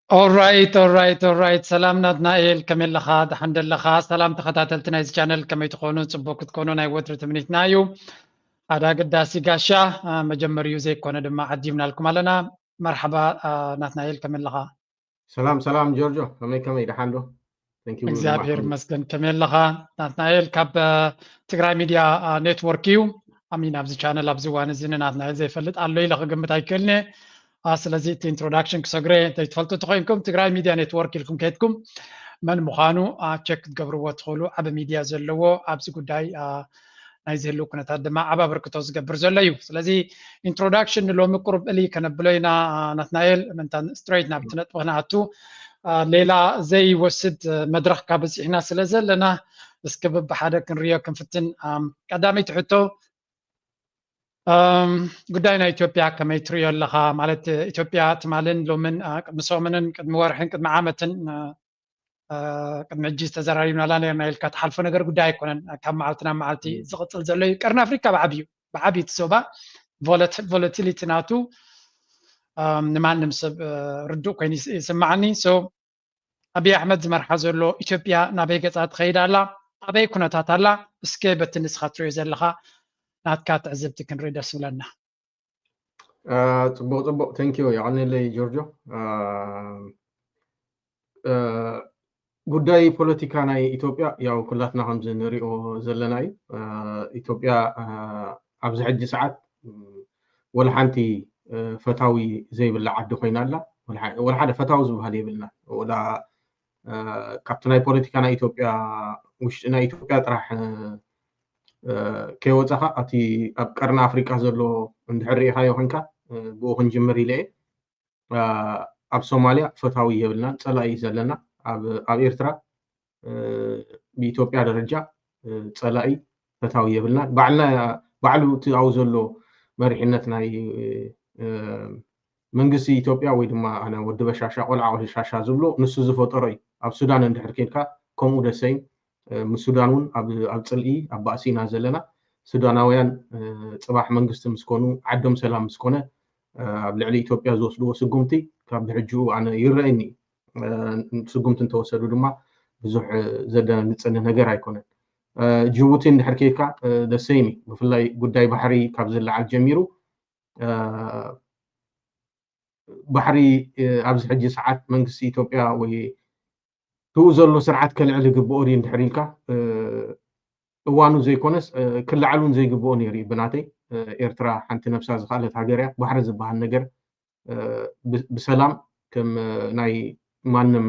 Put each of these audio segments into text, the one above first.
Alright, alright, alright. ሰላም ናትናኤል፣ ከመይ ኣለኻ? ደሓን ደለኻ? ሰላም ተኸታተልቲ ናይዚ ቻነል፣ ከመይ ትኾኑ? ጽቡቅ ክትኮኑ ናይ ወትሪ ትምኒትና እዩ። ሓደ ኣገዳሲ ጋሻ፣ አ፣ መጀመሪኡ ዘይኮነ ድማ ዓዲምናልኩም ኣለና። መርሓባ፣ አ፣ ናትናኤል፣ ከመይ ኣለኻ? ሰላም፣ ሰላም ጆርጆ፣ ከመይ፣ ከመይ፣ ደሓን ዶ? Thank you very much. እግዚኣብሔር ይመስገን። ከመይ ኣለኻ ናትናኤል? ካብ፣ አ፣ ትግራይ ሚድያ፣ አ፣ ኔትወርክ እዩ። ኣሚን፣ ኣብዚ ቻነል ኣብዚ እዋን እዚ ንናትናኤል ዘይፈልጥ ኣሎ ኢለ ክግምት ኣይክእልን እየ። አ፣ ስለዚ እቲ ኢንትሮዳክሽን ክሰግረ እንተይትፈልጡ ተኮይንኩም ትግራይ ሚድያ ኔትወርክ ኢልኩም ከይድኩም መን ምዃኑ፣ አ፣ ቸክ ክትገብርዎ ትኽእሉ። ዓቢ ሚድያ ዘለዎ ኣብዚ ጉዳይ፣ አ፣ ናይ ዝህልው ኩነታት ድማ ዓቢ ኣበርክቶ ዝገብር ዘሎ እዩ። ስለዚ ኢንትሮዳክሽን ንሎሚ ቁሩብ እሊ ከነብሎ ኢና። አ፣ ናትናኤል፣ ምእንታን ስትሬት ናብቲ ነጥቢ ክንኣቱ፣ አ፣ ሌላ ዘይወስድ፣ አ፣ መድረኽ ካብ በጺሕና ስለ ዘለና፣ እስኪ በብሓደ ክንሪኦ ክንፍትን። ኣም፣ ቀዳመይቲ ሕቶ፣ ኣም፣ ጉዳይ ናይ ኢትዮጵያ ከመይ ትሪኦ ኣለኻ? ማለት፣ ኢትዮጵያ ትማልን ሎምን፣ አ፣ ቅድሚ ሰሙንን፣ ቅድሚ ወርሕን፣ ቅድሚ ዓመትን፣ አ፣ አ፣ ቅድሚ ሕጂ ዝተዘራሪብናላ ነርና ኢልካ ትሓልፎ ነገር ጉዳይ ኣይኮነን። ካብ መዓልቲ ናብ መዓልቲ እም። ዝቕጽል ዘሎ እዩ። ቀርኒ ኣፍሪካ ብዓብዩ፣ ብዓብዩ እቲ ዞባ ቮለት-፣ ቮለቲሊቲ ናቱ፣ ኣም፣ ንማንም ሰብ፣ አ፣ ርዱእ ኮይኑ ይስ-፣ ይስምዓኒ። ሶ፣ ኣብይ ኣሕመድ ዝመርሓ ዘሎ ኢትዮጵያ ናበይ ገጻ ትኸይድ ኣላ? ኣበይ ኩነታት ኣላ? እስከ በቲ ንስኻ ትሪኦ ዘለኻ ናትካ ትዕዝብቲ ክንርኢ ደስ ይብለና። አ፣ ጽቡቕ፣ ጽቡቕ። Thank you። የቐንየለይ ጆርጆ። አ፣ አ፣ ጉዳይ ፖለቲካ ናይ ኢትዮጵያ ያው ኩላትና ከምዚ ንሪኦ ዘለና እዩ። አ፣ ኢትዮጵያ፣ አ፣ ኣብዚ ሕጂ ሰዓት፣ ም፣ ወላ ሓንቲ፣ አ፣ ፈታዊ ዘይብላ ዓዲ ኮይና ኣላ። ወላ ሓ-፣ ወላ ሓደ ፈታዊ ዝበሃል የብልና። ወላ፣ አ፣ ካብቲ ናይ ፖለቲካ ናይ ኢትዮጵያ ውሽጢ ናይ ኢትዮጵያ ጥራሕ፣ አ፣ አ፣ ከይወጻኻ ኣብቲ ኣብ ቀርኒ ኣፍሪቃ ዘሎ እንድሕር ርኢኻዮ ኮንካ፣ አ፣ ብኡ ክንጅምር ኢለ እየ። አ፣ ኣብ ሶማልያ ፈታዊ የብልናን፣ ጸላኢ እዩ ዘለና። ኣብ፣ ኣብ ኤርትራ፣ እ፣ ብኢትዮጵያ ደረጃ፣ እ፣ ጸላኢ ፈታዊ የብልናን። ባዕልና፣ ባዕሉ እቲ ኣብኡ ዘሎ መሪሕነት ናይ፣ እ፣ መንግስቲ ኢትዮጵያ ወይ ድማ ኣነ ወዲ በሻሻ፣ ቆልዓ በሻሻ ዝብሎ ንሱ ዝፈጠሮ እዩ። ኣብ ሱዳን እንድሕር ኬድካ ከምኡ ደሰይም፣ እ፣ ምስ ሱዳን እውን ኣብ፣ ኣብ ጽልኢ፣ ኣብ ባእሲ ኢና ዘለና። ሱዳናውያን፣ እ፣ ጽባሕ መንግስቲ ምስ ኮኑ፣ ዓዶም ሰላም ምስ ኮነ፣ እ፣ ኣብ ልዕሊ ኢትዮጵያ ዝወስድዎ ስጉምቲ ካብ ብሕጅኡ ኣነ ይረኣየኒ። እ፣ ስጉምቲ እንተወሰዱ ድማ ብዙሕ፣ እ፣ ዘደናግጸኒ ነገር ኣይኮነን። እ፣ ጅቡቲ እንድሕር ኬድካ፣ እ፣ ደሰይሚ፣ ብፍላይ ጉዳይ ባሕሪ ካብ ዝለዓል ጀሚሩ፣ እ፣ ባሕሪ፣ እ፣ ኣብዚ ሕጂ ሰዓት መንግስቲ ኢትዮጵያ ወይ ትኡ ዘሎ ስርዓት ከልዕል ይግብኦ ድዩ እንድሕር ኢልካ፣ እ፣ እዋኑ ዘይኮነስ፣ እ፣ ክለዓል እውን ዘይግብኦ ነይሩ እዩ ብናተይ። እ፣ ኤርትራ ሓንቲ ነብሳ ዝኸኣለት ሃገር እያ። ባሕሪ ዝበሃል ነገር፣ እ፣ ብ-፣ ብሰላም ከም፣ እ፣ ናይ ማንም፣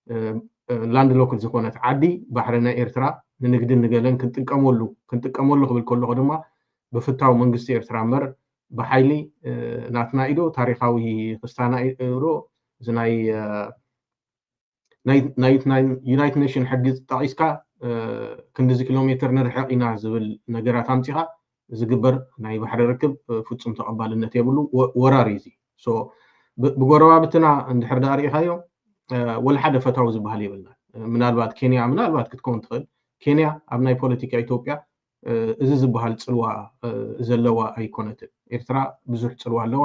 እ፣ እ፣ ላንድ ሎክድ ዝኾነት ዓዲ ባሕሪ ናይ ኤርትራ ንንግድን ንገለን ክንጥቀመሉ፣ ክንጥቀመሉ ክብል ከለኹ ድማ ብፍታው መንግስቲ ኤርትራ እምበር ብሓይሊ፣ እ፣ ናትና ኢዶ ታሪኻዊ ክስታና ኢዶ እዚ ናይ፣ እ፣ ናይ፣ ናይ፣ ናይ ዩናይትድ ኔሽን ሕጊ ጠቒስካ፣ እ፣ ክንድዚ ኪሎ ሜትር ንርሕቕ ኢና ዝብል ነገራት ኣምጺኻ ዝግበር ናይ ባሕሪ ርክብ፣ እ፣ ፍጹም ተቐባልነት የብሉ። ወ-፣ ወራር እዩ እዚ። ሶ፣ ብ-፣ ብጎረባብትና እንድሕር ደኣ ርኢኻዮ፣ እ፣ ወላ ሓደ ፈታዊ ዝበሃል የብልና። እ፣ ምናልባት ኬንያ፣ ምናልባት ክትከውን ትኽእል። ኬንያ ኣብ ናይ ፖለቲካ ኢትዮጵያ፣ እ፣ እዚ ዝበሃል ጽልዋ፣ እ፣ ዘለዋ ኣይኮነትን። ኤርትራ ብዙሕ ጽልዋ ኣለዋ።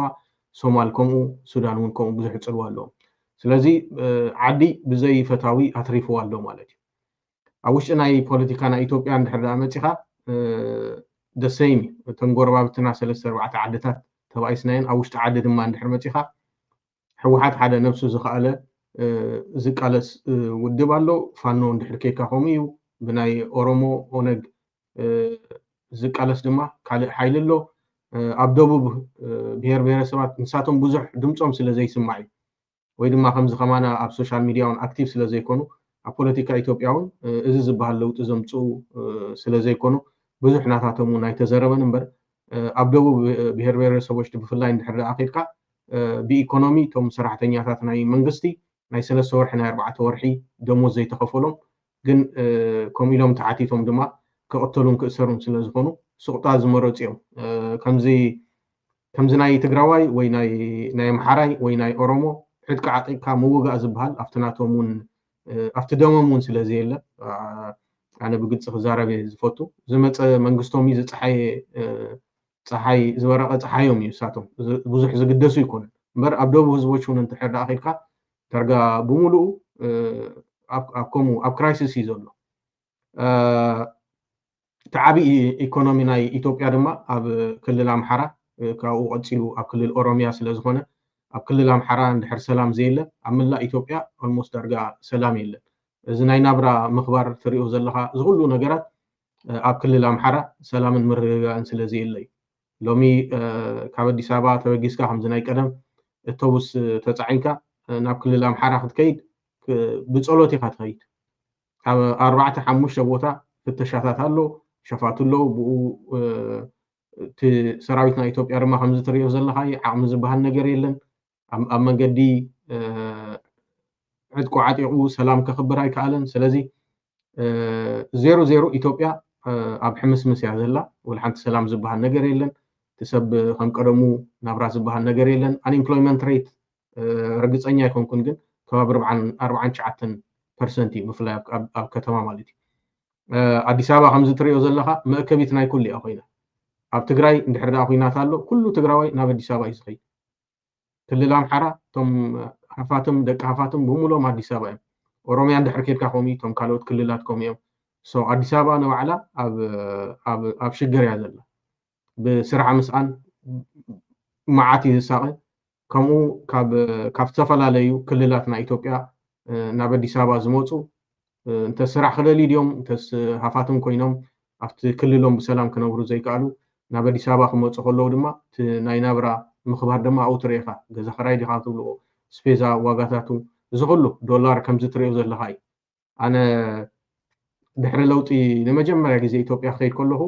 ሶማል ከምኡ፣ ሱዳን እውን ከምኡ ብዙሕ ጽልዋ ኣለዎም። ስለዚ፣ እ፣ ዓዲ ብዘይ ፈታዊ ኣትሪፍዋ ኣሎ ማለት እዩ። ኣብ ውሽጢ ናይ ፖለቲካ ናይ ኢትዮጵያ እንድሕር ደኣ መጺኻ፣ እ፣ ደሰይም እዩ። እተን ጎረባብትና ሰለስተ ኣርባዕተ ዓድታት ተባኢስናየን፣ ኣብ ውሽጢ ዓዲ ድማ እንድሕር መጺኻ፣ ህወሓት ሓደ ነብሱ ዝኸኣለ፣ እ፣ ዝቃለስ፣ እ፣ ውድብ ኣሎ። ፋኖ እንድሕር ኬድካ ከምኡ እዩ። ብናይ ኦሮሞ ኦነግ፣ እ፣ ዝቃለስ ድማ ካልእ ሓይሊ ኣሎ። እ፣ ኣብ ደቡብ፣ እ፣ ብሄር ብሄረሰባት ንሳቶም ብዙሕ ድምፆም ስለ ዘይስማዕ እዩ። ወይ ድማ ከምዚ ከማና ኣብ ሶሻል ሚድያ እውን ኣክቲቭ ስለ ዘይኮኑ፣ ኣብ ፖለቲካ ኢትዮጵያ እውን፣ እ፣ እዚ ዝበሃል ለውጢ ዘምፅኡ፣ እ፣ ስለ ዘይኮኑ፣ ብዙሕ ናታቶም እውን ኣይተዘረበን እምበር፣ እ፣ ኣብ ደቡብ፣ እ፣ ብሄር ብሄረሰቦች ብፍላይ እንድሕር ደኣ ኬድካ፣ እ፣ ብኢኮኖሚ እቶም ሰራሕተኛታት ናይ መንግስቲ ናይ ሰለስተ ወርሒ፣ ናይ ኣርባዕተ ወርሒ ደሞዝ ዘይተኸፈሎም፣ ግን፣ እ፣ ከምኡ ኢሎም ተሓቲቶም ድማ ክቕተሉን ክእሰሩን ስለ ዝኾኑ፣ ሱቕጣ ዝመረጹ እዮም። እ፣ ከምዚ፣ ከምዚ ናይ ትግራዋይ ወይ ናይ፣ ናይ ኣምሓራይ ወይ ናይ ኦሮሞ ዕጥቂ ዓጢቕካ ምውጋእ ዝበሃል ኣብቲ ናቶም እውን፣ እ፣ ኣብቲ ደሞም እውን ስለ ዘየለ፣ ኣ-፣ ኣነ ብግልጺ ክዛረብ እየ ዝፈቱ። ዝመጸ መንግስቶም እዩ ዝጸሓየ፣ እ፣ ጸሓይ፣ ዝበረቐ ጸሓዮም እዩ። እሳቶም ዝ-፣ ብዙሕ ዝግደሱ ኣይኮኑን። እምበር ኣብ ደቡብ ህዝቦች እውን እንድሕር ደኣ ኬድካ፣ ዳርጋ ብምሉኡ ኣብ ከምኡ ኣብ ክራይሲስ እዩ ዘሎ። እቲ ዓብዪ ኢኮኖሚ ናይ ኢትዮጵያ ድማ ኣብ ክልል ኣምሓራ፣ ካብኡ ቀፂሉ ኣብ ክልል ኦሮሚያ ስለ ዝኾነ፣ ኣብ ክልል ኣምሓራ እንድሕር ሰላም ዘየለ ኣብ መላእ ኢትዮጵያ ኦልሞስት ዳርጋ ሰላም የለን። እዚ ናይ ናብራ ምኽባር ትሪኦ ዘለኻ፣ እዚ ኩሉ ነገራት ኣብ ክልል ኣምሓራ ሰላምን ምርግጋእን ስለ ዘየለ እዩ። ሎሚ ካብ ኣዲስ ኣበባ ተበጊስካ ከምዚ ናይ ቀደም እቶቡስ ተፃዒንካ ናብ ክልል ኣምሓራ ክትከይድ ብፀሎት ኢኻ ትኸይድ። ኣብ ኣርባዕተ ሓሙሽተ ቦታ ፍተሻታት ኣሎ፣ ሸፋቱ ኣለዉ። ብኡ እቲ ሰራዊት ናይ ኢትዮጵያ ድማ ከምዚ ትሪኦ ዘለኻ ዓቕሚ ዝበሃል ነገር የለን። ኣብ መንገዲ ዕጥቁ ዓጢቑ ሰላም ከኽብር ኣይከኣለን። ስለዚ ዜሮ ዜሮ ኢትዮጵያ ኣብ ሕምስምስ እያ ዘላ። ወላ ሓንቲ ሰላም ዝበሃል ነገር የለን። እቲ ሰብ ከም ቀደሙ ናብራ ዝበሃል ነገር የለን። ኣንኤምፕሎይመንት ሬት ርግፀኛ ኣይኮንኩን፣ ግን ከባቢ ኣርባዓን ትሽዓተን ፐርሰንት እዩ፣ ብፍላይ ኣብ ከተማ ማለት እዩ። ኣዲስ ኣበባ ከምዚ ትሪኦ ዘለኻ መእከቢት ናይ ኩሉ እያ ኮይና። ኣብ ትግራይ እንድሕር ደኣ ኩናት ኣሎ፣ ኩሉ ትግራዋይ ናብ ኣዲስ ኣበባ እዩ ዝኸይድ። ክልል ኣምሓራ፣ እቶም ሃፋትም፣ ደቂ ሃፋትም ብምሎም ኣዲስ ኣበባ እዮም። ኦሮሚያ እንድሕር ኬድካ ከምኡ እዩ፣ እቶም ካልኦት ክልላት ከምኡ እዮም። ሶ ኣዲስ ኣበባ ንባዕላ ኣብ ሽግር እያ ዘላ። ብስራሕ ምስኣን መዓት እዩ ዝሳቐ። ከምኡ ካብ ዝተፈላለዩ ክልላት ናይ ኢትዮጵያ ናብ ኣዲስ ኣበባ ዝመፁ እንተ ስራሕ ክደልዩ ድዮም እንተስ ሃፋትም ኮይኖም ኣብቲ ክልሎም ብሰላም ክነብሩ ዘይከኣሉ ናብ ኣዲስ ኣበባ ክመፁ ከለዉ ድማ እቲ ናይ ናብራ ምኽባር ድማ ኣብኡ ትርኢ ኢኻ። ገዛ ኽራይ ዲኻ ትብልዎ፣ ስፔዛ ዋጋታቱ፣ እዚ ኩሉ ዶላር ከምዚ ትሪኦ ዘለኻ እዩ። ኣነ ድሕሪ ለውጢ ንመጀመርያ ግዜ ኢትዮጵያ ክኸይድ ከለኹ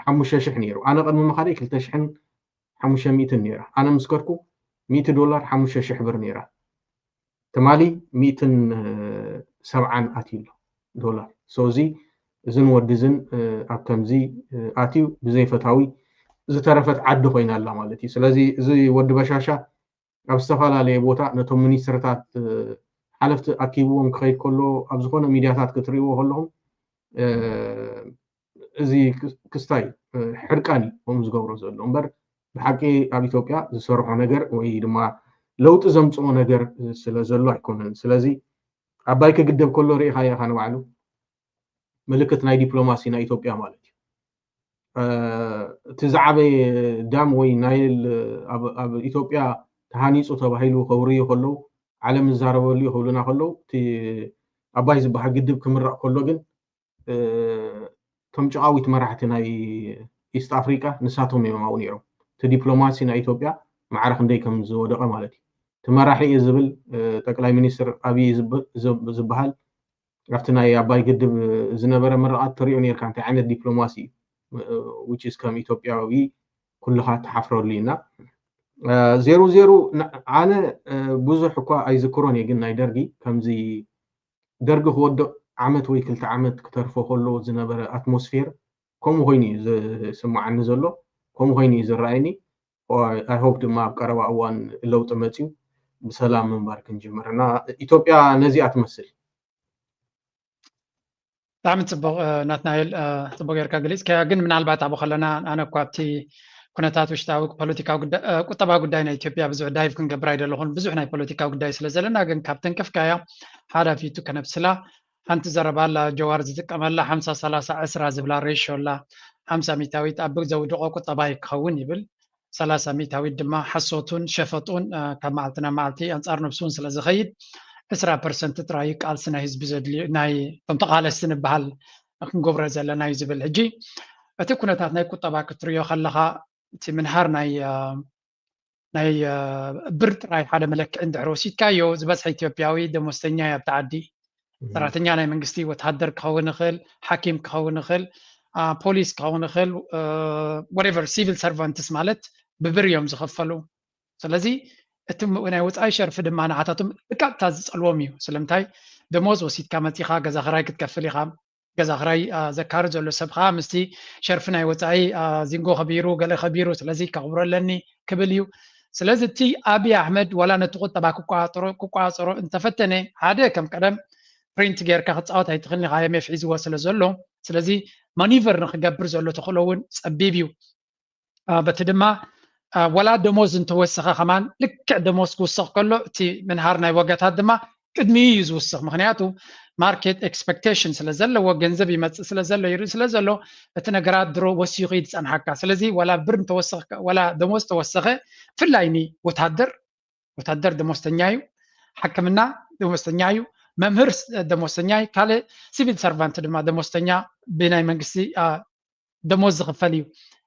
ሓሙሽተ ሽሕ ነይሩ። ኣነ ቅድሚ ምኻደይ ክልተ ሽሕን ሓሙሽተ ሚእትን ነይራ። ኣነ ምስ ከድኩ ሚእቲ ዶላር ሓሙሽተ ሽሕ ብር ነይራ። ትማሊ ሚእትን ሰብዓን ኣትዩ ኣሎ ዶላር። So እዚ እዝን ወዲ እዝን ኣብ ከምዚ ኣትዩ ብዘይፈታዊ ዝተረፈት ዓዲ ኮይና ኣላ ማለት እዩ። ስለዚ እዚ ወዲ በሻሻ ኣብ ዝተፈላለየ ቦታ ነቶም ሚኒስትርታት ሓለፍቲ ኣኪብዎም ክኸይድ ከሎ ኣብ ዝኾነ ሚድያታት ክትርእይዎ ከለኹም እዚ ክስታይ ሕርቃን እዩ ከምኡ ዝገብሮ ዘሎ እምበር ብሓቂ ኣብ ኢትዮጵያ ዝሰርሖ ነገር ወይ ድማ ለውጢ ዘምፅኦ ነገር ስለ ዘሎ ኣይኮነን። ስለዚ ኣባይ ክግደብ ከሎ ርኢኻዮ ኢኻ ንባዕሉ ምልክት ናይ ዲፕሎማሲ ናይ ኢትዮጵያ ማለት እዩ። እቲ ዝዓበየ ዳም ወይ ናይል ኣብ ኢትዮጵያ ተሃኒፁ ተባሂሉ ከውርዩ ከለዉ ዓለም ዝዛረበሉ እዩ ክብሉና ከለዉ እቲ ኣባይ ዝበሃል ግድብ ክምረቕ ከሎ ግን እቶም ጭቓዊት መራሕቲ ናይ ኢስት ኣፍሪቃ ንሳቶም እዮም ኣብኡ ነይሮም። እቲ ዲፕሎማሲ ናይ ኢትዮጵያ ማዕረ ክንደይ ከም ዝወደቐ ማለት እዩ። እቲ መራሒ እየ ዝብል ጠቅላይ ሚኒስትር ኣብይ ዝበሃል ኣብቲ ናይ ኣባይ ግድብ ዝነበረ ምርቓት ትሪኦ ነርካ እንታይ ዓይነት ዲፕሎማሲ እዩ። Which is ከም ኢትዮጵያዊ ኩልኻ ትሓፍረሉ ኢና። ዜሩ ዜሩ ኣነ ብዙሕ እኳ ኣይዝክሮን እየ፣ ግን ናይ ደርጊ ከምዚ ደርጊ ክወድቕ ዓመት ወይ ክልተ ዓመት ክተርፎ ከሎ ዝነበረ ኣትሞስፌር ከምኡ ኮይኑ እዩ ዝስምዓኒ ዘሎ፣ ከምኡ ኮይኑ እዩ ዝረኣየኒ። I hope ድማ ኣብ ቀረባ እዋን ለውጢ መፅዩ ብሰላም ምንባር ክንጅምር እና ኢትዮጵያ ነዚኣ ትመስል። ብጣዕሚ ፅቡቅ ናትናኤል፣ ፅቡቅ ጌርካ ገሊፅካያ። ግን ምናልባት ኣብኡ ከለና ኣነ እኳ ኣብቲ ኩነታት ውሽጣዊ ፖለቲካዊ ቁጠባ ጉዳይ ናይ ኢትዮጵያ ብዙሕ ዳይቭ ክንገብር ኣይደለኹን፣ ብዙሕ ናይ ፖለቲካ ጉዳይ ስለ ዘለና። ግን ካብ ተንከፍካያ ሓላፊቱ ከነብስላ ሓንቲ ዘረባ ኣላ ጀዋር ዝጥቀመላ ሓምሳ ሰላሳ ዕስራ ዝብላ ሬሾ ኣላ። ሓምሳ ሚታዊት ኣብ ዘውድቆ ቁጠባ ክኸውን ይብል፣ ሰላሳ ሚታዊት ድማ ሓሶቱን ሸፈጡን ካብ መዓልቲ ናብ መዓልቲ ኣንፃር ነብሱን ስለ ዝኸይድ ዕስራ ፐርሰንት ጥራይ ቃልሲ ናይ ህዝቢ ዘድልዩ ናይ እቶም ተቓለስቲ ንበሃል ክንገብሮ ዘለና እዩ ዝብል። ሕጂ እቲ ኩነታት ናይ ቁጠባ ክትሪኦ ከለኻ እቲ ምንሃር ናይ ናይ ብር ጥራይ ሓደ መለክዒ እንድሕር ወሲድካዮ ዝበዝሐ ኢትዮጵያዊ ደሞዝተኛ እዩ ኣብቲ ዓዲ። ሰራሕተኛ ናይ መንግስቲ፣ ወተሃደር ክኸውን ይኽእል፣ ሓኪም ክኸውን ይኽእል፣ ፖሊስ ክኸውን ይኽእል፣ whatever civil servants ማለት ብብር እዮም ዝኸፈሉ። ስለዚ እቲ ናይ ወፃኢ ሸርፊ ድማ ንዓታቶም ብቀጥታ ዝፀልዎም እዩ። ስለምንታይ ደሞዝ ወሲድካ መፂኻ ገዛ ክራይ ክትከፍል ኢኻ። ገዛ ክራይ ዘካሪ ዘሎ ሰብ ከዓ ምስቲ ሸርፊ ናይ ወፃኢ ዚንጎ ከቢሩ ገለ ከቢሩ ስለዚ ከኽብሮ ኣለኒ ክብል እዩ። ስለዚ እቲ ኣብይ ኣሕመድ ዋላ ነቲ ቁጠባ ክቆፃፀሮ እንተፈተነ ሓደ ከም ቀደም ፕሪንት ጌርካ ክፃወት ኣይትኽእልን ኢኻ፣ IMF ሒዝዎ ስለ ዘሎ። ስለዚ ማኒቨር ንክገብር ዘሎ ተኽእሎ እውን ፀቢብ እዩ። በቲ ድማ ወላ ደሞዝ እንተወሰኸ ከማን ልክዕ ደሞዝ ክውሰኽ ከሎ እቲ ምንሃር ናይ ዋጋታት ድማ ቅድሚኡ እዩ ዝውስኽ። ምክንያቱ ማርኬት ኤክስፐክቴሽን ስለ ዘለዎ፣ ገንዘብ ይመፅእ ስለ ዘሎ፣ ይርኢ ስለ ዘሎ፣ እቲ ነገራት ድሮ ወሲኹ እዩ ዝፀንሓካ። ስለዚ ወላ ብር እንተወሰኸ፣ ወላ ደሞዝ ተወሰኸ፣ ብፍላይ ንወታደር፣ ወታደር ደሞዝተኛ እዩ፣ ሕክምና ደሞዝተኛ እዩ፣ መምህር ደሞዝተኛ እዩ፣ ካልእ ሲቪል ሰርቫንት ድማ ደሞዝተኛ ብናይ መንግስቲ ደሞዝ ዝኽፈል እዩ።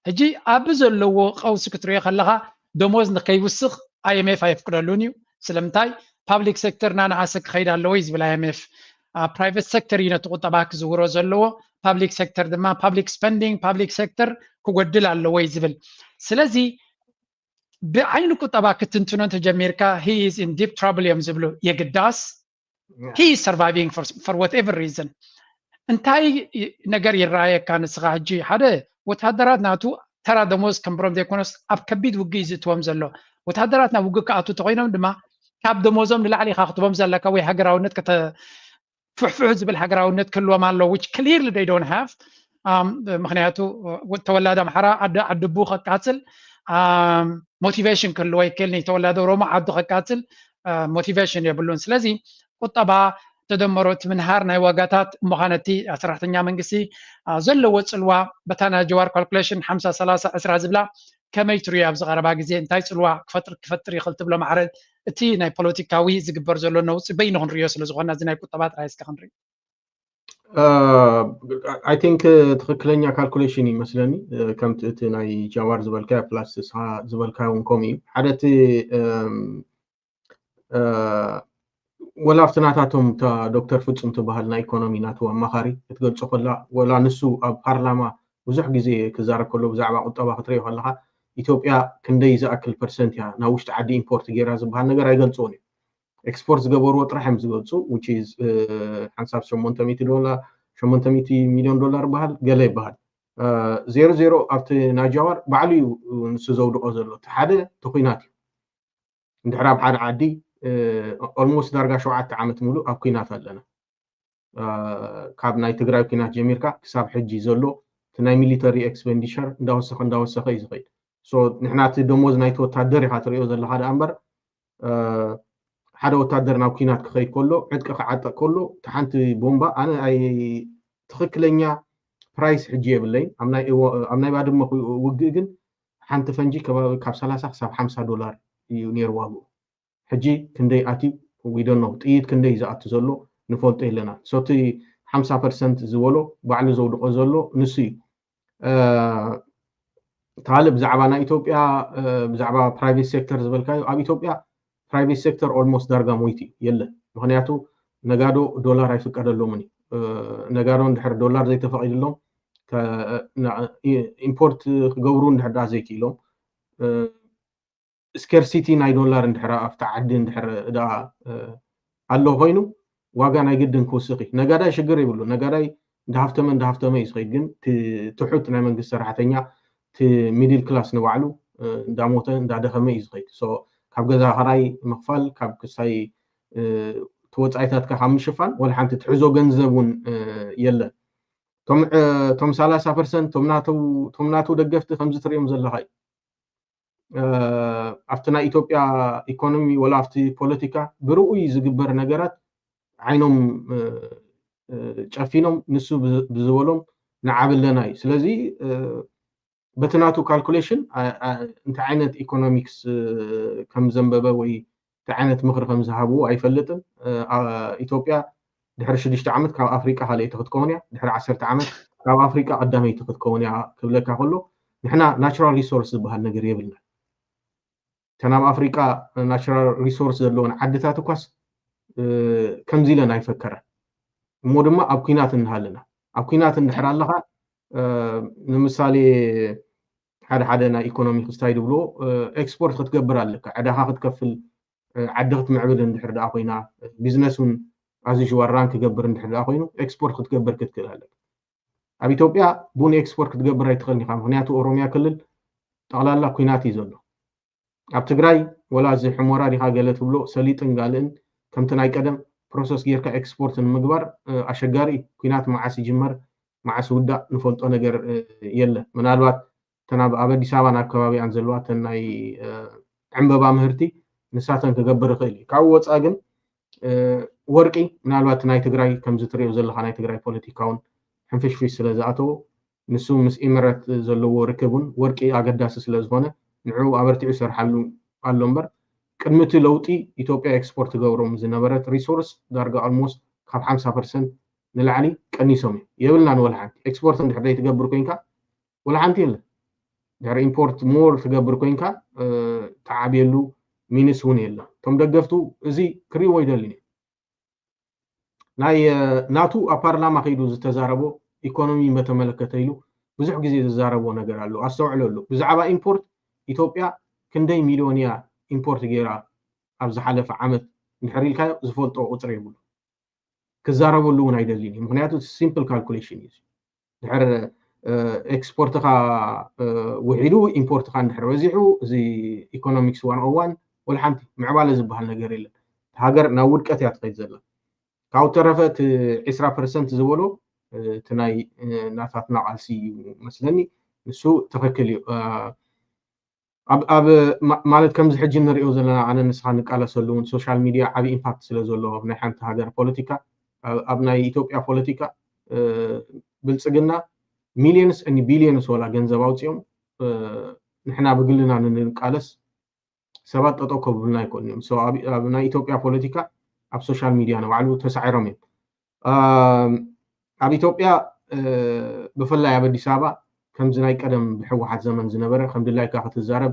ሕጂ ኣብ ዘለዎ ቀውሲ ክትሪኦ ከለኻ ደሞዝ ንከይውስኽ ኣይኤምኤፍ ኣየፍቅደሉን እዩ። ስለምንታይ? ፓብሊክ ሴክተር እናነኣሰ ክኸይድ ኣለዎ እዩ ዝብል ኣይኤምኤፍ። ፕራይቨት ሴክተር እዩ ነቲ ቁጠባ ክዝውሮ ዘለዎ። ፓብሊክ ሴክተር ድማ ፓብሊክ ስፐንዲንግ፣ ፓብሊክ ሴክተር ክጎድል ኣለዎ እዩ ዝብል። ስለዚ ብዓይኒ ቁጠባ ክትንትኖ እንተጀሚርካ he is in deep trouble እዮም ዝብሉ። የግዳስ he is surviving for, for whatever reason። እንታይ ነገር ይረኣየካ ንስኻ? ሕጂ ሓደ ወታደራት ናቱ ተራ ደሞዝ ከንብሮም ዘይኮነስ ኣብ ከቢድ ውግእ እዩ ዝእትዎም ዘሎ። ወታደራት ናብ ውግእ ክኣቱ ተኮይኖም ድማ ካብ ደሞዞም ንላዕሊ ኢኻ ክትቦም ዘለካ ወይ ሃገራውነት ፍሕፍሕ ዝብል ሃገራውነት ክህልዎም ኣሎ፣ which clearly they don't have። ምክንያቱ ተወላዲ ኣምሓራ ዓዲ ዓድቡ ከቃፅል ሞቲቬሽን ክህልዎ ይክእል፣ ተወላዲ ኦሮሞ ዓዱ ከቃፅል ሞቲቬሽን የብሉን። ስለዚ ቁጠባ ተደመሮ እቲ ምንሃር ናይ ዋጋታት እሞ ኸዓ ነቲ ሰራሕተኛ መንግስቲ ዘለዎ ፅልዋ በታ ናይ ጀዋር ካልኩሌሽን ሓምሳ ሰላሳ ዕስራ ዝብላ ከመይ ትሪኦ ኣብዚ ቀረባ ግዜ እንታይ ፅልዋ ክፈጥር ክፈጥር ይኽእል ትብሎ? ማዕረ እቲ ናይ ፖለቲካዊ ዝግበር ዘሎ ነውፂ በይኑ ክንሪኦ ስለ ዝኾንና እዚ ናይ ቁጠባ ጥራይ እስከ ክንርኢ። I think ትኽክለኛ ካልኩሌሽን ይመስለኒ። ከምቲ እቲ ናይ ጃዋር ዝበልካዮ ፕላስ እስኻ ዝበልካዮ እውን ከምኡ እዩ። ሓደ እቲ ወላ ኣብቲ ናታቶም እታ ዶክተር ፍጹም ትበሃል ናይ ኢኮኖሚ ናቱ ኣማኻሪ ክትገልጾ ከላ፣ ወላ ንሱ ኣብ ፓርላማ ብዙሕ ግዜ ክዛረብ ከሎ ብዛዕባ ቁጠባ ክትሪኦ ከለኻ ኢትዮጵያ ክንደይ ዝኣክል ፐርሰንት እያ ናብ ውሽጢ ዓዲ ኢምፖርት ገይራ ዝበሃል ነገር ኣይገልጽዎን እዩ። ኤክስፖርት ዝገበርዎ ጥራሕ እዮም ዝገልጹ፣ which is ሓንሳብ ሸሞንተ ሚእቲ ዶላር፣ ሸሞንተ ሚእቲ ሚልዮን ዶላር ይበሃል ገለ ይበሃል። ዜሮ ዜሮ ኣብቲ ናይ ጃዋር ባዕሉ እዩ ንሱ ዘውድቆ ዘሎ። እቲ ሓደ እቲ ኹናት እዩ። እንድሕር ኣብ ሓደ ዓዲ ኦልሞስት ዳርጋ ሸውዓተ ዓመት ሙሉእ ኣብ ኲናት ኣለና። ካብ ናይ ትግራይ ኲናት ጀሚርካ ክሳብ ሕጂ ዘሎ እቲ ናይ ሚሊተሪ ኤክስፔንዲቸር እንዳወሰኸ እንዳወሰኸ እዩ ዝኸይድ። So ንሕና እቲ ደሞዝ ናይቲ ወታደር ኢኻ ትሪኦ ዘለኻ ደኣ እምበር ሓደ ወታደር ናብ ኲናት ክኸይድ ከሎ ዕጥቂ ክዓጠቕ ከሎ እቲ ሓንቲ ቦምባ ኣነ ኣይ ትኽክለኛ ፕራይስ ሕጂ የብለይን። ኣብ ናይ ባድመ ውግእ ግን ሓንቲ ፈንጂ ከባቢ ካብ ሰላሳ ክሳብ ሓምሳ ዶላር እዩ ነይሩ ዋግኡ። ሕጂ ክንደይ ኣትዩ we don't know። ጥይት ክንደይ እዩ ዝኣቱ ዘሎ ንፈልጦ የለና። So እቲ ሓምሳ ፐርሰንት ዝበሎ ባዕሉ ዘውድቆ ዘሎ ንሱ እዩ። እቲ ካልእ ብዛዕባ ናይ ኢትዮጵያ ብዛዕባ ፕራይቬት ሴክተር ዝበልካዮ ኣብ ኢትዮጵያ ፕራይቬት ሴክተር ኦልሞስት ዳርጋ ሞይቱ እዩ የለን። ምክንያቱ ነጋዶ ዶላር ኣይፍቀደሎምን እዩ። ነጋዶ እንድሕር ዶላር ዘይተፈቂድሎም ኢምፖርት ክገብሩ እንድሕር ደኣ ዘይክኢሎም ስኬርሲቲ ናይ ዶላር እንድሕር ኣብቲ ዓዲ እንድሕር ደኣ ኣሎ ኮይኑ ዋጋ ናይ ግድን ክውስኽ እዩ። ነጋዳይ ሽግር ይብሉ። ነጋዳይ እንዳሃፍተመ እንዳሃፍተመ እዩ ዝኸይድ። ግን ትሑት ናይ መንግስቲ ሰራሕተኛ እቲ ሚድል ክላስ ንባዕሉ እንዳሞተ እንዳደኸመ እዩ ዝኸይድ። So ካብ ገዛ ክራይ ምኽፋል ካብ ክሳይ እቲ ወፃኢታትካ ካብ ምሽፋን ወላ ሓንቲ ትሕዞ ገንዘብ እውን የለን። እቶም ሰላሳ ፐርሰንት እቶም ናተው ደገፍቲ ከምዚ ትሪኦም ዘለኻ እዩ። ኣብቲ ናይ ኢትዮጵያ ኢኮኖሚ ወላ ኣብቲ ፖለቲካ ብርኡይ ዝግበር ነገራት ዓይኖም ጨፊኖም ንሱ ብዝበሎም ንዓብለና እዩ። ስለዚ በቲ ናቱ ካልኩሌሽን እንታይ ዓይነት ኢኮኖሚክስ ከም ዘንበበ ወይ እንታይ ዓይነት ምኽሪ ከም ዝሃብዎ ኣይፈልጥን። ኢትዮጵያ ድሕሪ ሽዱሽተ ዓመት ካብ ኣፍሪቃ ካልኣይቲ ክትከውን እያ፣ ድሕሪ ዓሰርተ ዓመት ካብ ኣፍሪቃ ቀዳመይቲ ክትከውን እያ ክብለካ ከሎ ንሕና ናቹራል ሪሶርስ ዝበሃል ነገር የብልና። እተን ኣብ ኣፍሪቃ ናቹራል ሪሶርስ ዘለወን ዓድታት እኳስ ከምዚ ኢለን ኣይፈከረን። እሞ ድማ ኣብ ኲናት እንሃለና ኣብ ኲናት እንድሕር ኣለኻ ንምሳሌ ሓደ ሓደ ናይ ኢኮኖሚ ክስታይ ዝብሎ ኤክስፖርት ክትገብር ኣለካ፣ ዕዳኻ ክትከፍል ዓዲ ክትምዕብል እንድሕር ደኣ ኮይና ቢዝነስ እውን ኣዝዩ ራን ክገብር እንድሕር ደኣ ኮይኑ ኤክስፖርት ክትገብር ክትክእል ኣለካ። ኣብ ኢትዮጵያ ቡን ኤክስፖርት ክትገብር ኣይትኽእልን ኢኻ። ምክንያቱ ኦሮሚያ ክልል ጠቕላላ ኲናት እዩ ዘሎ። ኣብ ትግራይ ወላ እዚ ሕሞራ ዲኻ ገለ ትብሎ ሰሊጥን ጋልእን ከምቲ ናይ ቀደም ፕሮሰስ ጌርካ ኤክስፖርት ንምግባር ኣሸጋሪ እዩ። ኲናት መዓስ ይጅመር መዓስ ውዳእ ንፈልጦ ነገር የለ። ምናልባት እታ እተን ኣብ ኣዲስ ኣበባን ኣብ ከባቢኣን ዘለዋ እተን ናይ ዕንበባ ምህርቲ ንሳተን ክገብር ይኽእል እዩ። ካብኡ ወፃ ግን ወርቂ ምናልባት ናይ ትግራይ ከምዚ ትሪኦ ዘለካ ናይ ትግራይ ፖለቲካ እውን ሕንፍሽፍሽ ስለ ዝኣተዎ ንሱ ምስ ኢመረት ዘለዎ ርክብ እውን ወርቂ ኣገዳሲ ስለ ዝኾነ ንዕኡ ኣበርቲዑ ይሰርሓሉ ኣሎ እምበር ቅድሚ እቲ ለውጢ ኢትዮጵያ ኤክስፖርት ትገብሮም ዝነበረት ሪሶርስ ዳርጋ ኣልሞስት ካብ ሓምሳ ፐርሰንት ንላዕሊ ቀኒሶም እዮም። የብልናን ወላ ሓንቲ። ኤክስፖርት እንድሕር ዘይትገብር ኮይንካ ወላ ሓንቲ የለን። ድሕሪ ኢምፖርት ሞር ትገብር ኮይንካ ተዓብየሉ ሚንስ እውን የለን። እቶም ደገፍቱ እዚ ክሪእዎ ይደልን እዮም። ናይ ናቱ ኣብ ፓርላማ ከይዱ ዝተዛረቦ ኢኮኖሚ በተመለከተ ኢሉ ብዙሕ ግዜ ዝዛረቦ ነገር ኣሎ። ኣስተውዕለሉ። ብዛዕባ ኢምፖርት ኢትዮጵያ ክንደይ ሚሊዮን እያ ኢምፖርት ገይራ ኣብ ዝሓለፈ ዓመት እንድሕር ኢልካዮ ዝፈልጦ ቁፅሪ የብሉ። ክዛረበሉ እውን ኣይደልን እዩ። ምክንያቱ ሲምፕል ካልኩሌሽን እዩ። ድሕር ኤክስፖርትካ ውሒዱ ኢምፖርትካ እንድሕር በዚሑ እዚ ኢኮኖሚክስ ዋን ኦ ዋን ወላ ሓንቲ ምዕባለ ዝበሃል ነገር የለን። ሃገር ናብ ውድቀት እያ ትኸይድ ዘላ። ካብኡ ተረፈ እቲ ዒስራ ፐርሰንት ዝበሎ እቲ ናይ ናታትና ቃልሲ እዩ መስለኒ። ንሱ ትኽክል እዩ። ኣብ ኣብ ማለት ከምዚ ሕጂ ንሪኦ ዘለና ኣነ ንስኻ ንቃለሰሉ እውን ሶሻል ሚድያ ዓብዪ ኢምፓክት ስለ ዘለዎ ኣብ ናይ ሓንቲ ሃገር ፖለቲካ ኣብ ናይ ኢትዮጵያ ፖለቲካ ብልፅግና ሚሊዮንስ ኒ ቢሊዮንስ ወላ ገንዘብ ኣውፅኦም ንሕና ብግልና ንንቃለስ ሰባት ጠጠው ከብሉና ኣይኮን እዮም። ኣብ ናይ ኢትዮጵያ ፖለቲካ ኣብ ሶሻል ሚድያ ንባዕሉ ተሳዒሮም እዮም። ኣብ ኢትዮጵያ ብፍላይ ኣብ ኣዲስ ኣበባ ከምዚ ናይ ቀደም ብሕወሓት ዘመን ዝነበረ ከም ድላይካ ክትዛረብ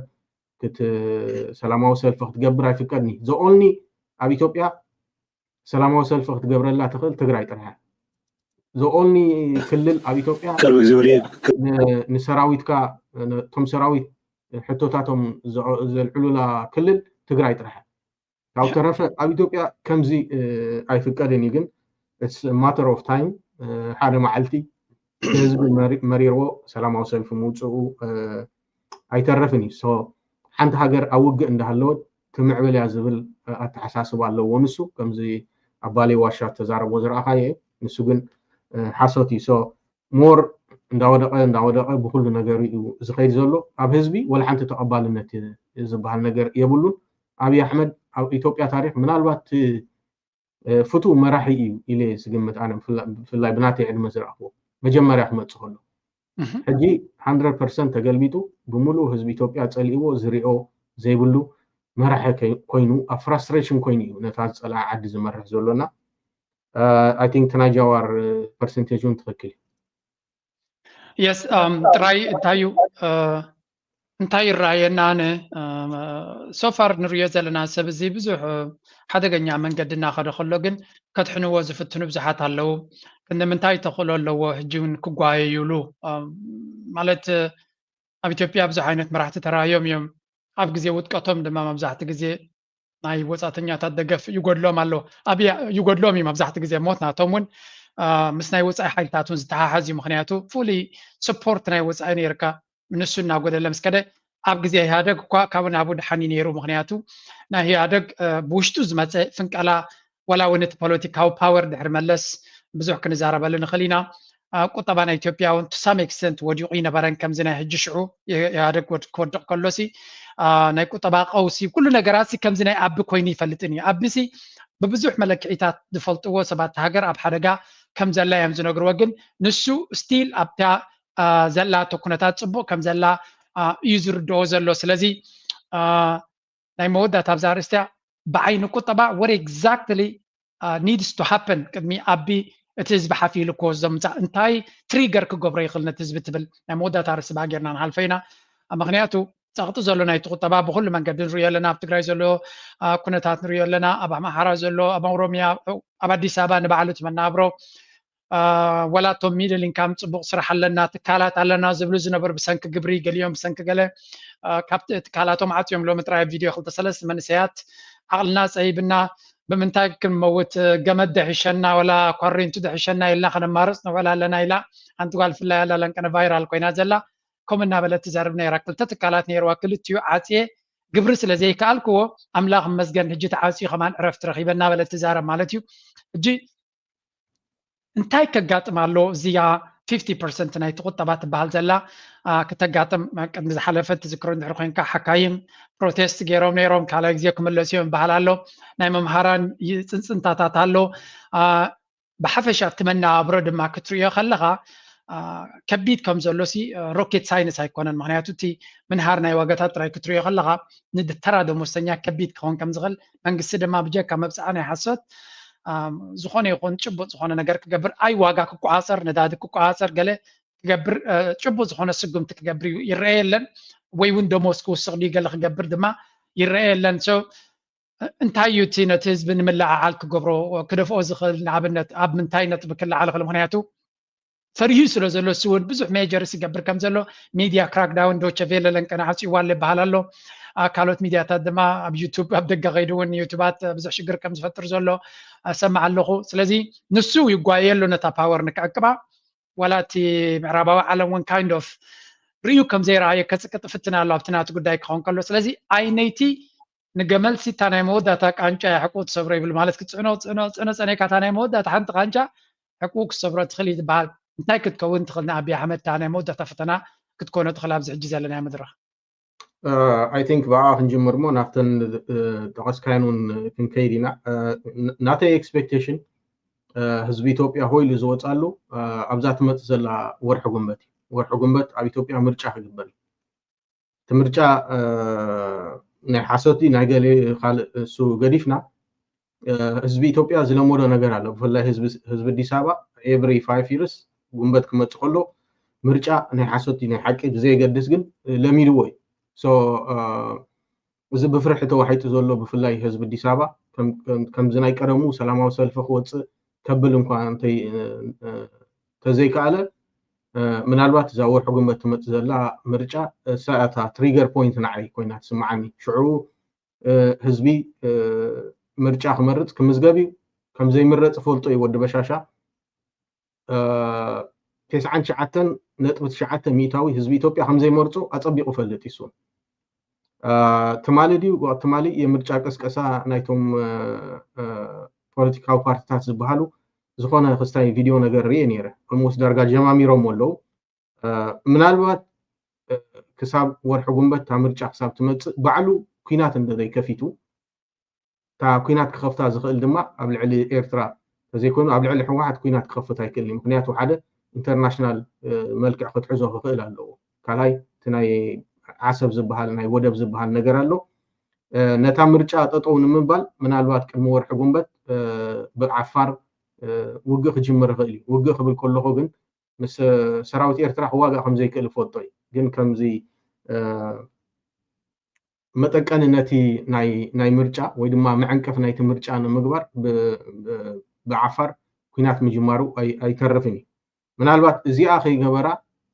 ሰላማዊ ሰልፊ ክትገብር ኣይፍቀድኒ። ዘኦልኒ ኣብ ኢትዮጵያ ሰላማዊ ሰልፊ ክትገብረላ ትኽእል ትግራይ ጥራሕ። ዘኦልኒ ክልል ኣብ ኢትዮጵያ ንሰራዊትካ እቶም ሰራዊት ሕቶታቶም ዘልዕሉላ ክልል ትግራይ ጥራሕ። ካብ ተረፈ ኣብ ኢትዮጵያ ከምዚ ኣይፍቀድን እዩ። ግን ማተር ኦፍ ታይም ሓደ መዓልቲ ህዝቢ መሪርዎ ሰላማዊ ሰልፊ ምውፅኡ ኣይተርፍን እዩ። ሓንቲ ሃገር ኣብ ውግእ እንዳሃለወት ትምዕብል እያ ዝብል ኣተሓሳስባ ኣለዎ። ንሱ ከምዚ ኣብ ባሌ ዋሻ ተዛረቦ ዝረኣኻዮ ንሱ ግን ሓሶት እዩ። ሞር እንዳወደቐ እንዳወደቐ ብኩሉ ነገሩ እዩ ዝኸይድ ዘሎ። ኣብ ህዝቢ ወላ ሓንቲ ተቐባልነት ዝበሃል ነገር የብሉን። ኣብይ ኣሕመድ ኣብ ኢትዮጵያ ታሪክ ምናልባት ፍቱው መራሒ እዩ ኢለ ዝግምት ኣነ ብፍላይ ብናተይ ዕድመ ዝረኣኽዎ መጀመርያ ክመፅእ ከሎ ሕጂ ሃንድረድ ፐርሰንት ተገልቢጡ ብምሉእ ህዝቢ ኢትዮጵያ ፀሊእዎ ዝሪኦ ዘይብሉ መራሒ ኮይኑ ኣብ ፍራስትሬሽን ኮይኑ እዩ ነታ ዝፀልኣ ዓዲ ዝመርሕ ዘሎና። ኣይ ቲንክ ናይ ጃዋር ፐርሰንቴጅ እውን ትኽክል እዩ። የስ ጥራይ እንታይ እዩ እንታይ ይረኣየና ኣነ ሶፋር ንሪኦ ዘለና ሰብ እዚ ብዙሕ ሓደገኛ መንገዲ እናኸደ ከሎ ግን ከድሕንዎ ዝፍትኑ ብዙሓት ኣለዉ። ክንዲ ምንታይ ተኽእሎ ኣለዎ ሕጂ እውን ክጓየዩሉ ማለት ኣብ ኢትዮጵያ ብዙሕ ዓይነት መራሕቲ ተራእዮም እዮም። ኣብ ግዜ ውድቀቶም ድማ መብዛሕቲ ግዜ ናይ ወፃእተኛታት ደገፍ ይጎድሎም ኣሎ። ኣብ ይጎድሎም እዩ መብዛሕቲ ግዜ ሞት ናቶም እውን ምስ ናይ ወፃኢ ሓይልታት እውን ዝተሓሓዝ እዩ። ምክንያቱ ፍሉይ ስፖርት ናይ ወፃኢ ነይርካ ንሱ እናጎደለ ምስ ከደ ኣብ ግዜ ኢህኣደግ እኳ ካብ ናቡ ድሓን እዩ ነይሩ። ምክንያቱ ናይ ኢህኣደግ ብውሽጡ ዝመፀ ፍንቀላ ዋላ እውን እቲ ፖለቲካዊ ፓወር ድሕሪ መለስ ብዙሕ ክንዛረበሉ ንኽእል ኢና። ቁጠባ ናይ ኢትዮጵያ እውን to some extent ወዲቑ ይነበረን ከምዚ ናይ ሕጂ ሽዑ ኢህኣደግ ክወድቕ ከሎሲ ናይ ቁጠባ ቀውሲ ኩሉ ነገራት ከምዚ ናይ ኣቢ ኮይኑ ይፈልጥን እዩ። ኣቢሲ ብብዙሕ መለክዒታት ዝፈልጥዎ ሰባት ሃገር ኣብ ሓደጋ ከም ዘላ እዮም ዝነግርዎ። ግን ንሱ ስቲል ኣብታ ዘላቶ ኩነታት ፅቡቅ ከም ዘላ እዩ ዝርድኦ ዘሎ። ስለዚ ናይ መወዳእታ ኣብዛ ኣርእስቲያ ብዓይኒ ቁጠባ what exactly needs to happen ቅድሚ ኣቢ እቲ ህዝቢ ሓፍ ኢሉ ክወስዶ ምፃእ እንታይ ትሪገር ክገብሮ ይኽእል ነቲ ህዝቢ ትብል ናይ መወዳእታ ኣርእስቲ ብኣ ጌርና ንሓልፎ ኢና። ምክንያቱ ፀቕጢ ዘሎ ናይቲ ቁጠባ ብኩሉ መንገዲ ንሪኦ ኣለና። ኣብ ትግራይ ዘሎ ኩነታት ንሪኦ ኣለና። ኣብ ኣምሓራ ዘሎ፣ ኣብ ኦሮሚያ፣ ኣብ ኣዲስ ኣበባ ንባዕሉ እቲ መናብሮ ወላ እቶም ሚድል ኢንካም ፅቡቅ ስራሕ ኣለና ትካላት ኣለና ዝብሉ ዝነበሩ ብሰንኪ ግብሪ ገሊኦም ብሰንኪ ገለ ካብ ትካላቶም ዓፅዮም ሎሚ ጥራይ ቪድዮ ክልተ ሰለስተ መንእሰያት ዓቕልና ፀቢብና ብምንታይ ክንመውት ገመድ ደሒሸና ወላ ኳሬንቱ ደሒሸና ኢልና ከነማርፅ ንውዕል ኣለና ኢላ ሓንቲ ጓል ፍላይ ኣላ ለንቀነ ቫይራል ኮይና ዘላ ከምኡ እናበለት ትዛርብ ነይራ። ክልተ ትካላት ነይርዋ ክልቲኡ ዓፅየ ግብሪ ስለ ዘይከኣልክዎ ኣምላኽ መስገን ሕጂ ተዓፅዩ ከማን ዕረፍቲ ረኺበ እናበለት ትዛረብ ማለት እዩ። ሕጂ እንታይ ከጋጥም ኣሎ እዚኣ ፊፍቲ ፐርሰንት ናይቲ ቁጠባ ትበሃል ዘላ፣ አ፣ ክተጋጥም ቅድሚ ዝሓለፈ ትዝክሮ እንድሕር ኮይንካ፣ ሓካይም ፕሮቴስት ገይሮም ነይሮም፣ ካልኣይ ግዜ ክምለሱ እዮም ይበሃል ኣሎ። ናይ መምሃራን ይ-፣ ጽንጽንታታት ኣሎ። አ፣ ብሓፈሻ እቲ መነባብሮ ድማ ክትርእዮ ከለኻ፣ አ፣ ከቢድ ከም ዘሎ ሲ፣ አ፣ ሮኬት ሳይንስ ኣይኮነን። ምኽንያቱ እቲ ምንሃር ናይ ዋጋታት ጥራይ ክትርእዮ ከለኻ፣ ንተራ ደሞዝተኛ ከቢድ ክኸውን ከም ዝኽእል፣ መንግስቲ ድማ ብጀካ መብጽዓ ናይ ሓሶት፣ አ፣ ዝኾነ ይኹን ጭቡጥ ዝኾነ ነገር ክገብር፣ ኣይ ዋጋ ክቆጻጸር፣ ነዳዲ ክቆጻጸር፣ ገለ ክገብር፣ አ፣ ጭቡጥ ዝኾነ ስጉምቲ ክገብር እዩ፣ ይረአ የለን። ወይ እውን ደሞዝ ክውስኽ ድዩ ገለ ክገብር ድማ ይረአ የለን። So፣ እንታይ እዩ እቲ ነቲ ህዝቢ ንምልዕዓል ክገብሮ፣ ክደፍኦ ዝኽእል? ንኣብነት ኣብ ምንታይ ነጥቢ ክለዓል ይኽእል? ምኽንያቱ ፈሪሁ ስለ ዘሎ፣ እሱ እውን ብዙሕ ሜጀርስ ይገብር ከም ዘሎ፣ ሚድያ ክራክዳውን ዶቸ ቬለ ለንቀነ ዓጽይዋ ኣሎ ይበሃል ኣሎ። አ፣ ካልኦት ሚድያታት ድማ ኣብ ዩቱብ፣ ኣብ ደገ ከይዱ እውን ዩቱባት ብዙሕ ሽግር ከም ዝፈጥር ዘሎ እሰምዕ ኣለኹ። ስለዚ ንሱ ይጓየ ኣሎ ነታ ፓወር ንክዕቅባ። ዋላ እቲ ምዕራባዊ ዓለም እውን ካይንድ ኦፍ ርእዩ ከም ዘይረኣየ ከጽቅጥ ፍትን ኣሎ ኣብቲ ናቲ ጉዳይ ክኸውን ከሎ። ስለዚ ኣይነይቲ ንገመል ሲታ ናይ መወዳእታ ቃንጫ እያ ሕቁ ትሰብሮ ይብል። ማለት ክጽዕኖ፣ ጽዕኖ፣ ጽዕኖ ጸኒካ እታ ናይ መወዳእታ ሓንቲ ቃንጫ ሕቁ ክትሰብሮ ትኽእል እዩ ዝበሃል። እንታይ ክትከውን ትኽእል ንኣብይ ኣሕመድ እታ ናይ መወዳእታ ፈተና ክትኮኖ ትኽእል ኣብዚ ሕጂ ዘለናዮ መድረኽ? I think ብኣ ክንጅምር እሞ ናብተን፣ እ፣ ጠቐስካየን እውን ክንከይድ ኢና። እ፣ ን-፣ ናተይ ኤክስፔክቴሽን፣ እ፣ ህዝቢ ኢትዮጵያ ሆ ኢሉ ዝወፅኣሉ፣ እ፣ ኣብዛ ትመፅእ ዘላ ወርሒ ጉንበት እዩ። ወርሒ ጉንበት ኣብ ኢትዮጵያ ምርጫ ክግበር እዩ። እቲ ምርጫ፣ እ፣ ናይ ሓሶት ናይ ገለ ካልእ እሱ ገዲፍና፣ እ፣ ህዝቢ ኢትዮጵያ ዝለመዶ ነገር ኣሎ። ብፍላይ ህዝቢ፣ ህዝቢ ኣዲስ ኣበባ ኤቭሪ ፋይቭ ይርስ ጉንበት ክመፅእ ከሎ ምርጫ ናይ ሓሶት ናይ ሓቂ ብዘየገድስ ግን ለሚድዎ እዩ። So፣ እ፣ እዚ ብፍርሒ ተዋሒጡ ዘሎ ብፍላይ ህዝቢ ኣዲስ ኣበባ ከም፣ ከም፣ ከምዚ ናይ ቀደሙ ሰላማዊ ሰልፊ ክወፅእ ከብል እንኳ እንተይ-፣ እ፣ እ፣ ተዘይከኣለ፣ እ፣ ምናልባት እዛ ወርሒ ጉንበት ትመፅእ ዘላ ምርጫ፣ እ፣ እሳ እያ እታ ትሪገር ፖይንት ንዓይ ኮይና ትስምዓኒ። ሽዑ፣ እ፣ ህዝቢ፣ እ፣ ምርጫ ክመርፅ ክምዝገብ እዩ። ከም ዘይምረፅ ፈልጦ እዩ ወዲ በሻሻ። እ፣ ተስዓን ትሽዓተን ነጥቢ ትሽዓተ ሚእታዊ ህዝቢ ኢትዮጵያ ከም ዘይመርፆ ኣፀቢቑ ፈልጥ እዩ እሱ። እ፣ ትማሊ ድዩ፣ ትማሊ የምርጫ ቅስቀሳ ናይቶም፣ እ፣ እ፣ ፖለቲካዊ ፓርቲታት ዝበሃሉ ዝኾነ ክስታይ ቪድዮ ነገር ርኤ ነይረ። ኦልሞስት ዳርጋ ጀማሚሮም ኣለዉ። እ፣ ምናልባት፣ እ፣ ክሳብ ወርሒ ጉንበት እታ ምርጫ ክሳብ ትመጽእ ባዕሉ ኲናት እንተዘይከፊቱ፣ እታ ኲናት ክኸፍታ ዝኽእል ድማ ኣብ ልዕሊ ኤርትራ ተዘይኮይኑ ኣብ ልዕሊ ህወሓት ኲናት ክኸፍት ኣይክእልን እዩ። ምኽንያቱ ሓደ ኢንተርናሽናል፣ እ፣ መልክዕ ክትሕዞ ክኽእል ኣለዎ። ካልኣይ እቲ ናይ ዓሰብ ዝበሃል ናይ ወደብ ዝበሃል ነገር ኣሎ። እ፣ ነታ ምርጫ ጠጠው ንምባል ምናልባት ቅድሚ ወርሒ ጉንበት፣ እ፣ ብዓፋር፣ እ፣ ውግእ ክጅምር ይኽእል እዩ። ውግእ ክብል ከለኹ ግን ምስ ሰራዊት ኤርትራ ክዋጋእ ከም ዘይክእል እፈልጦ እዩ። ግን ከምዚ፣ እ፣ መጠቀኒ ነቲ ናይ፣ ናይ ምርጫ ወይ ድማ መዐንቀፍ ናይቲ ምርጫ ንምግባር ብ-፣ ብ-፣ ብዓፋር ኲናት ምጅማሩ ኣይ-፣ ኣይተርፍን እዩ። ምናልባት እዚኣ ከይገበራ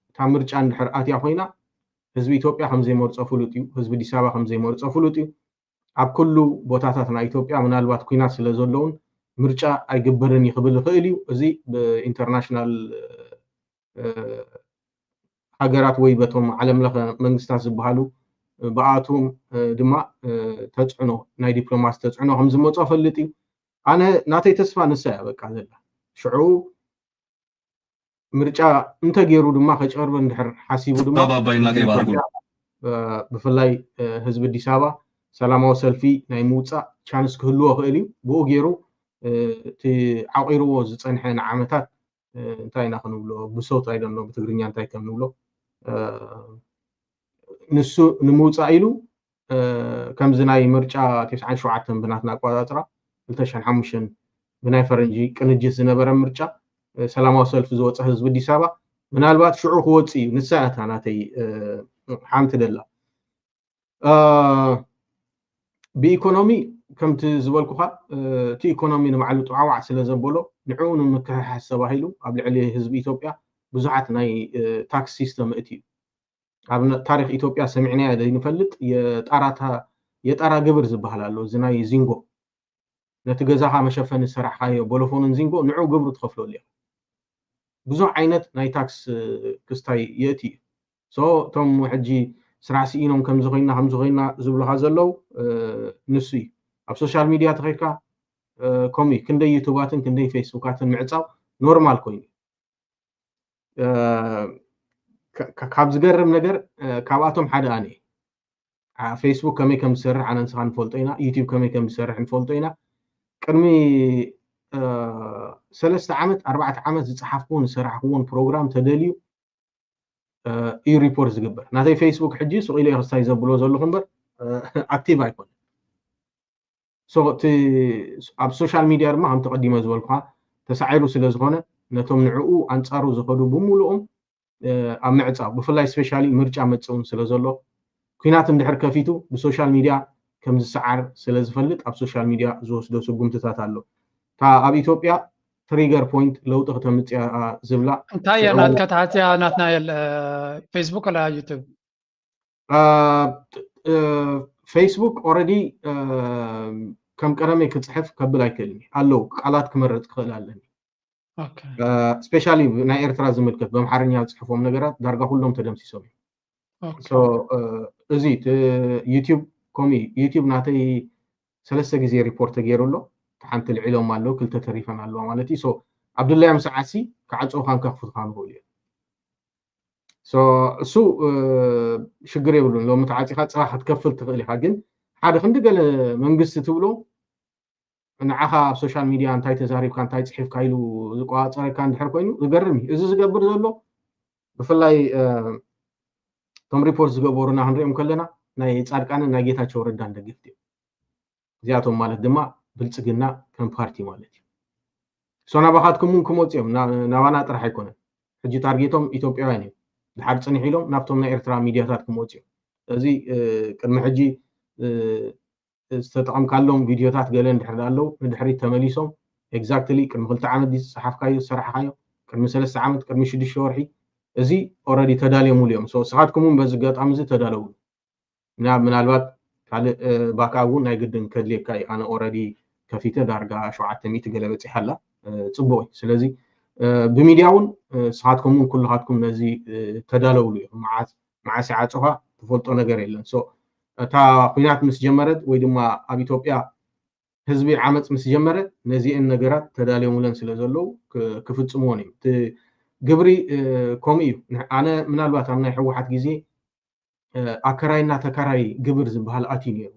እታ ምርጫ እንድሕር ኣትያ ኮይና ህዝቢ ኢትዮጵያ ከም ዘይመርጾ ፍሉጥ እዩ። ህዝቢ ኣዲስ ኣበባ ከም ዘይመርጾ ፍሉጥ እዩ። ኣብ ኩሉ ቦታታት ናይ ኢትዮጵያ ምናልባት ኲናት ስለ ዘለውን ምርጫ ኣይግበርን እዩ ክብል ይኽእል እዩ። እዚ ብኢንተርናሽናል፣ እ፣ ሃገራት ወይ በቶም ዓለም ለኸ መንግስታት ዝበሃሉ፣ እ፣ ብኣቶም፣ እ፣ ድማ፣ እ፣ ተጽዕኖ፣ ናይ ዲፕሎማሲ ተጽዕኖ ከም ዝመጾ ፈልጥ እዩ። ኣነ ናተይ ተስፋ ንሳ እያ በቃ ዘላ። ሽዑ ምርጫ እንተገይሩ ድማ ከጭበርበር እንድሕር ሓሲቡ ድማ ባባ ኣባይና ቀይ ባህር ኩሉ። እ፣ ብፍላይ፣ እ፣ ህዝቢ ኣዲስ ኣበባ ሰላማዊ ሰልፊ ናይ ምውፃእ ቻንስ ክህልዎ ክእል እዩ። ብኡ ገይሩ፣ እ፣ እቲ ዓቂርዎ ዝፀንሐ ንዓመታት፣ እ፣ እንታይ ኢና ክንብሎ፣ ብሶት ኣይደሎ ብትግርኛ እንታይ ከም ንብሎ፣ እ፣ ንሱ ንምውፃእ ኢሉ፣ እ፣ ከምዚ ናይ ምርጫ ተስዓን ሸውዓተን ብናትና ኣቆፃፅራ ክልተ ሽሕን ሓሙሽተን ብናይ ፈረንጂ ቅንጅት ዝነበረ ምርጫ፣ እ፣ ሰላማዊ ሰልፊ ዝወፀ ህዝቢ ኣዲስ ኣበባ ምናልባት ሽዑ ክወፅእ እዩ። ንሳ እያ እታ ናተይ፣ እ፣ ሓንቲ ደላ። እ፣ ብኢኮኖሚ ከምቲ ዝበልኩኻ፣ እ፣ እቲ ኢኮኖሚ ንባዕሉ ጥዋዕዋዕ ስለ ዘበሎ ንዕኡ ንምክሕሓስ ተባሂሉ ኣብ ልዕሊ ህዝቢ ኢትዮጵያ ብዙሓት ናይ፣ እ፣ ታክስ ሲስተም እቲ እዩ። ኣብ ነ-፣ ታሪክ ኢትዮጵያ ሰሚዕናዮ ዘይንፈልጥ የጣራታ-፣ የጣራ ግብር ዝበሃል ኣሎ። እዚ ናይ ዚንጎ ነቲ ገዛኻ መሸፈኒ ዝሰራሕካዮ ቦሎፎንን ዚንጎ ንዑ ግብሩ ትኸፍለሉ ኢኻ። ብዙሕ ዓይነት ናይ ታክስ፣ እ፣ ክስታይ የእቲ እዩ። ሶ እቶም ሕጂ ስራሕ ስኢኖም ከምዚ ኮይና ከምዚ ኮይና ዝብሉኻ ዘለዉ፣ እ፣ ንሱ እዩ። ኣብ ሶሻል ሚድያ ተኸድካ፣ እ፣ ከምኡ እዩ። ክንደይ ዩቱባትን ክንደይ ፌስቡካትን ምዕጻው ኖርማል ኮይኑ እዩ። ካብ ዝገርም ነገር ካብኣቶም ሓደ ኣነ። ፌስቡክ ከመይ ከም ዝሰርሕ ኣነ ንስኻ ንፈልጦ ኢና፣ ዩቲብ ከመይ ከም ዝሰርሕ ንፈልጦ ኢና። ቅድሚ ሰለስተ ዓመት ኣርባዕተ ዓመት ዝፀሓፍክዎን ዝሰራሕክዎን ፕሮግራም ተደልዩ እዩ ሪፖርት ዝግበር። ናተይ ፌስቡክ ሕጂ ስቕ ኢለ ክስታይ ዘብሎ ዘለኹ እምበር ኣክቲቭ ኣይኮነ። እቲ ኣብ ሶሻል ሚድያ ድማ ከም ተቐዲመ ዝበልኩኻ ተሳዒሩ ስለ ዝኾነ ነቶም ንዕኡ ኣንፃሩ ዝኸዱ ብምሉኦም ኣብ ምዕፃው፣ ብፍላይ ስፔሻሊ ምርጫ መፅእ እውን ስለ ዘሎ፣ ኲናት እንድሕር ከፊቱ ብሶሻል ሚድያ ከም ዝሰዓር ስለ ዝፈልጥ ኣብ ሶሻል ሚድያ ዝወስዶ ስጉምትታት ኣሎ። እታ ኣብ ኢትዮጵያ ትሪገር ፖይንት ለውጢ ክተምፅእ እያ ዝብላ እንታይ እያ ሽዑ ናትካ ተሓትያ ናትናኤል? ፌስቡክ ወላ ዩቱብ? ፌስቡክ ኦረዲ ከም ቀደመይ ክፅሕፍ ከብል ኣይክእልን ኣለዉ ቃላት ክመረፅ ክኽእል ኣለኒ። ስፔሻሊ ናይ ኤርትራ ዝምልከት በምሓርኛ ዝፅሕፎም ነገራት ዳርጋ ኩሎም ተደምሲሶም እዮም። እዚ ዩቲብ ከምኡ እዩ። ዩቲብ ናተይ ሰለስተ ግዜ ሪፖርት ተገይሩ ኣሎ። ሓንቲ ልዒሎም ኣለዉ ክልተ ተሪፈን ኣለዋ ማለት እዩ። ኣብድላዮም ሰዓትሲ ክዓፅውካን ከኽፍቱካን ይኽእሉ እዮም። እሱ ሽግር የብሉን። ሎሚ ተዓፂኻ ፅባሕ ክትከፍል ትኽእል ኢኻ። ግን ሓደ ክንዲ ገለ መንግስቲ ትብሎ ንዓኻ ኣብ ሶሻል ሚድያ እንታይ ተዛሪብካ እንታይ ፅሒፍካ ኢሉ ዝቆፃፀረካ እንድሕር ኮይኑ ዝገርም እዩ። እዚ ዝገብር ዘሎ ብፍላይ እቶም ሪፖርት ዝገበሩና ክንሪኦም ከለና ናይ ፃድቃንን ናይ ጌታቸው ረዳን ደገፍቲ እዮም። እዚኣቶም ማለት ድማ ብልፅግና ከም ፓርቲ ማለት እዩ። ሶ ናባኻትኩም እውን ክመፁ እዮም። ናባና ጥራሕ ኣይኮነን። ሕጂ ታርጌቶም ኢትዮጵያውያን እዮም። ድሓር ፅንሕ ኢሎም ናብቶም ናይ ኤርትራ ሚድያታት ክመፁ እዮም። እዚ ቅድሚ ሕጂ ዝተጠቐምካሎም ቪድዮታት ገለ እንድሕር ኣለዉ ንድሕሪት ተመሊሶም ኤግዛክትሊ ቅድሚ ክልተ ዓመት ድዩ ዝፀሓፍካዮ ዝሰራሕካዮ ቅድሚ ሰለስተ ዓመት ቅድሚ ሽዱሽተ ወርሒ እዚ ኦረዲ ተዳልዮምሉ እዮም። ንስኻትኩም እውን በዚ ኣጋጣሚ እዚ ተዳለውሉ። ምናልባት ካልእ ባካ እውን ናይ ግድን ከድልየካ እዩ። ኣነ ኦረዲ ከፊተ ዳርጋ ሸውዓተ ሚእቲ ገለ በፂሓ ኣላ። ፅቡቅ እዩ። ስለዚ ብሚድያ እውን ንስኻትኩም እውን ኩልኻትኩም ነዚ ተዳለውሉ እዩ። መዓስ ይዓፅኻ ትፈልጦ ነገር የለን። እታ ኩናት ምስ ጀመረት ወይ ድማ ኣብ ኢትዮጵያ ህዝቢ ዓመፅ ምስ ጀመረ ነዚአን ነገራት ተዳልዮምለን ስለ ዘለዉ ክፍፅምዎን እዮም። ግብሪ ከምኡ እዩ። ኣነ ምናልባት ኣብ ናይ ህወሓት ግዜ ኣከራይና ተከራይ ግብር ዝበሃል ኣትዩ ነይሩ።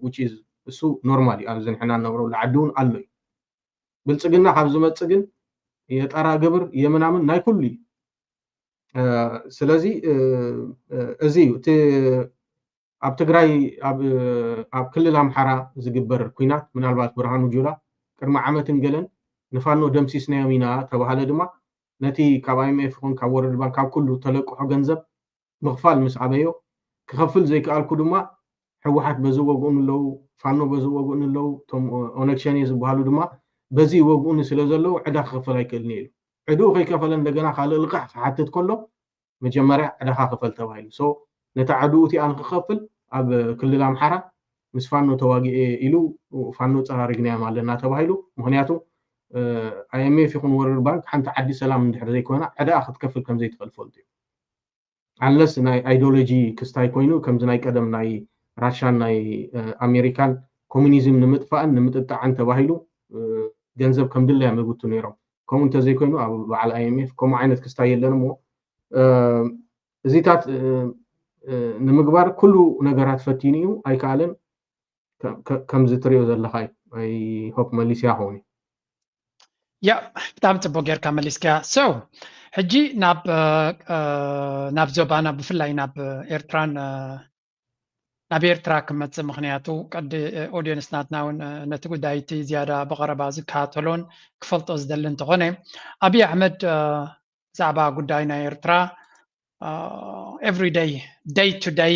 እሱ ኖርማል እዩ። ኣብዚ ንሕና ንነብረሉ ዓዲ እውን ኣሎ እዩ። ብልፅግና ካብ ዝመፅእ ግን የጠራ ግብር የምናምን ናይ ኩሉ እዩ። ስለዚ እዚ እዩ እቲ ኣብ ትግራይ ኣብ ክልል ኣምሓራ ዝግበር ኩናት ምናልባት ብርሃኑ ጁላ ቅድሚ ዓመትን ገለን ንፋኖ ደምሲስናዮም ኢና ተባሃለ ድማ ነቲ ካብ ኣይምኤፍ ይኹን ካብ ወርልድ ባንክ ካብ ኩሉ ተለቅሖ ገንዘብ ምኽፋል ምስ ኣበዮ ክኸፍል ዘይከኣልኩ ድማ ህወሓት በዚ ወግኡን ኣለዉ፣ ፋኖ በዚ ወግኡን ኣለዉ፣ እቶም ኦነግ ሸኔ ዝበሃሉ ድማ በዚ ወግኡን ስለ ዘለዉ ዕዳ ክኸፈል ኣይክእልን ኢሉ። ዕድኡ ከይከፈለ እንደገና ካልእ ልቓሕ ክሓትት ከሎ መጀመርያ ዕዳኻ ክፈል ተባሂሉ። ሶ ነታ ዕድኡ እቲኣ ንክኸፍል ኣብ ክልል ኣምሓራ ምስ ፋኖ ተዋጊኤ ኢሉ ፋኖ ፀራሪግናዮም ኣለና ተባሂሉ። ምክንያቱ ኣይኤምኤፍ ይኹን ወርልድ ባንክ ሓንቲ ዓዲ ሰላም እንድሕር ዘይኮና ዕዳኣ ክትከፍል ከምዘይትኽእል ፈልጡ እዩ። ኣንለስ ናይ ኣይዲዮሎጂ ክስታይ ኮይኑ ከምዚ ናይ ቀደም ናይ ራሻን ናይ ኣሜሪካን ኮሚኒዝም ንምጥፋእን ንምጥጣዕን ተባሂሉ ገንዘብ ከም ድለያ ምግብቱ ነይሮም። ከምኡ እንተዘይኮይኑ ኣብ በዓል ኣይኤምኤፍ ከምኡ ዓይነት ክስታይ የለን እሞ እዚታት ንምግባር ኩሉ ነገራት ፈቲኑ እዩ ኣይከኣለን። ከምዚ ትሪኦ ዘለኻ እዩ። ሆፕ መሊስያ ኸውን እዩ። ያ ብጣዕሚ ፅቡቅ ጌርካ መሊስካ። ሰው ሕጂ ናብ ናብ ዞባና ብፍላይ ናብ ኤርትራን ናብ ኤርትራ ክመፅእ ምክንያቱ ቀዲ ኦዲየንስ ናትና እውን ነቲ ጉዳይ እቲ ዝያዳ ብቀረባ ዝከታተሎን ክፈልጦ ዝደሊ እንተኾነ ኣብይ ኣሕመድ ብዛዕባ ጉዳይ ናይ ኤርትራ every day day to day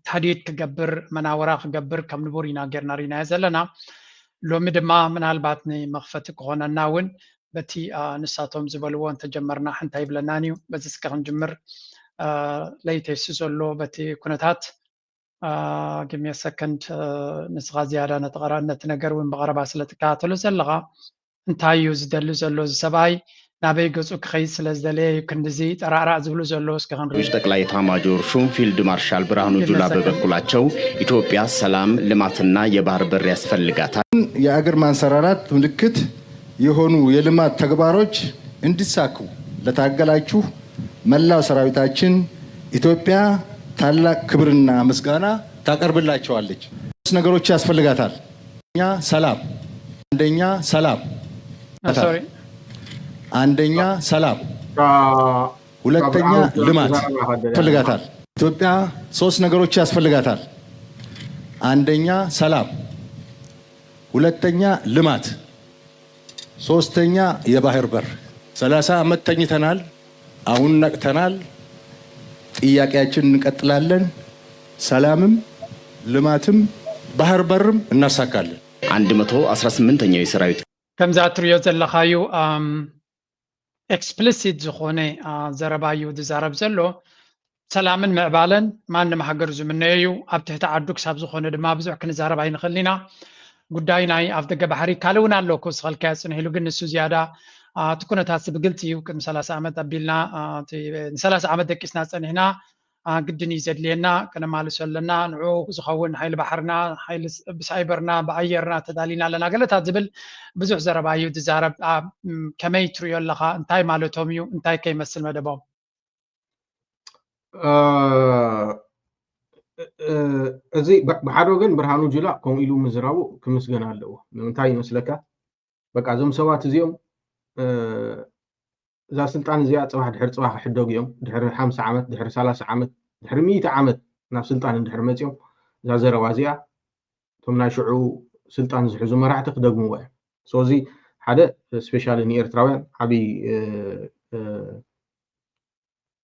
ታህዲድ ክገብር መናወራ ክገብር ከም ንቡር ኢና ጌርና ሪናዮ ዘለና። ሎሚ ድማ ምናልባት ንመኽፈቲ ክኾነና እውን በቲ ንሳቶም ዝበልዎ እንተጀመርና ሓንታ ይብለናን እዩ። በዚ እስከ ክንጅምር ለይተይሱ ዘሎ በቲ ኩነታት give me a second ንስኻ ዝያዳ ነቲ ነገር እውን ብቐረባ ስለ ትከታተሎ ዘለኻ እንታይ እዩ ዝደሊ ዘሎ እዚ ሰብኣይ ናበይ ገፁ ክኸይድ ስለ ዝደለየ እዩ ክንድዚ ጠራዕራዕ ዝብሉ ዘለዉ እስከ ክንርኢ ጠቅላይ ኤታማጆር ሹም ፊልድ ማርሻል ብርሃኑ ጁላ በበኩላቸው ኢትዮጵያ ሰላም ልማትና የባህር በር ያስፈልጋታል የአገር ማንሰራራት ምልክት የሆኑ የልማት ተግባሮች እንዲሳኩ ለታገላችሁ መላው ሰራዊታችን ኢትዮጵያ ታላቅ ክብርና ምስጋና ታቀርብላቸዋለች። ሶስት ነገሮች ያስፈልጋታል። አንደኛ ሰላም፣ አንደኛ ሰላም፣ Sorry. አንደኛ ሰላም፣ ሁለተኛ ልማት ያስፈልጋታል። ኢትዮጵያ ሶስት ነገሮች ያስፈልጋታል። አንደኛ ሰላም፣ ሁለተኛ ልማት፣ ሶስተኛ የባህር በር። ሰላሳ ዓመት ተኝተናል። አሁን ነቅተናል። ጥያቄያችን እንቀጥላለን። ሰላምም ልማትም ባህር በርም እናሳካለን። አንድ መቶ አስራ ስምንተኛው የሰራዊት ከምዛ እትሪኦ ዘለኻዩ ኣም፣ ኤክስፕሊሲት ዝኾነ ኣ፣ ዘረባ እዩ ዝዛረብ ዘሎ። ሰላምን ምዕባለን ማንም ሃገር ዝምነዮ እዩ። ኣብ ትሕቲ ዓዱ ክሳብ ዝኾነ ድማ ብዙሕ ክንዛረብ ኣይንኽእልን ኢና። ጉዳይ ናይ ኣፍ ደገ ባሕሪ ካልእ እውን ኣሎ ክውስኸልካዮ ጽንሕ ኢሉ፣ ግን ንሱ ዝያዳ ኣ፣ እቲ ኩነታት ብግልፂ እዩ። ቅድሚ ሰላሳ ዓመት ኣቢልና ኣ፣ እቲ፣ ንሰላሳ ዓመት ደቂስና ጸኒሕና ኣ፣ ግድን እዩ ዘድልየና፣ ከነማልሶ ኣለና። ንዑ ዝኸውን ሓይሊ ባሕርና፣ ሓይሊ ስ- ብሳይበርና፣ ብኣየርና ተዳሊና ኣለና ገለታት ዝብል ብዙሕ ዘረባ እዩ ዝዛረብ። ኣ፣ ም፣ ከመይ ትሪኦ ኣለኻ? እንታይ ማለቶም እዩ? እንታይ ከይመስል መደቦም? እ፣ እ፣ እዚ ብ- ብሓደ ወገን ብርሃኑ ጁላ ከምኡ ኢሉ ምዝራቡ ክምስገን ኣለዎ። ንምንታይ ይመስለካ? በቃ እዞም ሰባት እዚኦም እ፣ እዛ ስልጣን እዚኣ ጽባሕ ድሕሪ ጽባሕ ክሕደጉ እዮም። ድሕሪ ሓምሳ ዓመት፣ ድሕሪ ሰላሳ ዓመት፣ ድሕሪ ሚእቲ ዓመት ናብ ስልጣን እንድሕር መጺኦም እዛ ዘረባ እዚኣ እቶም ናይ ሽዑ ስልጣን ዝሕዙ መራሕቲ ክደግምዋ እዮም። So እዚ ሓደ ስፔሻሊ ንኤርትራውያን ዓብዪ እ፣ እ፣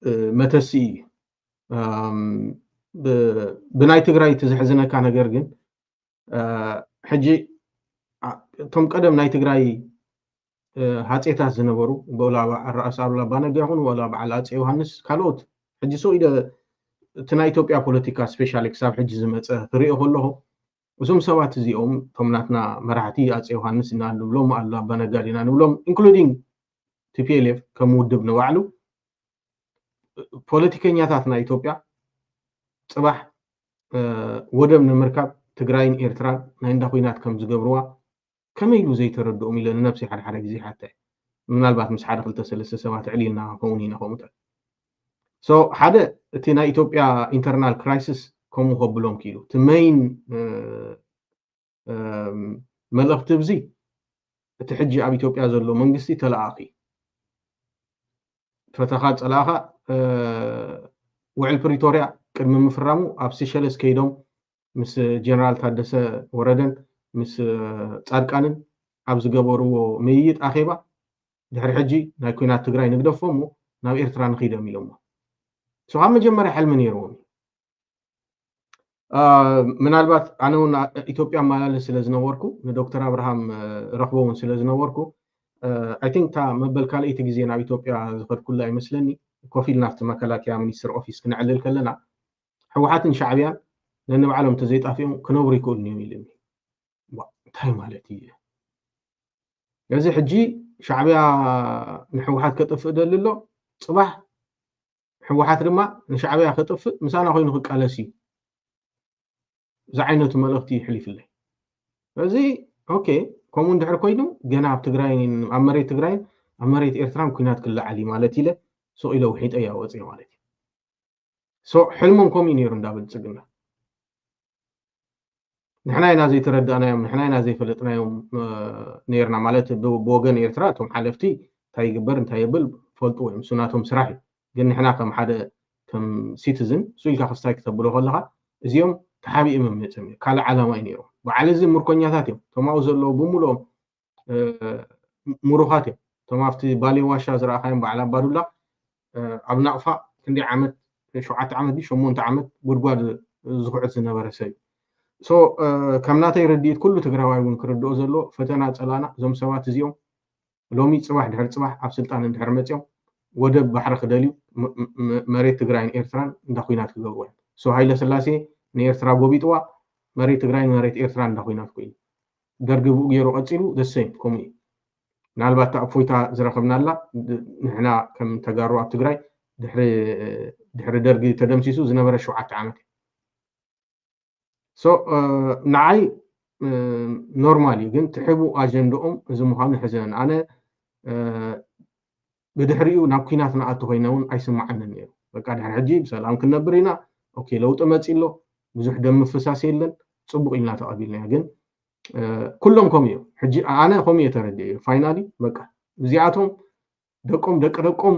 እ፣ መተሲ እዩ። እም፣ ብ- ብናይ ትግራይ እቲ ዘሕዝነካ ነገር ግን እ፣ ሕጂ ኣ- እቶም ቀደም ናይ ትግራይ እ፣ ሃጼታት ዝነበሩ ወላ ኣባ- ራእሲ ኣሉላ ኣባነጋ ይኹን ወላ በዓል ኣጼ ዮሃንስ ካልኦት ሕጂ ሰው ኢደ እቲ ናይ ኢትዮጵያ ፖለቲካ ስፔሻሊ ክሳብ ሕጂ ዝመፀ ክሪኦ ከለኹ እዞም ሰባት እዚኦም እቶም ናትና መራሕቲ ኣጼ ዮሃንስ ኢና ንብሎም ኣሉላ ኣባነጋ ዲና ንብሎም ኢንክሉዲንግ ቲፒኤልኤፍ ከም ውድብ ንባዕሉ ፖለቲከኛታት ናይ ኢትዮጵያ ፅባሕ እ፣ ወደብ ንምርካብ ትግራይን ኤርትራን ናይ እንዳ ኩናት ከም ዝገብርዋ ከመይ ኢሉ ዘይተረድኦም ኢለ ንነብሲ ሓደ ሓደ ግዜ ሓተ። ምናልባት ምስ ሓደ ክልተ ሰለስተ ሰባት ዕሊልና ከውን ኢና ከምኡ so ሓደ እቲ ናይ ኢትዮጵያ ኢንተርናል ክራይሲስ ከምኡ ከብሎም ክኢሉ እቲ መይን እ፣ እም፣ መልእኽቲ እዚ እቲ ሕጂ ኣብ ኢትዮጵያ ዘሎ መንግስቲ ተለኣኺ ፈተኻ ጸላእኻ እ፣ ውዕል ፕሪቶርያ ቅድሚ ምፍራሙ ኣብ ሲሸልስ ከይዶም ምስ ጀነራል ታደሰ ወረደን ምስ እ፣ ጻድቃንን ኣብ ዝገበርዎ ምይይጥ ኣኼባ ድሕሪ ሕጂ ናይ ኩናት ትግራይ ንግደፎ እሞ ናብ ኤርትራ ንኺዶም ኢሎሞ። So ካብ መጀመርያ ሕልሚ ነይርዎም እዩ። አ፣ ምናልባት ኣነ እውን አ- ኢትዮጵያ ኣመላለስ ስለ ዝነበርኩ ንዶክተር ኣብርሃም እ፣ ረኽቦ እውን ስለ ዝነበርኩ I think እታ መበል ካልኣይቲ ግዜ ናብ ኢትዮጵያ ዝኸድኩላ ይመስለኒ ኮፍ ኢልና ኣብቲ መከላከያ ሚኒስትር ኦፊስ ክነዕልል ከለና ህወሓትን ሻዕብያን ነንባዕሎም እንተዘይጣፊኦም ክነብሩ ይክእሉን እዮም ኢሉኒ። ዋ፣ እንታይ ማለት እዩ? እዚ ሕጂ ሻዕብያ ንህወሓት ከጥፍእ ደሊ ኣሎ፣ ፅባሕ ህወሓት ድማ ንሻዕብያ ከጥፍእ ምሳና ኮይኑ ክቃለስ እዩ ዝዓይነቱ መልእኽቲ ይሕሊፍለይ። ስለዚ ኦኬ፣ ከምኡ እንድሕር ኮይኑ ገና ኣብ ትግራይ ኣብ መሬት ትግራይን ኣብ መሬት ኤርትራን ኩናት ክለዓል እዩ ማለት ኢለ ሱቕ ኢለ ውሒጠ እያ ወፅየ ማለት እዩ። So ሕልሞም ከምኡ እዩ ነይሩ እንዳ ብልፅግና። ንሕና ኢና ዘይተረዳእናዮም፣ ንሕና ኢና ዘይፈለጥናዮም እ፣ ነይርና ማለት ብ- ብወገን ኤርትራ እቶም ሓለፍቲ እንታይ ይግበር እንታይ የብል ፈልጥዎ እዮም፣ እሱ ናቶም ስራሕ እዩ። ግን ንሕና ከም ሓደ ከም ሲቲዝን እሱ ኢልካ ክስታይ ክተብሎ ከለካ እዚኦም ተሓቢኦም እዮም መፅኦም እዮም፣ ካልእ ዓላማ እዩ ነይሮም። በዓል እዚ ምርኮኛታት እዮም፣ እቶም ኣብኡ ዘለዉ ብምልኦም እ፣ ምሩኻት እዮም። እቶም ኣብቲ ባሌ ዋሻ ዝረኣኻዮም በዓል ኣባዱላ እ፣ ኣብ ናቕፋ ክንደይ ዓመት ሸውዓተ ዓመት ድዩ ሸሞንተ ዓመት ጉድጓድ ዝኹዕት ዝነበረ ሰብ እዩ። So እ፣ ከም ናተይ ርድኢት ኩሉ ትግራዋይ እውን ክርድኦ ዘለዎ ፈተና ፀላእና እዞም ሰባት እዚኦም ሎሚ ፅባሕ ድሕሪ ፅባሕ ኣብ ስልጣን እንድሕር መፅኦም ወደብ ባሕሪ ክደልዩ ም- ም- መሬት ትግራይን ኤርትራን እንዳ ኩናት ክገብርዎ እዮም። So ሃይለ ስላሴ ንኤርትራ ጎቢጥዋ መሬት ትግራይን መሬት ኤርትራን እንዳ ኩናት ኮይኑ ደርጊ ብኡ ገይሩ ቀፂሉ the same ከምኡ እዩ። ምናልባት እታ እፎይታ ዝረኸብናላ ድ- ንሕና ከም ተጋሩ ኣብ ትግራይ ድሕሪ ድሕሪ ደርጊ ተደምሲሱ ዝነበረ ሸውዓተ ዓመት እዩ። So እ፣ ንዓይ እ፣ ኖርማል እዩ፣ ግን ትሕቡ ኣጀንድኦም እዚ ምዃኑ ይሕዘን። ኣነ እ፣ ብድሕሪኡ ናብ ኲናት ንኣቱ ኮይነ እውን ኣይስማዓንን ነይሩ። በቃ ድሕሪ ሕጂ ብሰላም ክንነብር ኢና፣ ኦኬ ለውጢ መፂ ኣሎ፣ ብዙሕ ደም ምፍሳስ የለን፣ ፅቡቕ ኢልና ተቐቢልናዮ። ግን ኩሎም ከምኡ እዮም። ሕጂ ኣነ ከምኡ እየ ተረዲኤ። ፋይናሊ በቃ እዚኣቶም ደቆም ደቂ ደቆም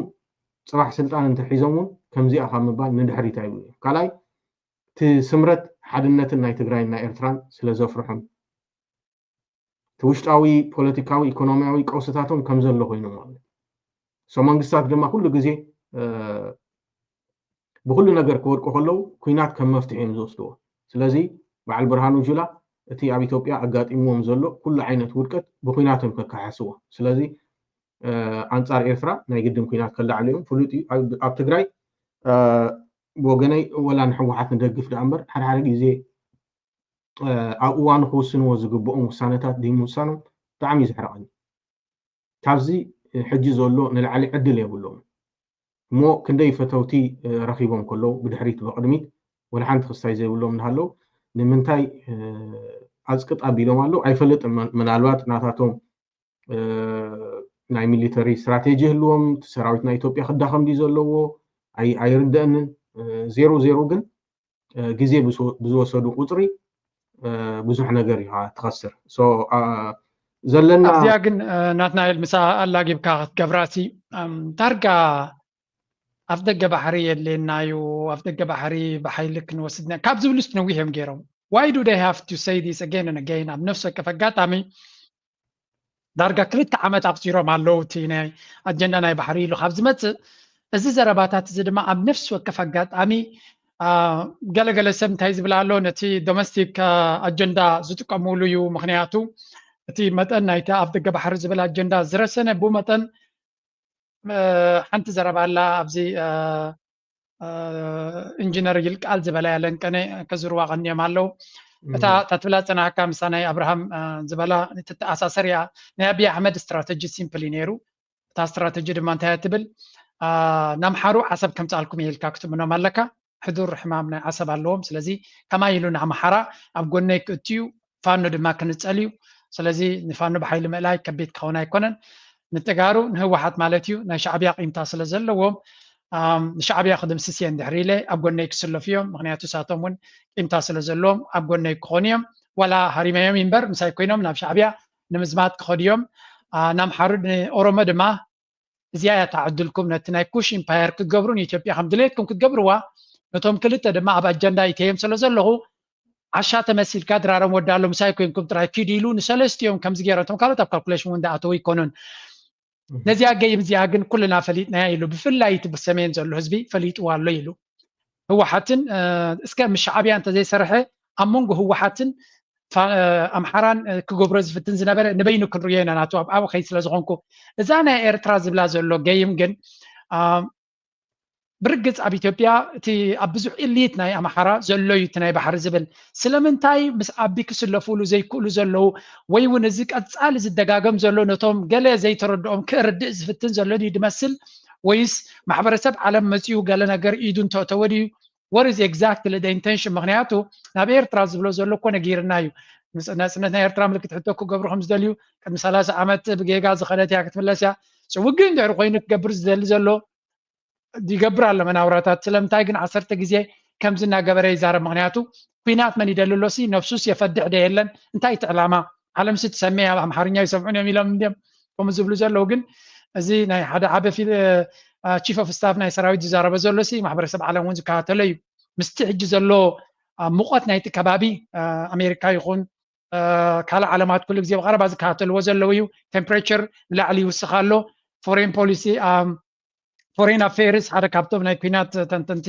ፅባሕ ስልጣን እንተሒዞም እውን ከምዚኣ ካብ ምባል ንድሕሪት ኣይብሉ እዮም። ካልኣይ እቲ ስምረት ሓድነትን ናይ ትግራይን ናይ ኤርትራን ስለ ዘፍርሖም እቲ ውሽጣዊ ፖለቲካዊ ኢኮኖሚያዊ ቀውስታቶም ከም ዘሎ ኮይኖም ማለት ሶ መንግስታት ድማ ኩሉ ግዜ ብኩሉ ነገር ክወድቁ ከለዉ ኩናት ከም መፍትሒ እዮም ዝወስድዎ። ስለዚ በዓል ብርሃኑ ጁላ እቲ ኣብ ኢትዮጵያ ኣጋጢምዎም ዘሎ ኩሉ ዓይነት ውድቀት ብኩናት እዮም ከከሓስዎ። ስለዚ ኣንጻር ኤርትራ ናይ ግድን ኩናት ከለዓሉ እዮም። ፍሉጥ እዩ። ኣብ ትግራይ ብወገነይ ወላ ንሕወሓት ንደግፍ ደኣ እምበር ሓደ ሓደ ግዜ ኣብ እዋኑ ክውስንዎ ዝግብኦም ውሳነታት ደይምውሳኖም ብጣዕሚ እዩ ዘሕርቐኒ። ካብዚ ሕጂ ዘሎ ንላዕሊ ዕድል የብሎም እሞ ክንደይ ፈተውቲ ረኺቦም ከለዉ ብድሕሪት ብቕድሚት ወላ ሓንቲ ክስታይ ዘይብሎም እናሃለዉ ንምንታይ ኣዝቅጥ ኣቢሎም ኣለዉ ኣይፈልጥን። ምናልባት ናታቶም ናይ ሚሊተሪ ስትራቴጂ ህልዎም እቲ ሰራዊት ናይ ኢትዮጵያ ክዳኸም ድዩ ዘለዎ ኣይርደአንን። ዜሮ ዜሮ ግን ግዜ ብዝወሰዱ ቁፅሪ ብዙሕ ነገር ኢኻ ትኸስር። ዘለና ኣብዚኣ ግን ናትናኤል ምሳ ኣላጊብካ ክትገብራሲ ዳርጋ ኣፍ ደገ ባሕሪ የድልየና እዩ፣ ኣፍ ደገ ባሕሪ ብሓይሊ ክንወስድ ካብ ዝብሉስ ነዊሕ እዮም ገይሮም። Why do they have to say this again and again? ኣብ ነፍሲ ወከፍ ኣጋጣሚ ዳርጋ ክልተ ዓመት ኣቑፂሮም ኣለዉ እቲ ናይ ኣጀንዳ ናይ ባሕሪ ኢሉ ካብ ዝመፅእ፣ እዚ ዘረባታት እዚ ድማ ኣብ ነፍሲ ወከፍ ኣጋጣሚ ገለገለ ሰብ እንታይ ዝብል ኣሎ፣ ነቲ ዶሜስቲክ ኣጀንዳ ዝጥቀምሉ እዩ። ምክንያቱ እቲ መጠን ናይቲ ኣፍ ደገ ባሕሪ ዝብል ኣጀንዳ ዝረሰነ ብኡ መጠን ሓንቲ ዘረባ ኣላ ኣብዚ ኢንጂነር ይልቃል ዝበላ ያለን ቀነ ከዝርዋ ቀኒዮም ኣለዉ። እታ እታ ትብላ ዝፀናሕካ ምሳ ናይ ኣብርሃም ዝበላ ትተኣሳሰር እያ። ናይ ኣብይ ኣሕመድ ስትራተጂ ሲምፕል እዩ ነይሩ። እታ ስትራተጂ ድማ እንታይ እያ ትብል? ናምሓሩ ዓሰብ ከምፃልኩም እየ ኢልካ ክትምኖም ኣለካ። ሕዱር ሕማም ናይ ዓሰብ ኣለዎም። ስለዚ ከማይ ኢሉ ንኣምሓራ ኣብ ጎነይ ክእትዩ ፋኖ ድማ ክንፀል እዩ። ስለዚ ንፋኖ ብሓይሊ ምእላይ ከቢድ ክኸውን ኣይኮነን። ንተጋሩ ንህወሓት ማለት እዩ ናይ ሻዕብያ ቂምታ ስለ ዘለዎም ንሻዕብያ ክድምስስ እየ እንድሕር ኢለ ኣብ ጎነይ ክስለፉ እዮም። ምክንያቱ እሳቶም እውን ቂምታ ስለ ዘለዎም ኣብ ጎነይ ክኾኑ እዮም። ዋላ ሃሪመዮም እምበር ምሳይ ኮይኖም ናብ ሻዕብያ ንምዝማት ክኸዱ እዮም። ናምሓሩ ንኦሮሞ ድማ እዚኣ እያ እታ ዕድልኩም ነቲ ናይ ኩሽ ኢምፓየር ክትገብሩ ንኢትዮጵያ ከም ድሌትኩም ክትገብርዋ ነቶም ክልተ ድማ ኣብ ኣጀንዳ ኢተዮም ስለ ዘለኹ ዓሻ ተመሲልካ ድራሮም ወዳሎ ምሳይ ኮንኩም ጥራይ ኪዱ ኢሉ ንሰለስቲኦም ከምዚ ገይሮም እቶም ካልኦት ኣብ ካልኩሌሽን እውን ዝኣተው ኣይኮኑን። ነዚኣ ገይም እዚኣ ግን ኩልና ፈሊጥናያ ኢሉ ብፍላይ እቲ ብሰሜን ዘሎ ህዝቢ ፈሊጥዋ ኣሎ ኢሉ ህወሓትን እስከ ምስ ሻዕብያ እንተዘይሰርሐ ኣብ መንጎ ህወሓትን ኣምሓራን ክገብሮ ዝፍትን ዝነበረ ንበይኑ ክንርእዮ ኢና ናቱ ኣብ ኣብ ከይድ ስለ ዝኾንኩ እዛ ናይ ኤርትራ ዝብላ ዘሎ ገይም ግን ብርግፅ ኣብ ኢትዮጵያ እቲ ኣብ ብዙሕ ኢሊት ናይ ኣምሓራ ዘሎ እዩ እቲ ናይ ባሕሪ ዝብል ስለምንታይ ምስ ኣቢ ክስለፉሉ ዘይክእሉ ዘለዉ ወይ እውን እዚ ቀፃሊ ዝደጋገም ዘሎ ነቶም ገለ ዘይተረድኦም ክርድእ ዝፍትን ዘሎ ድዩ ድመስል ወይስ ማሕበረሰብ ዓለም መፂኡ ገለ ነገር ኢዱ እንተእተወ ድዩ what is exactly the intention ምክንያቱ ናብ ኤርትራ ዝብሎ ዘሎ እኮ ነጊርና እዩ ናፅነት ናይ ኤርትራ ምልክት ሕቶ ክገብሩ ከም ዝደልዩ ቅድሚ ሰላሳ ዓመት ብጌጋ ዝኸደት እያ ክትምለስ እያ ውግእ እንድሕር ኮይኑ ክገብር ዝደሊ ዘሎ ይገብር ኣሎ መናውራታት ስለምንታይ ግን ዓሰርተ ግዜ ከምዚ እናገበረ ይዛረብ ምክንያቱ ኩናት መን ይደሊ ኣሎ ሲ ነፍሱስ የፈድሕ ደ የለን እንታይ እቲ ዕላማ ዓለም ሲ ትሰምዕ ኣብ ኣምሓርኛ ይሰምዑን እዮም ኢሎም እንዲም ከምኡ ዝብሉ ዘለዉ ግን እዚ ናይ ሓደ ዓበ chief of staff ናይ ሰራዊት ዝዛረበ ዘሎ ሲ ማሕበረሰብ ዓለም እውን ዝከታተሎ እዩ ምስቲ ሕጂ ዘሎ ሙቐት ናይቲ ከባቢ ኣሜሪካ ይኹን ካልእ ዓለማት ኩሉ ግዜ ብቐረባ ዝከታተልዎ ዘለዉ እዩ temperature ንላዕሊ ይውስኽ ኣሎ foreign policy foreign affairs ሓደ ካብቶም ናይ ኩናት ተንተንቲ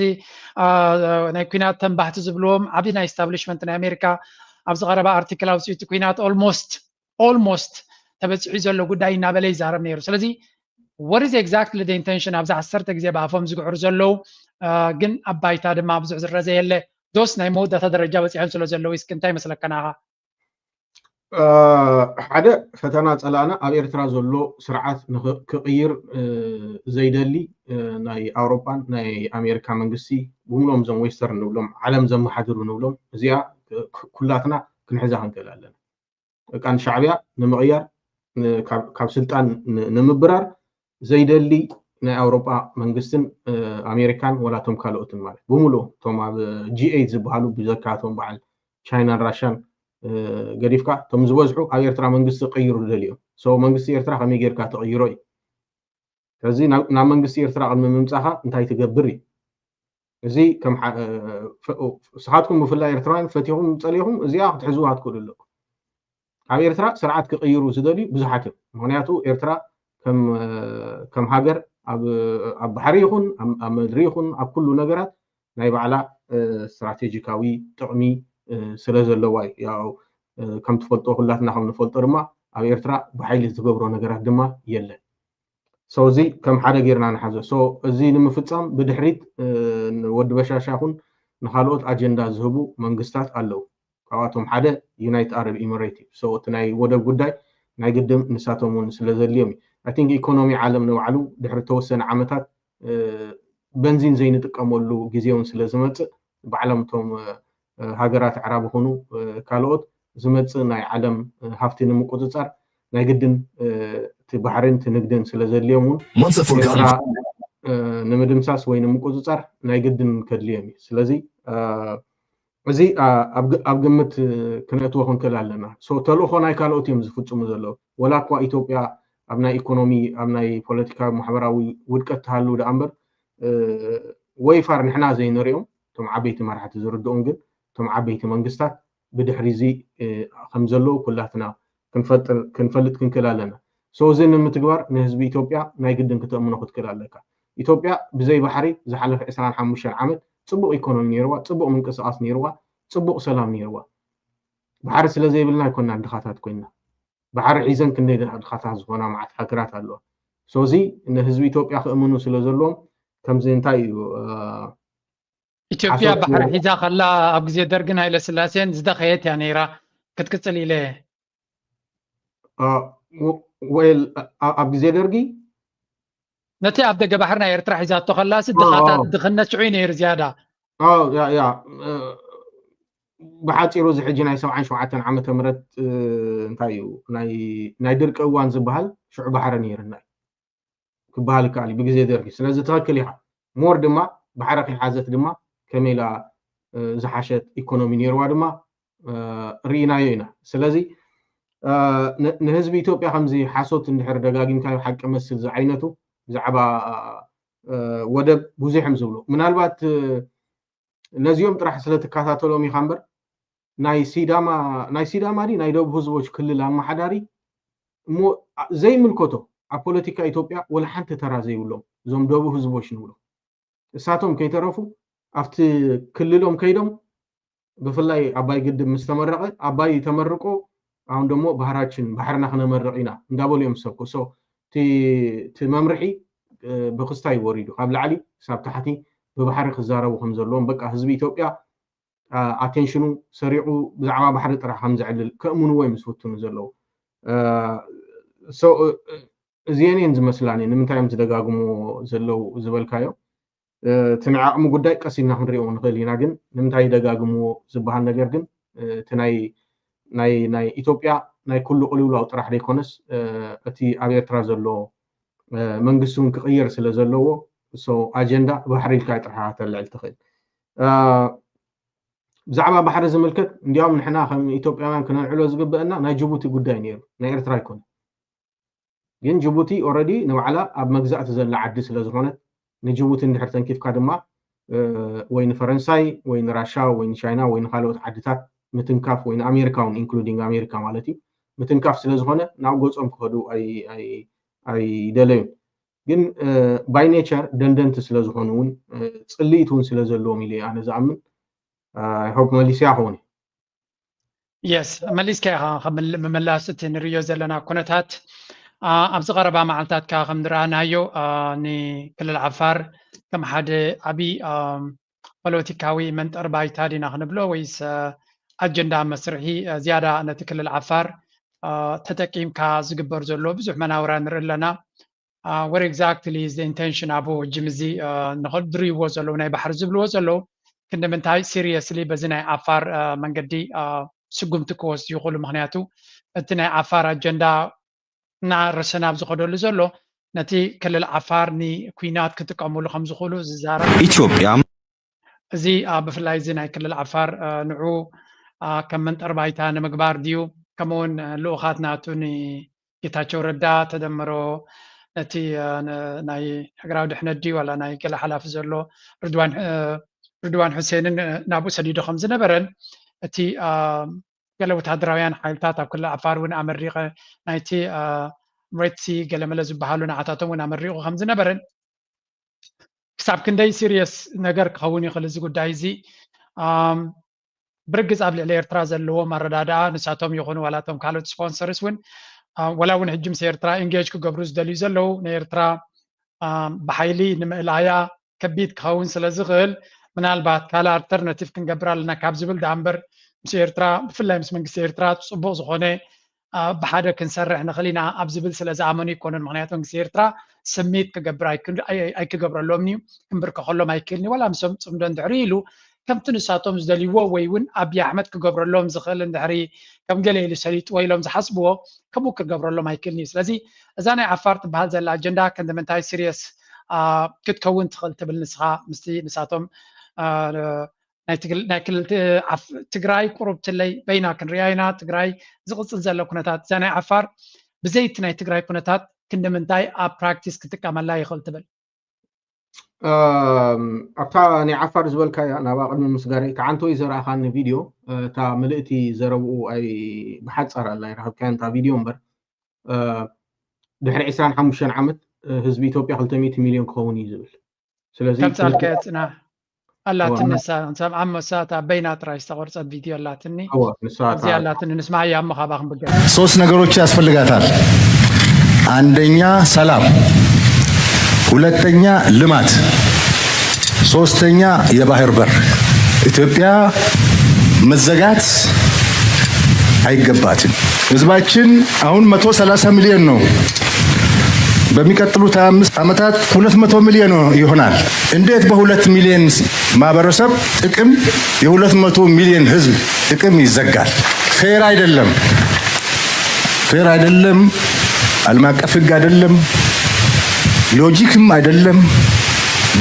ናይ ኩናት ተንባህቲ ዝብልዎም ዓብዪ ናይ establishment ናይ ኣሜሪካ ኣብዚ ቀረባ ኣርቲክል ኣውፅኡ እቲ ኩናት almost almost ተበፂሑ ዘሎ ጉዳይ እናበለ ይዛረብ ነይሩ ስለዚ what is exactly the intention ኣብዚ ዓሰርተ ግዜ ብኣፎም ዝግዕሩ ዘለዉ ግን ኣብ ባይታ ድማ ብዙሕ ዝረዘ የለ ዶስ ናይ መወዳእታ ደረጃ በፂሖም ስለ ዘለዉ እስኪ እንታይ ይመስለካ ናኻ ሓደ ፈተና ፀላእና ኣብ ኤርትራ ዘሎ ስርዓት ክቅይር ዘይደሊ ናይ ኣውሮፓን ናይ ኣሜሪካ መንግስቲ ብምሎም እዞም ዌስተርን ንብሎም ዓለም ዘመሓድሩ ንብሎም እዚኣ ኩላትና ክንሕዛ ክንክእል ኣለና በቃ ንሻዕብያ ንምቕያር ካብ ስልጣን ንምብራር ዘይደሊ ናይ ኣውሮጳ መንግስትን ኣሜሪካን ወላ ቶም ካልኦትን ማለት ብምሉእ ቶም ኣብ ጂ ኤይት ዝበሃሉ ብዘካቶም በዓል ቻይናን ራሽያን ገዲፍካ ቶም ዝበዝሑ ኣብ ኤርትራ መንግስቲ ቀይሩ ደልዮም። መንግስቲ ኤርትራ ከመይ ጌርካ ተቐይሮ እዩ። ከዚ ናብ መንግስቲ ኤርትራ ቅድሚ ምምፃኻ እንታይ ትገብር እዩ። እዚ ስኻትኩም ብፍላይ ኤርትራውያን ፈቲኹም ፀሊኹም እዚኣ ክትሕዝዋ ትክእሉ ኣለኩም። ኣብ ኤርትራ ስርዓት ክቕይሩ ዝደልዩ ብዙሓት እዮም። ምክንያቱ ኤርትራ ከም ሃገር ኣብ ባሕሪ ይኹን ኣብ ምድሪ ይኹን ኣብ ኩሉ ነገራት ናይ ባዕላ ስትራቴጂካዊ ጥቕሚ ስለ ዘለዋ እዩ። ከም ትፈልጦ ኩላትና ከም ንፈልጦ ድማ ኣብ ኤርትራ ብሓይሊ ዝገብሮ ነገራት ድማ የለን። እዚ ከም ሓደ ጌርና ንሓዞ። እዚ ንምፍፃም ብድሕሪት ወዲ በሻሻ ይኹን ንካልኦት ኣጀንዳ ዝህቡ መንግስታት ኣለዉ። ካብኣቶም ሓደ ዩናይት ኣረብ ኢሚሬት እዩ። እቲ ናይ ወደብ ጉዳይ ናይ ግድም ንሳቶም እውን ስለ ዘድልዮም እዩ። ኢኮኖሚ ዓለም ንባዕሉ ድሕሪ ተወሰነ ዓመታት በንዚን ዘይንጥቀመሉ ግዜ እውን ስለ ዝመፅእ ባዕሎም እቶም ሃገራት ኣዕራብ ይኹኑ ካልኦት ዝመፅእ ናይ ዓለም ሃፍቲ ንምቁፅፃር ናይ ግድን እቲ ባሕርን እቲ ንግድን ስለ ዘድልዮም እውን ንምድምሳስ ወይ ንምቁፅፃር ናይ ግድን ከድልዮም እዩ። ስለዚ እዚ ኣብ ግምት ክነእትዎ ክንክእል ኣለና። ተልእኾ ናይ ካልኦት እዮም ዝፍፅሙ ዘለዉ። ወላ እኳ ኢትዮጵያ ኣብ ናይ ኢኮኖሚ ኣብ ናይ ፖለቲካዊ ማሕበራዊ ውድቀት ትሃሉ ደኣ እምበር ወይ ፋር ንሕና ዘይንሪኦም እቶም ዓበይቲ መራሕቲ ዝርድኦም ግን እቶም ዓበይቲ መንግስታት ብድሕሪ እዚ ከም ዘለዉ ኩላትና ክንፈልጥ ክንክእል ኣለና። እዚ ንምትግባር ንህዝቢ ኢትዮጵያ ናይ ግድን ክተእምኖ ክትክእል ኣለካ። ኢትዮጵያ ብዘይ ባሕሪ ዝሓለፈ ዕስራን ሓሙሽተን ዓመት ፅቡቕ ኢኮኖሚ ነይርዋ፣ ፅቡቕ ምንቅስቃስ ነይርዋ፣ ፅቡቕ ሰላም ነይርዋ። ባሕሪ ስለ ዘይብልና ኣይኮናን ድኻታት ኮይና። ባሕሪ ሒዘን ክንደይ ድኻታት ዝኾና መዓት ሃገራት ኣለዋ። እዚ ንህዝቢ ኢትዮጵያ ክእምኑ ስለ ዘለዎም ከምዚ እንታይ እዩ ኢትዮጵያ ባሕሪ ሒዛ ከላ ኣብ ግዜ ደርግን ሃይለ ስላሴን ዝደኸየት እያ ነይራ ክትቅፅል ኢለ ወል ኣብ ግዜ ደርጊ ነቲ ኣብ ደገ ባሕሪ ናይ ኤርትራ ሒዛቶ ከላሲ ድኻታት ድኽነት ሽዑ ነይሩ ዝያዳ ያ ብሓፂሩ እዚ ሕጂ ናይ ሰብዓን ሸውዓተን ዓመተ ምህረት እንታይ እዩ ናይ ድርቂ እዋን ዝበሃል ሽዑ ባሕሪ ነይርና እዩ ክበሃል ይከኣል እዩ ብግዜ ደርጊ። ስለዚ ትኽክል ኢኻ። ሞር ድማ ባሕሪ ከይሓዘት ድማ ከመይ ኢላ ዝሓሸት ኢኮኖሚ ነይርዋ ድማ ርኢናዮ ኢና። ስለዚ ንህዝቢ ኢትዮጵያ ከምዚ ሓሶት እንድሕር ደጋጊምካዮ ሓቂ መስል ዝዓይነቱ ብዛዕባ ወደብ ብዙሕ እዮም ዝብሉ። ምናልባት ነዚኦም ጥራሕ ስለትከታተሎም ኢኻ እምበር ናይ ሲዳማ ናይ ሲዳማ ድዩ ናይ ደቡብ ህዝቦች ክልል ኣመሓዳሪ እሞ ዘይምልከቶ ኣብ ፖለቲካ ኢትዮጵያ ወላ ሓንቲ ተራ ዘይብሎም እዞም ደቡብ ህዝቦች ንብሎም እሳቶም ከይተረፉ ኣብቲ ክልሎም ከይዶም ብፍላይ ኣባይ ግድብ ምስ ተመረቐ ኣባይ ተመርቆ ኣሁን ደሞ ባህራችን ባሕርና ክነመርቕ ኢና እንዳበሉ እዮም ዝሰብኩ። እቲ መምርሒ ብክስታይ ወሪዱ ካብ ላዕሊ ክሳብ ታሕቲ ብባሕሪ ክዛረቡ ከም ዘለዎም በቃ ህዝቢ ኢትዮጵያ ኣቴንሽኑ ሰሪቑ ብዛዕባ ባሕሪ ጥራሕ ከም ዘዕልል ከእምንዎ እዮም ዝፍትኑ ዘለዉ። እዚአን እየን ዝመስላኒ ንምንታይ እዮም ዝደጋግምዎ ዘለዉ ዝበልካዮ እቲ ናይ ዓቕሚ ጉዳይ ቀስ ኢልና ክንሪኦ ንኽእል ኢና። ግን ንምንታይ ይደጋግምዎ ዝበሃል ነገር ግን እቲ ናይ ናይ ናይ ኢትዮጵያ ናይ ኩሉ ቅልውላው ጥራሕ ዘይኮነስ እቲ ኣብ ኤርትራ ዘሎ መንግስቲ እውን ክቕየር ስለ ዘለዎ ኣጀንዳ ባሕሪ ኢልካ ጥራሕ ተልዕል ትኽእል። ብዛዕባ ባሕሪ ዝምልከት እንዲያውም ንሕና ከም ኢትዮጵያውያን ክነልዕሎ ዝግበአና ናይ ጅቡቲ ጉዳይ ነይሩ ናይ ኤርትራ ኣይኮነ። ግን ጅቡቲ ኦረዲ ንባዕላ ኣብ መግዛእቲ ዘላ ዓዲ ስለ ዝኾነት ንጅቡቲ እንድሕር ተንኪፍካ ድማ ወይ ንፈረንሳይ ወይ ንራሻ ወይ ንቻይና ወይ ንካልኦት ዓድታት ምትንካፍ ወይ ንኣሜሪካ እውን ኢንክሉዲንግ ኣሜሪካ ማለት እዩ ምትንካፍ ስለ ዝኾነ ናብ ገፆም ክኸዱ ኣይደለዩን። ግን ባይ ኔቸር ደንደንቲ ስለ ዝኾኑ እውን ፅልኢት እውን ስለ ዘለዎም ኢለ ኣነ ዝኣምን። ሆፕ መሊስያ ኸውን የስ መሊስካ ኢኻ ምምላስ እቲ ንርእዮ ዘለና ኩነታት ኣብዚ ቀረባ መዓልታት ከዓ ከም ንረኣናዮ ንክልል ዓፋር ከም ሓደ ዓብዪ ፖለቲካዊ መንጠር ባይታ ዲና ክንብሎ ወይስ ኣጀንዳ መስርሒ ዝያዳ ነቲ ክልል ዓፋር ተጠቂምካ ዝግበር ዘሎ ብዙሕ መናውራ ንርኢ ኣለና። What exactly is the intention ኣቦ ጅም እዚ ንኸድርይዎ ዘለዉ ናይ ባሕሪ ዝብልዎ ዘለዉ ክንዲ ምንታይ ሲሪየስሊ በዚ ናይ ዓፋር መንገዲ ስጉምቲ ክወስዱ ይኽእሉ? ምክንያቱ እቲ ናይ ዓፋር ኣጀንዳ እናረሰ ናብ ዝኸደሉ ዘሎ ነቲ ክልል ዓፋር ንኩናት ክጥቀምሉ ከም ዝኽእሉ ዝዛረብ። ኢትዮጵያ እዚ ብፍላይ እዚ ናይ ክልል ዓፋር ንዑ ከም መንጠር ባይታ ንምግባር ድዩ? ከምኡውን ልኡኻት ናቱ ንጌታቸው ረዳ ተደምሮ ነቲ ናይ ሃገራዊ ድሕነት ድዩ ዋላ ናይ ገለ ሓላፊ ዘሎ ርድዋን ሕሴንን ናብኡ ሰዲዱ ከም ዝነበረን እቲ ገለ ወታደራውያን ሓይልታት ኣብ ክልል ዓፋር እውን ኣመሪቐ ናይቲ ሬድሲ ገለመለ ዝበሃሉ ንዓታቶም እውን ኣመሪቑ ከም ዝነበረን ክሳብ ክንደይ ሲሪየስ ነገር ክኸውን ይኽእል እዚ ጉዳይ እዚ ብርግፅ ኣብ ልዕሊ ኤርትራ ዘለዎም ኣረዳድኣ ንሳቶም ይኹኑ ዋላቶም ካልኦት ስፖንሰርስ እውን ወላ እውን ሕጂ ምስ ኤርትራ ኢንጌጅ ክገብሩ ዝደልዩ ዘለዉ ንኤርትራ ብሓይሊ ንምእላያ ከቢድ ክኸውን ስለ ዝኽእል ምናልባት ካልእ ኣልተርናቲቭ ክንገብር ኣለና ካብ ዝብል ዳኣ እምበር ምስ ኤርትራ ብፍላይ ምስ መንግስቲ ኤርትራ ፅቡቕ ዝኾነ ብሓደ ክንሰርሕ ንኽእል ኢና ኣብ ዝብል ስለ ዝኣመኑ ኣይኮኑን። ምክንያቱ መንግስቲ ኤርትራ ስሚት ክገብር ኣይክገብረሎምን እዩ፣ ክንብርከኸሎም ኣይክእልን እዩ። ዋላ ምሶም ፅምዶ እንድሕሪ ኢሉ ከምቲ ንሳቶም ዝደልይዎ ወይ እውን ኣብይ ኣሕመድ ክገብረሎም ዝኽእል እንድሕሪ ከም ገለ ኢሉ ሰሊጥዎ ኢሎም ዝሓስብዎ ከምኡ ክገብረሎም ኣይክእልን እዩ። ስለዚ እዛ ናይ ዓፋር ትበሃል ዘላ ኣጀንዳ ክንዲ ምንታይ ሲሪየስ ክትከውን ትኽእል ትብል ንስኻ ምስቲ ንሳቶም ናይ ክልል ትግራይ ቁሩብ ትለይ በይና ክንሪኣ ኢና። ትግራይ ዝቕፅል ዘሎ ኩነታት እዛ ናይ ዓፋር ብዘይቲ ናይ ትግራይ ኩነታት ክንዲ ምንታይ ኣብ ፕራክቲስ ክጥቀመላ ይኽእል ትብል? ኣብታ ናይ ዓፋር ዝበልካያ ናብኣ ቅድሚ ምስጋረይ ከዓንተወይ ዘርኣኻኒ ቪድዮ እታ ምልእቲ ዘረብኡ ኣይ ብሓፃር ኣላ ይረኸብካያ እታ ቪድዮ እምበር ድሕሪ ዕስራን ሓሙሽተን ዓመት ህዝቢ ኢትዮጵያ ክልተ ሚእቲ ሚልዮን ክኸውን እዩ ዝብል ስለዚ ከምፃልካዮ ፅናሕ ኣላትኒ እሳ ንሰምዓ እሞ እሳ እታ በይና ጥራይ ዝተቆርፀት ቪድዮ ኣላትኒ እዚኣ ኣላትኒ ንስማዓያ እሞ ካባ ክንብገር ሶስት ነገሮች ያስፈልጋታል። አንደኛ ሰላም፣ ሁለተኛ ልማት፣ ሶስተኛ የባህር በር። ኢትዮጵያ መዘጋት አይገባትም። ህዝባችን አሁን መቶ ሰላሳ ሚሊዮን ነው። በሚቀጥሉት አምስት ዓመታት ሁለት መቶ ሚሊዮን ይሆናል። እንዴት በሁለት ሚሊዮን ማህበረሰብ ጥቅም የሁለት መቶ ሚሊዮን ህዝብ ጥቅም ይዘጋል? ፌር አይደለም፣ ፌር አይደለም። ዓለም አቀፍ ህግ አይደለም፣ ሎጂክም አይደለም።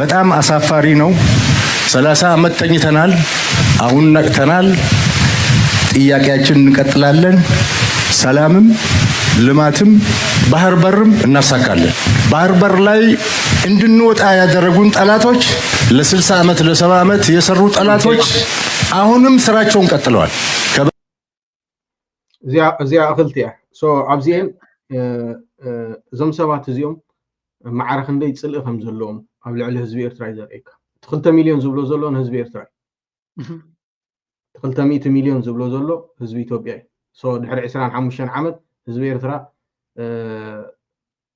በጣም አሳፋሪ ነው። ሰላሳ ዓመት ተኝተናል። አሁን ነቅተናል። ጥያቄያችን እንቀጥላለን። ሰላምም ልማትም ባህር በርም እናሳካለን። ባህር በር ላይ እንድንወጣ ያደረጉን ጠላቶች ለስልሳ ዓመት ለሰባ ዓመት የሰሩ ጠላቶች አሁንም ስራቸውን ቀጥለዋል። እዚኣ እኽልቲ እያ። ኣብዚአን እዞም ሰባት እዚኦም ማዕረ ክንደይ ፅልኢ ከም ዘለዎም ኣብ ልዕሊ ህዝቢ ኤርትራ እዩ ዘርእየካ። እቲ ክልተ ሚልዮን ዝብሎ ዘሎ ንህዝቢ ኤርትራ እዩ። እቲ ክልተ ሚእቲ ሚልዮን ዝብሎ ዘሎ ህዝቢ ኢትዮጵያ እዩ። ድሕሪ ዕስራን ሓሙሽተን ዓመት ህዝቢ ኤርትራ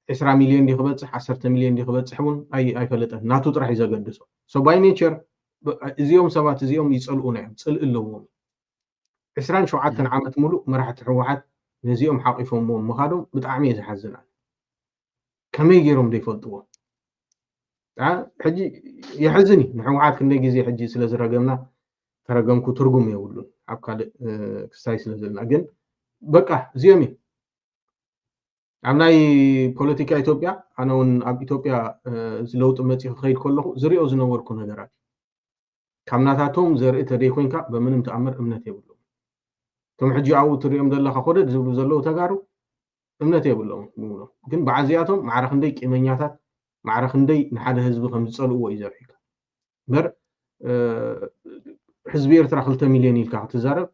ዕስራ ሚልዮን ድዩ ክበፅሕ ዓሰርተ ሚልዮን ድዩ ክበፅሕ እውን ኣይፈለጠን። ናቱ ጥራሕ እዩ ዘገድሶ። So by nature እዚኦም ሰባት እዚኦም ይፀልኡና እዮም፣ ፅልኢ ኣለዎም። ዕስራን ሸውዓተን ዓመት ሙሉእ መራሕቲ ህወሓት ነዚኦም ሓቂፎምዎም ምኻዶም ብጣዕሚ እየ ዝሓዝን ኣነ። ከመይ ገይሮም ዘይፈልጥዎም? ሕጂ የሕዝን እዩ። ንህወሓት ክንደይ ግዜ ሕጂ ስለ ዝረገምና ተረገምኩ ትርጉም የብሉን። ኣብ ካልእ ክስታይ ስለ ዘለና ግን በቃ እዚኦም እዮም። ኣብ ናይ ፖለቲካ ኢትዮጵያ ኣነ እውን ኣብ ኢትዮጵያ እዚ ለውጢ መፂኡ ክኸይድ ከለኹ ዝሪኦ ዝነበርኩ ነገራት ካብ ናታቶም ዘርኢ ተደይኮይንካ በምንም ተኣምር እምነት የብሎም። እቶም ሕጂ ኣብኡ ትሪኦም ዘለኻ ኮደድ ዝብሉ ዘለዉ ተጋሩ እምነት የብሎም። ግን በዓል እዚኣቶም ማዕረ ክንደይ ቂመኛታት ማዕረ ክንደይ ንሓደ ህዝቢ ከም ዝፀልእዎ እዩ ዘርኢካ። እምበር ህዝቢ ኤርትራ ክልተ ሚልዮን ኢልካ ክትዛረብ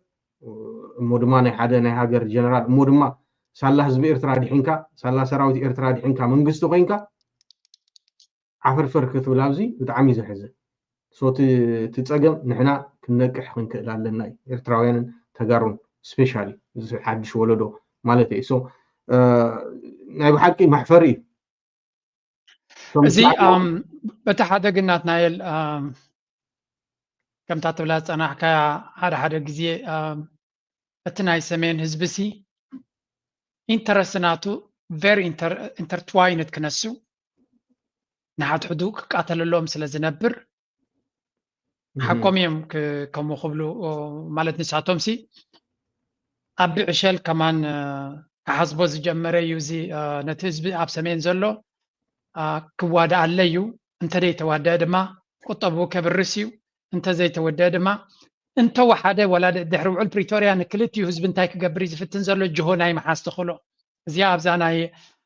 እሞ ድማ ናይ ሓደ ናይ ሃገር ጀነራል እሞ ድማ ሳላ ህዝቢ ኤርትራ ኣድሒንካ ሳላ ሰራዊት ኤርትራ ኣድሒንካ መንግስቲ ኮይንካ ዓፈርፈር ክትብል ኣብዚ ብጣዕሚ እዩ ዘሕዝን። So እቲ ፀገም ንሕና ክንነቅሕ ክንክእል ኣለና እዩ ኤርትራውያንን ተጋሩን specially እዚ ሓድሽ ወለዶ ማለት እዩ። So ናይ ብሓቂ መሕፈሪ እዩ። እዚ በቲ ሓደ ግን ናትናኤል ከምታ ትብላ ዝፀናሕካያ ሓደ ሓደ ግዜ እቲ ናይ ሰሜን ህዝቢ ሲ ኢንተረስት ናቱ very intertwined ክነሱ ንሓድሕዱ ክቃተለሎም ስለ ዝነብር ሓቆም እዮም ከምኡ ክብሉ ማለት ንሳቶም ሲ ኣቢ ዕሸል ከማን ክሓስቦ ዝጀመረ እዩ እዚ ነቲ ህዝቢ ኣብ ሰሜን ዘሎ ክዋዳእ ኣለዩ። እንተዘይተዋደአ ድማ ቁጠብኡ ከብርስ እዩ። እንተዘይተወደአ ድማ እንተወሓደ ዋላ ድሕሪ ውዕል ፕሪቶርያ ንክልቲኡ ህዝቢ እንታይ ክገብር እዩ ዝፍትን ዘሎ ጅሆ ናይ መሓዝ ተኽእሎ። እዚኣ ኣብዛ ናይ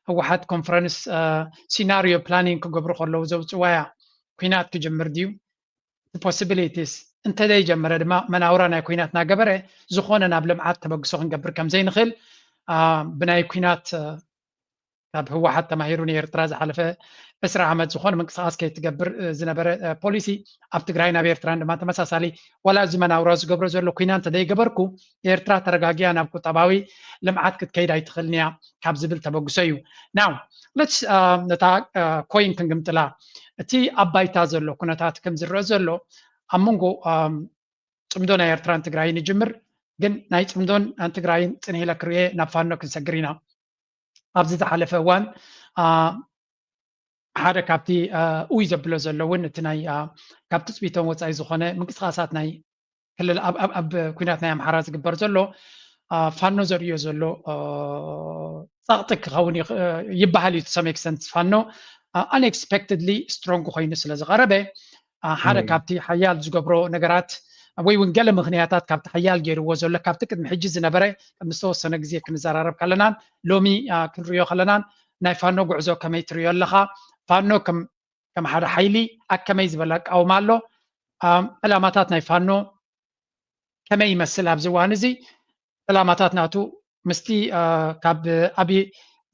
ህወሓት ኮንፈረንስ ሲናሪዮ ፕላኒንግ ክገብሩ ከለዉ ዘውፅዋያ ኩናት ክጅምር ድዩ? ፖሲቢሊቲስ እንተዘይጀመረ ድማ መናውራ ናይ ኩናት እናገበረ ዝኾነ ናብ ልምዓት ተበግሶ ክንገብር ከም ዘይንኽእል ብናይ ኩናት ካብ ህወሓት ተማሂሩ ንኤርትራ ዝሓለፈ ዕስራ ዓመት ዝኾነ ምንቅስቃስ ከይትገብር ዝነበረ ፖሊሲ ኣብ ትግራይ ናብ ኤርትራን ድማ ተመሳሳሊ ዋላ እዚ መናውራ ዝገብሮ ዘሎ ኩናት እንተዘይገበርኩ ኤርትራ ተረጋጊያ ናብ ቁጠባዊ ልምዓት ክትከይድ ኣይትኽእልን እያ ካብ ዝብል ተበግሶ እዩ። ናው ነታ ኮይን ክንግምጥላ እቲ ኣብ ባይታ ዘሎ ኩነታት ከም ዝረአ ዘሎ ኣብ መንጎ ፅምዶ ናይ ኤርትራን ትግራይን ይጅምር። ግን ናይ ፅምዶን ትግራይን ፅንሕ ኢለ ክርእየ ናብ ፋኖ ክንሰግር ኢና። ኣብዚ ዝሓለፈ እዋን ሓደ ካብቲ ኡይ ዘብሎ ዘሎ እውን እቲ ናይ ካብ ትፅቢቶም ወፃኢ ዝኾነ ምንቅስቃሳት ናይ ክልል ኣብ ኩናት ናይ ኣምሓራ ዝግበር ዘሎ ፋኖ ዘርእዮ ዘሎ ፃቕጢ ክኸውን ይበሃል እዩ። ሰም ኤክስተንት ፋኖ ኣንኤክስፔክትድሊ ስትሮንግ ኮይኑ ስለ ዝቐረበ ሓደ ካብቲ ሓያል ዝገብሮ ነገራት ወይ እውን ገለ ምክንያታት ካብቲ ሓያል ገይርዎ ዘሎ ካብቲ ቅድሚ ሕጂ ዝነበረ ምስ ተወሰነ ግዜ ክንዘራረብ ከለናን ሎሚ ክንሪኦ ከለናን ናይ ፋኖ ጉዕዞ ከመይ ትሪኦ ኣለኻ? ፋኖ ከም ሓደ ሓይሊ ኣብ ከመይ ዝበለ ኣቃውማ ኣሎ? ዕላማታት ናይ ፋኖ ከመይ ይመስል ኣብዚ እዋን እዚ? ዕላማታት ናቱ ምስቲ ካብ ኣብይ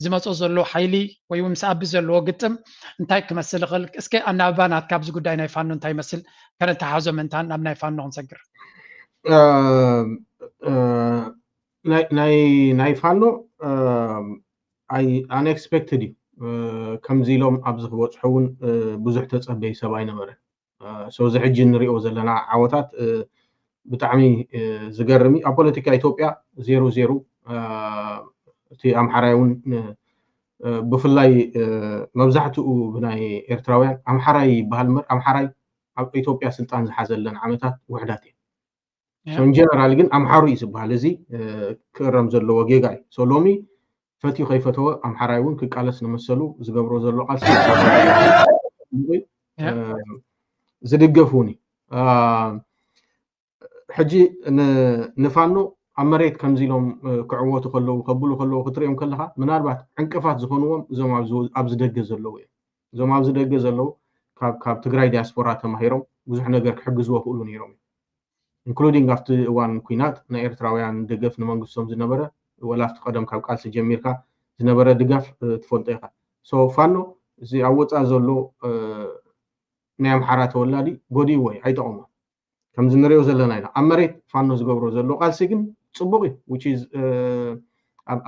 ዝመፆ ዘሎ ሓይሊ ወይ እውን ምስ ኣብይ ዘለዎ ግጥም እንታይ ክመስል ይኽእል? እስከ ኣናብባ ናትካ ኣብዚ ጉዳይ ናይ ፋኖ እንታይ ይመስል? ከነተሓዞ ምእንታን ናብ ናይ ፋኖ ክንሰግር። ናይ ፋኖ ኣይ ኣንኤክስፔክትድ እዩ። ከምዚ ኢሎም ኣብዚ ክበፅሑ እውን ብዙሕ ተፀበይ ሰብ ኣይነበረን። ሶ እዚ ሕጂ እንሪኦ ዘለና ዓወታት ብጣዕሚ ዝገርም እዩ። ኣብ ፖለቲካ ኢትዮጵያ ዜሮ ዜሮ እቲ ኣምሓራይ እውን ብፍላይ መብዛሕትኡ ብናይ ኤርትራውያን ኣምሓራይ ይበሃል እምበር ኣምሓራይ ኣብ ኢትዮጵያ ስልጣን ዝሓዘለን ዓመታት ውሕዳት እየን። ሶ ኢንጀነራል ግን ኣምሓሩ እዩ ዝበሃል። እዚ ክእረም ዘለዎ ጌጋ እዩ። ሶ ሎሚ ፈትዩ ከይፈተወ ኣምሓራይ እውን ክቃለስ ንመሰሉ ዝገብሮ ዘሎ ቃልሲ ዝድገፍ እውን እዩ። ሕጂ ንፋኖ ኣብ መሬት ከምዚ ኢሎም ክዕወቱ ከለዉ ከብሉ ከለዉ ክትሪኦም ከለካ ምናልባት ዕንቅፋት ዝኮንዎም እዞም ኣብዚ ደገ ዘለዉ እዮም። እዞም ኣብዚ ደገ ዘለዉ ካብ ትግራይ ዲያስፖራ ተማሂሮም ብዙሕ ነገር ክሕግዝዎ ክእሉ ነይሮም እዮም። ኢንክሉዲንግ ኣብቲ እዋን ኩናት ናይ ኤርትራውያን ደገፍ ንመንግስቶም ዝነበረ ወላ ኣብቲ ቀደም ካብ ቃልሲ ጀሚርካ ዝነበረ ድጋፍ ትፈልጦ ኢካ። ሶ ፋኖ እዚ ኣብ ወፃኢ ዘሎ ናይ ኣምሓራ ተወላዲ ጎዲእዎ እዩ ኣይጠቐሞን። ከምዚ ንሪኦ ዘለና ኢና ኣብ መሬት ፋኖ ዝገብሮ ዘሎ ቃልሲ ግን ፅቡቅ እዩ።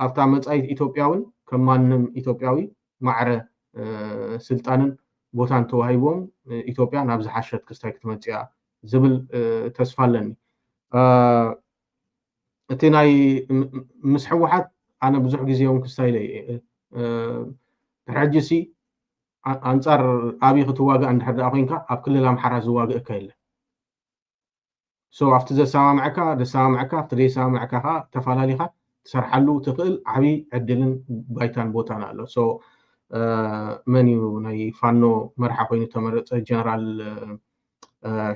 ኣብታ መፃኢት ኢትዮጵያ እውን ከም ማንም ኢትዮጵያዊ ማዕረ ስልጣንን ቦታን ተዋሂቦም ኢትዮጵያ ናብ ዝሓሸት ክስታይ ክትመፅእ እያ ዝብል ተስፋ ኣለኒ። እቲ ናይ ምስ ህወሓት ኣነ ብዙሕ ግዜ እውን ክስታይ ኢለ እየ። ድሕሪ ሕጂ ሲ ኣንፃር ኣብይ ክትዋጋእ እንድሕር ደኣ ኮይንካ ኣብ ክልል ኣምሓራ ዝዋግእካ የለን። ሶ ኣብቲ ዘሰማምዐካ ደሰማምዐካ ኣብቲ ደይሰማምዐካ ከዓ ተፈላለኻ ትሰርሓሉ ትኽእል ዓብዪ ዕድልን ባይታን ቦታን ኣሎ። ሶ መን እዩ ናይ ፋኖ መርሓ ኮይኑ ተመረፀ? ጀነራል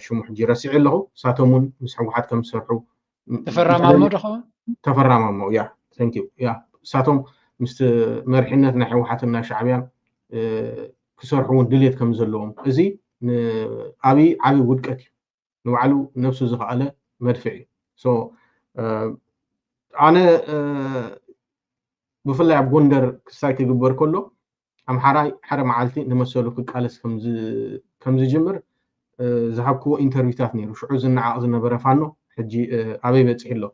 ሽሙ ሕጂ ረሲዐ ኣለኹ። ሳቶም እውን ምስ ህወሓት ከም ዝሰርሑ ተፈራማሞ ዶ ኸውን? ተፈራማሞ ያ ንኪ ያ እሳቶም ምስቲ መሪሕነት ናይ ህወሓትን ናይ ሻዕብያን ክሰርሑ እውን ድሌት ከም ዘለዎም እዚ ንኣብይ ዓብዪ ውድቀት እዩ። ንባዕሉ ነብሱ ዝኸኣለ መድፍዕ እዩ። ኣነ ብፍላይ ኣብ ጎንደር ክስታይ ክግበር ከሎ ኣምሓራይ ሓደ መዓልቲ ንመሰሉ ክቃለስ ከም ዝጅምር ዝሃብክዎ ኢንተርቪታት ነይሩ። ሽዑ ዝነዓቕ ዝነበረ ፋኖ ሕጂ ኣበይ በፂሑ ኣሎ?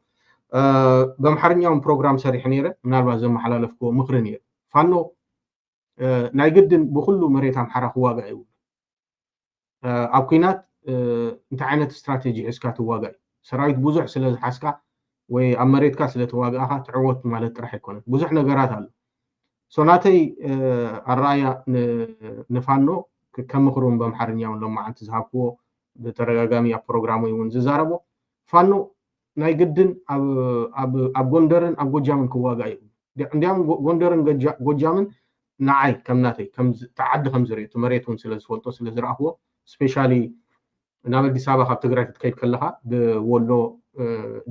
በምሓርኛ እውን ፕሮግራም ሰሪሐ ነይረ። ምናልባት ዘመሓላለፍክዎ ምኽሪ ነይሩ። ፋኖ ናይ ግድን ብኩሉ መሬት ኣምሓራ ክዋጋእ ይብሉ። ኣብ ኩናት እንታይ ዓይነት ስትራቴጂ ሒዝካ ትዋጋእ እዩ? ሰራዊት ብዙሕ ስለ ዝሓዝካ ወይ ኣብ መሬትካ ስለ ተዋጋእካ ትዕወት ማለት ጥራሕ ኣይኮነን። ብዙሕ ነገራት ኣሎ። ሶ ናተይ ኣረኣያ ንፋኖ ከም ምኽሪ እውን በምሓርኛ እውን ሎማዓንቲ ዝሃብክዎ ብተደጋጋሚ ኣብ ፕሮግራም እውን ዝዛረቦ ፋኖ ናይ ግድን ኣብ ጎንደርን ኣብ ጎጃምን ክዋጋእ እዩ። እንዲያም ጎንደርን ጎጃምን ንዓይ ከም ናተይ ከም ዝ- እቲ ዓዲ ከም ዝርእዮ እቲ መሬት እውን ስለ ዝፈልጦ ስለ ዝረኣኽዎ ስፔሻሊ ናብ ኣዲስ ኣበባ ካብ ትግራይ ክትከይድ ከለኻ ብወሎ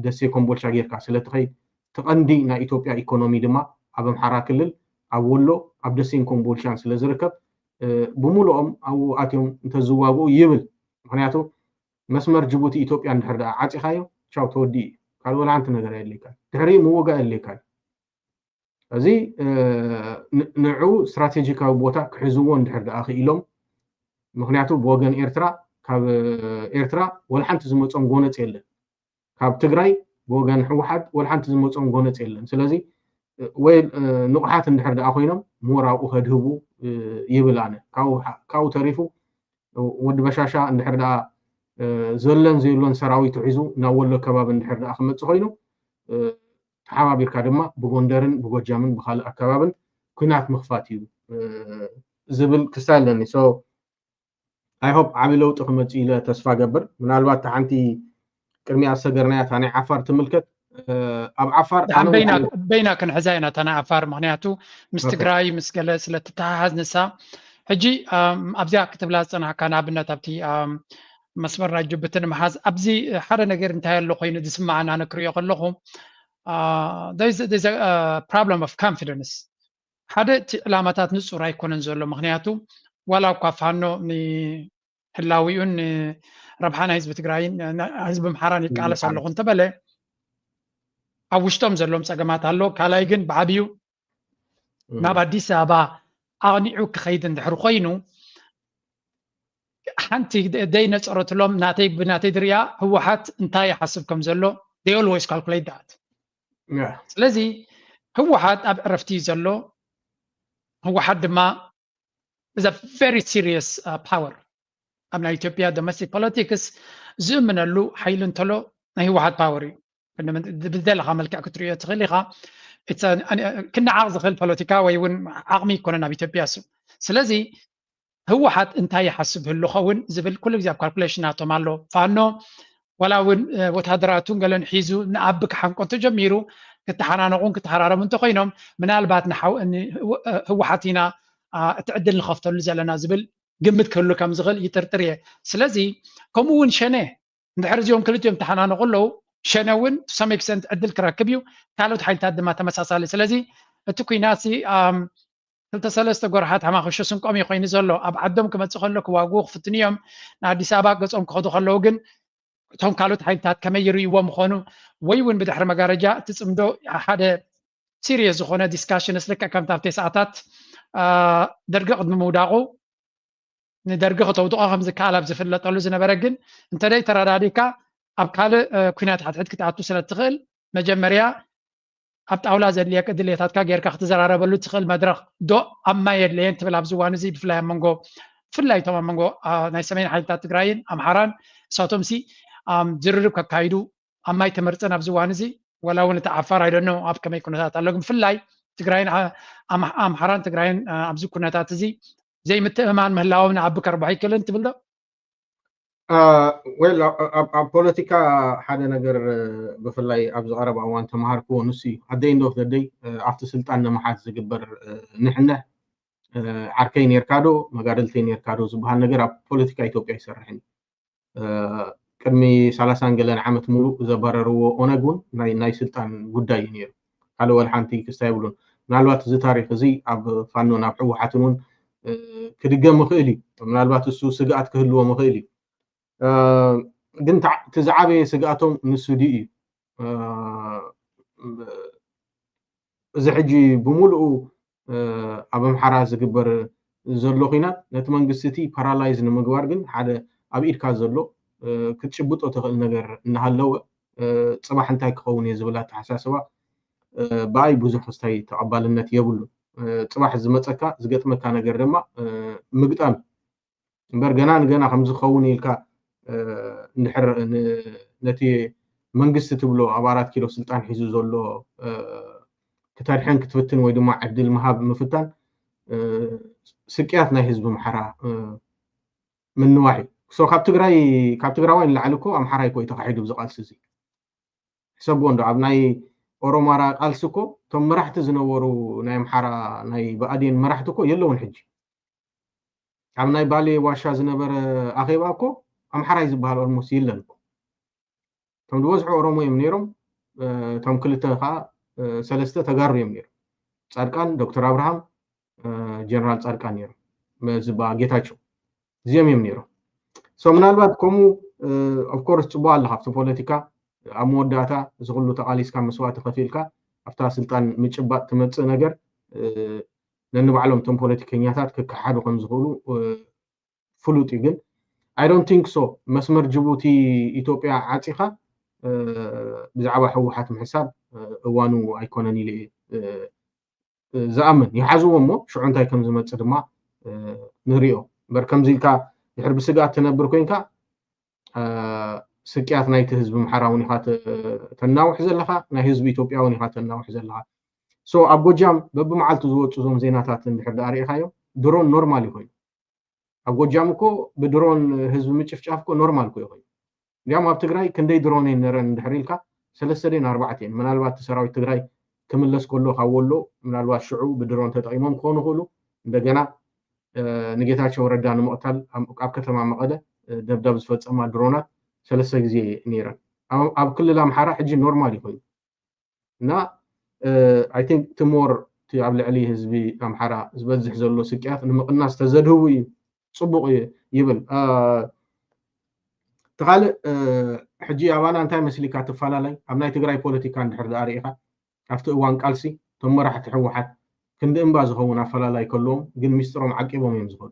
ደሴ ኮምቦልቻ ጌርካ ስለ ትኸይድ እቲ ቀንዲ ናይ ኢትዮጵያ ኢኮኖሚ ድማ ኣብ ኣምሓራ ክልል ኣብ ወሎ ኣብ ደሴን ኮምቦልቻን ስለ ዝርከብ ብምሉኦም ኣብኡ ኣትዮም እንተዝዋግኡ ይብል። ምክንያቱ መስመር ጅቡቲ ኢትዮጵያ እንድሕር ደኣ ዓፂኻዮ ቻው ተወዲኡ እዩ። ካልእ ወላ ሓንቲ ነገር ኣየድልየካን። ድሕሪኡ ምውጋእ የድልየካን። እዚ ንዑ ስትራቴጂካዊ ቦታ ክሕዝዎ እንድሕር ደኣ ክኢሎም፣ ምክንያቱ ብወገን ኤርትራ ካብ ኤርትራ ወላ ሓንቲ ዝመፆም ጎነፅ የለን። ካብ ትግራይ ብወገን ህወሓት ወላ ሓንቲ ዝመፆም ጎነፅ የለን። ስለዚ ወይ ንቑሓት እንድሕር ደኣ ኮይኖም ምወራብኡ ከድህቡ ይብል ኣነ። ካብኡ ተሪፉ ወዲ በሻሻ እንድሕር ደኣ ዘለን ዘየሎን ሰራዊቱ ሒዙ ናብ ወሎ ከባቢ እንድሕር ደኣ ክመፅእ ኮይኑ ተሓባቢርካ ድማ ብጎንደርን ብጎጃምን ብካልእ ኣከባብን ኩናት ምኽፋት እዩ ዝብል ክስታይ ኣለኒ። So I hope ዓቢ ለውጢ ክመፅእ ኢለ ተስፋ ገብር። ምናልባት ሓንቲ ቅድሚያ ዝሰገርናያ እታ ናይ ዓፋር ትምልከት ኣብ ዓፋር ኣነ በይና እውን በይና ክንሕዛ ኢና እታ ናይ ዓፋር፣ ምክንያቱ ምስ ኦኬ። ትግራይ ምስ ገለ ስለ ትተሓሓዝ ንሳ። ሕጂ ኣብዚኣ ክትብላ ዝፀናሕካ ንኣብነት ኣብቲ መስመር ናይ ጅቡቲ ንምሓዝ ኣብዚ ሓደ ነገር እንታይ ኣሎ ኮይኑ ዝስማዓና ኣነ ክሪኦ ከለኹ problem of confidence። ሓደ እቲ ዕላማታት ንፁር ኣይኮነን ዘሎ፣ ምክንያቱ ዋላ እኳ ፋኖ ንህላዊኡን ንረብሓ ናይ ህዝቢ ትግራይን ህዝቢ ኣምሓራን ይቃለስ ኣለኹ እንተበለ ኣብ ውሽጦም ዘሎም ፀገማት ኣሎ። ካልኣይ ግን ብዓብዩ ናብ ኣዲስ ኣበባ ኣቕኒዑ ክኸይድ እንድሕር ኮይኑ ሓንቲ ደይ ነፀረትሎም ናተይ ብናተይ ድሪያ ህወሓት እንታይ ይሓስብ ከም ዘሎ they always calculate that። ስለዚ ህወሓት ኣብ ዕረፍቲ እዩ ዘሎ። ህወሓት ድማ is a very serious power ኣብ ናይ ኢትዮጵያ domestic politics ዝእምነሉ ሓይሊ እንተሎ ናይ ህወሓት power እዩ። ብደለኻ መልክዕ ክትሪኦ ትኽእል ኢኻ። ክነዓቕ ዝኽእል ፖለቲካ ወይ እውን ዓቕሚ ይኮነን ኣብ ኢትዮጵያ እሱ። ስለዚ ህወሓት እንታይ ይሓስብ ህሉ ኸውን ዝብል ኩሉ ግዜ ኣብ ካልኩሌሽን ናቶም ኣሎ። ፋኖ ዋላ እውን ወታደራቱን ገለን ሒዙ ንኣቢ ክሓንቆ እንተጀሚሩ ክተሓናነቑን ክተሃራረሙ እንተኮይኖም ምናልባት ህወሓት ኢና እቲ ዕድል ንኸፍተሉ ዘለና ዝብል ግምት ክህሉ ከም ዝኽእል ይጥርጥር እየ። ስለዚ ከምኡ እውን ሸነ እንድሕር እዚኦም ክልቲኦም ተሓናነቑ ኣለዉ ሸነ እውን to some extent ዕድል ክረክብ እዩ። ካልኦት ሓይልታት ድማ ተመሳሳሊ። ስለዚ እቲ ኩናት ክልተ ሰለስተ ጎርሓት ሃማኽሾ ስንቆም እዩ ኮይኑ ዘሎ። ኣብ ዓዶም ክመፅእ ከሎ ክዋግኡ ክፍትኑ እዮም። ንኣዲስ ኣበባ ገፆም ክኸዱ ከለዉ ግን እቶም ካልኦት ሓይልታት ከመይ ይርእይዎ ምኾኑ ወይ እውን ብድሕሪ መጋረጃ እቲ ፅምዶ ሓደ serious ዝኾነ discussion ልክዕ ከምቲ ኣብቲ ሰዓታት ደርጊ ቅድሚ ምውዳቑ ንደርጊ ክተውድቖ ከም ዝከኣል ኣብ ዝፍለጠሉ ዝነበረ ግን እንተደይ ተረዳዲካ ኣብ ካልእ ኩናት ሓድሕድ ክትኣቱ ስለ ትኽእል መጀመርያ ኣብ ጣውላ ዘድልየካ ድሌታትካ ጌርካ ክትዘራረበሉ ትኽእል መድረኽ ዶ ኣብ ማይ የድለየን ትብል ኣብዚ እዋን እዚ ብፍላይ ኣብ መንጎ ብፍላይ እቶም ኣብ መንጎ ናይ ሰሜን ሓይልታት ትግራይን ኣምሓራን እሳቶም ሲ ዝርርብ ከካይዱ ኣብ ማይ ተመርፀን ኣብዚ እዋን እዚ ወላ እውን እቲ ዓፋር ኣይደኖ ኣብ ከመይ ኩነታት ኣሎ ግን ብፍላይ ትግራይን ኣምሓራን ትግራይን ኣብዚ ኩነታት እዚ ዘይምትእምማን ምህላዎም ንዓቢ ከርብሖ ይክእልን ትብል ዶ? ዌል ኣብ ፖለቲካ ሓደ ነገር ብፍላይ ኣብዚ ቀረባ እዋን ተምሃርክዎ ንሱ እዩ። ኣደይ እንዶ ክደደይ ኣብቲ ስልጣን ንምሓዝ ዝግበር ንሕንሕ ዓርከይ ኔርካ ዶ መጋደልተይ ኔርካ ዶ ዝበሃል ነገር ኣብ ፖለቲካ ኢትዮጵያ ይሰርሕን እዩ። ቅድሚ ሰላሳን ገለን ዓመት ሙሉእ ዘባረርዎ ኦነግ እውን ናይ ናይ ስልጣን ጉዳይ እዩ ነይሩ። ካልእ ወላ ሓንቲ ክስታ የብሉን። ምናልባት እዚ ታሪክ እዚ ኣብ ፋኖን ኣብ ህወሓትን እውን ክድገም ይኽእል እዩ። ምናልባት እሱ ስግኣት ክህልዎም ይኽእል እዩ። ግን እቲ ዝዓበየ ስግኣቶም ንሱ ድዩ እዩ። እዚ ሕጂ ብምሉኡ ኣብ ኣምሓራ ዝግበር ዘሎ ኹናት ነቲ መንግስቲ እቲ ፓራላይዝ ንምግባር ግን ሓደ ኣብ ኢድካ ዘሎ ክትጭብጦ ትኽእል ነገር እናሃለወ ፅባሕ እንታይ ክኸውን እየ ዝብል ኣተሓሳስባ ብኣይ ብዙሕ ክስታይ ተቐባልነት የብሉን። ፅባሕ ዝመፀካ ዝገጥመካ ነገር ድማ ምግጣም እምበር ገና ንገና ከም ዝኸውን ኢልካ እንድሕር ነቲ መንግስቲ ትብሎ ኣብ ኣራት ኪሎ ስልጣን ሒዙ ዘሎ ክተድሕን ክትፍትን ወይ ድማ ዕድል ምሃብ ምፍታን ስቅያት ናይ ህዝቢ ኣምሓራ ምንዋሕ እዩ። So ካብ ትግራይ ካብ ትግራዋይ ንላዕሊ እኮ ኣምሓራይ እኮ እዩ ተኻሒዱ ኣብዚ ቃልሲ እዚ። ሕሰብዎ እንዶ ኣብ ናይ ኦሮማራ ቃልሲ እኮ እቶም መራሕቲ ዝነበሩ ናይ ኣምሓራ ናይ ብኣዴን መራሕቲ እኮ የለውን ሕጂ። ኣብ ናይ ባሌ ዋሻ ዝነበረ ኣኼባ እኮ ኣምሓራይ ዝበሃል ኦልሞስ የለን እኮ። እቶም ዝበዝሑ ኦሮሞ እዮም ነይሮም። እቶም ክልተ ከዓ ሰለስተ ተጋሩ እዮም ነይሮም። ፃድቃን፣ ዶክተር ኣብርሃም፣ ጀነራል ፃድቃን ነይሮም። ዝበ ጌታቸው እዚኦም እዮም ነይሮም። ሶ ምናልባት ከምኡ ኦፍኮርስ ፅቡቅ ኣለካ ኣብቲ ፖለቲካ ኣብ መወዳእታ እዚ ኩሉ ተቃሊስካ መስዋእቲ ከፊልካ ኣብታ ስልጣን ምጭባጥ ትመፅእ ነገር ነንባዕሎም እቶም ፖለቲከኛታት ክከሓዱ ከም ዝኽእሉ ፍሉጥ እዩ። ግን I don't think so መስመር ጅቡቲ ኢትዮጵያ ዓፂኻ ብዛዕባ ህወሓት ምሕሳብ እዋኑ ኣይኮነን ኢለ ዝኣምን። ይሓዝዎ እሞ ሽዑ እንታይ ከም ዝመፅእ ድማ ንሪኦ እምበር ከምዚ ኢልካ ድሕር ብስግኣት ትነብር ኮይንካ ስቅያት ናይቲ ህዝቢ ኣምሓራ እውን ኢኻ ተናውሕ ዘለኻ፣ ናይ ህዝቢ ኢትዮጵያ እውን ኢኻ ተናውሕ ዘለኻ። ሶ ኣብ ጎጃም በብመዓልቱ ዝወፁ እዞም ዜናታት እንድሕር ደኣ ርኢኻዮም ድሮን ኖርማል እዩ ኮይኑ። ኣብ ጎጃም እኮ ብድሮን ህዝቢ ምጭፍጫፍ እኮ ኖርማል እኮ እዩ ኮይኑ። እንዲያም ኣብ ትግራይ ክንደይ ድሮን እየን ነረን እንድሕር ኢልካ ሰለስተ ደን ኣርባዕተ እየን። ምናልባት እቲ ሰራዊት ትግራይ ክምለስ ከሎ ካብ ወሎ ምናልባት ሽዑ ብድሮን ተጠቂሞም ክኾኑ ይኽእሉ። እንደገና ንጌታቸው ረዳ ንምቕታል ኣብ ከተማ መቐለ ደብዳብ ዝፈፀማ ድሮናት ሰለስተ ግዜ ነይረን። ኣብ ክልል ኣምሓራ ሕጂ ኖርማል እዩ ኮይኑ እና I think እቲ ሞር እቲ ኣብ ልዕሊ ህዝቢ ኣምሓራ ዝበዝሕ ዘሎ ስቅያት ንምቕናስ ተዘድህቡ እዩ ፅቡቅ ይብል። እቲ ካልእ ሕጂ ኣባና እንታይ መስሊካ ትፈላለይ ኣብ ናይ ትግራይ ፖለቲካ እንድሕር ደኣ ርኢኻ ኣብቲ እዋን ቃልሲ እቶም መራሕቲ ህወሓት ክንዲ እምባ ዝኸውን ኣፈላላይ ከለዎም ግን ሚስጥሮም ዓቂቦም እዮም ዝኸዱ።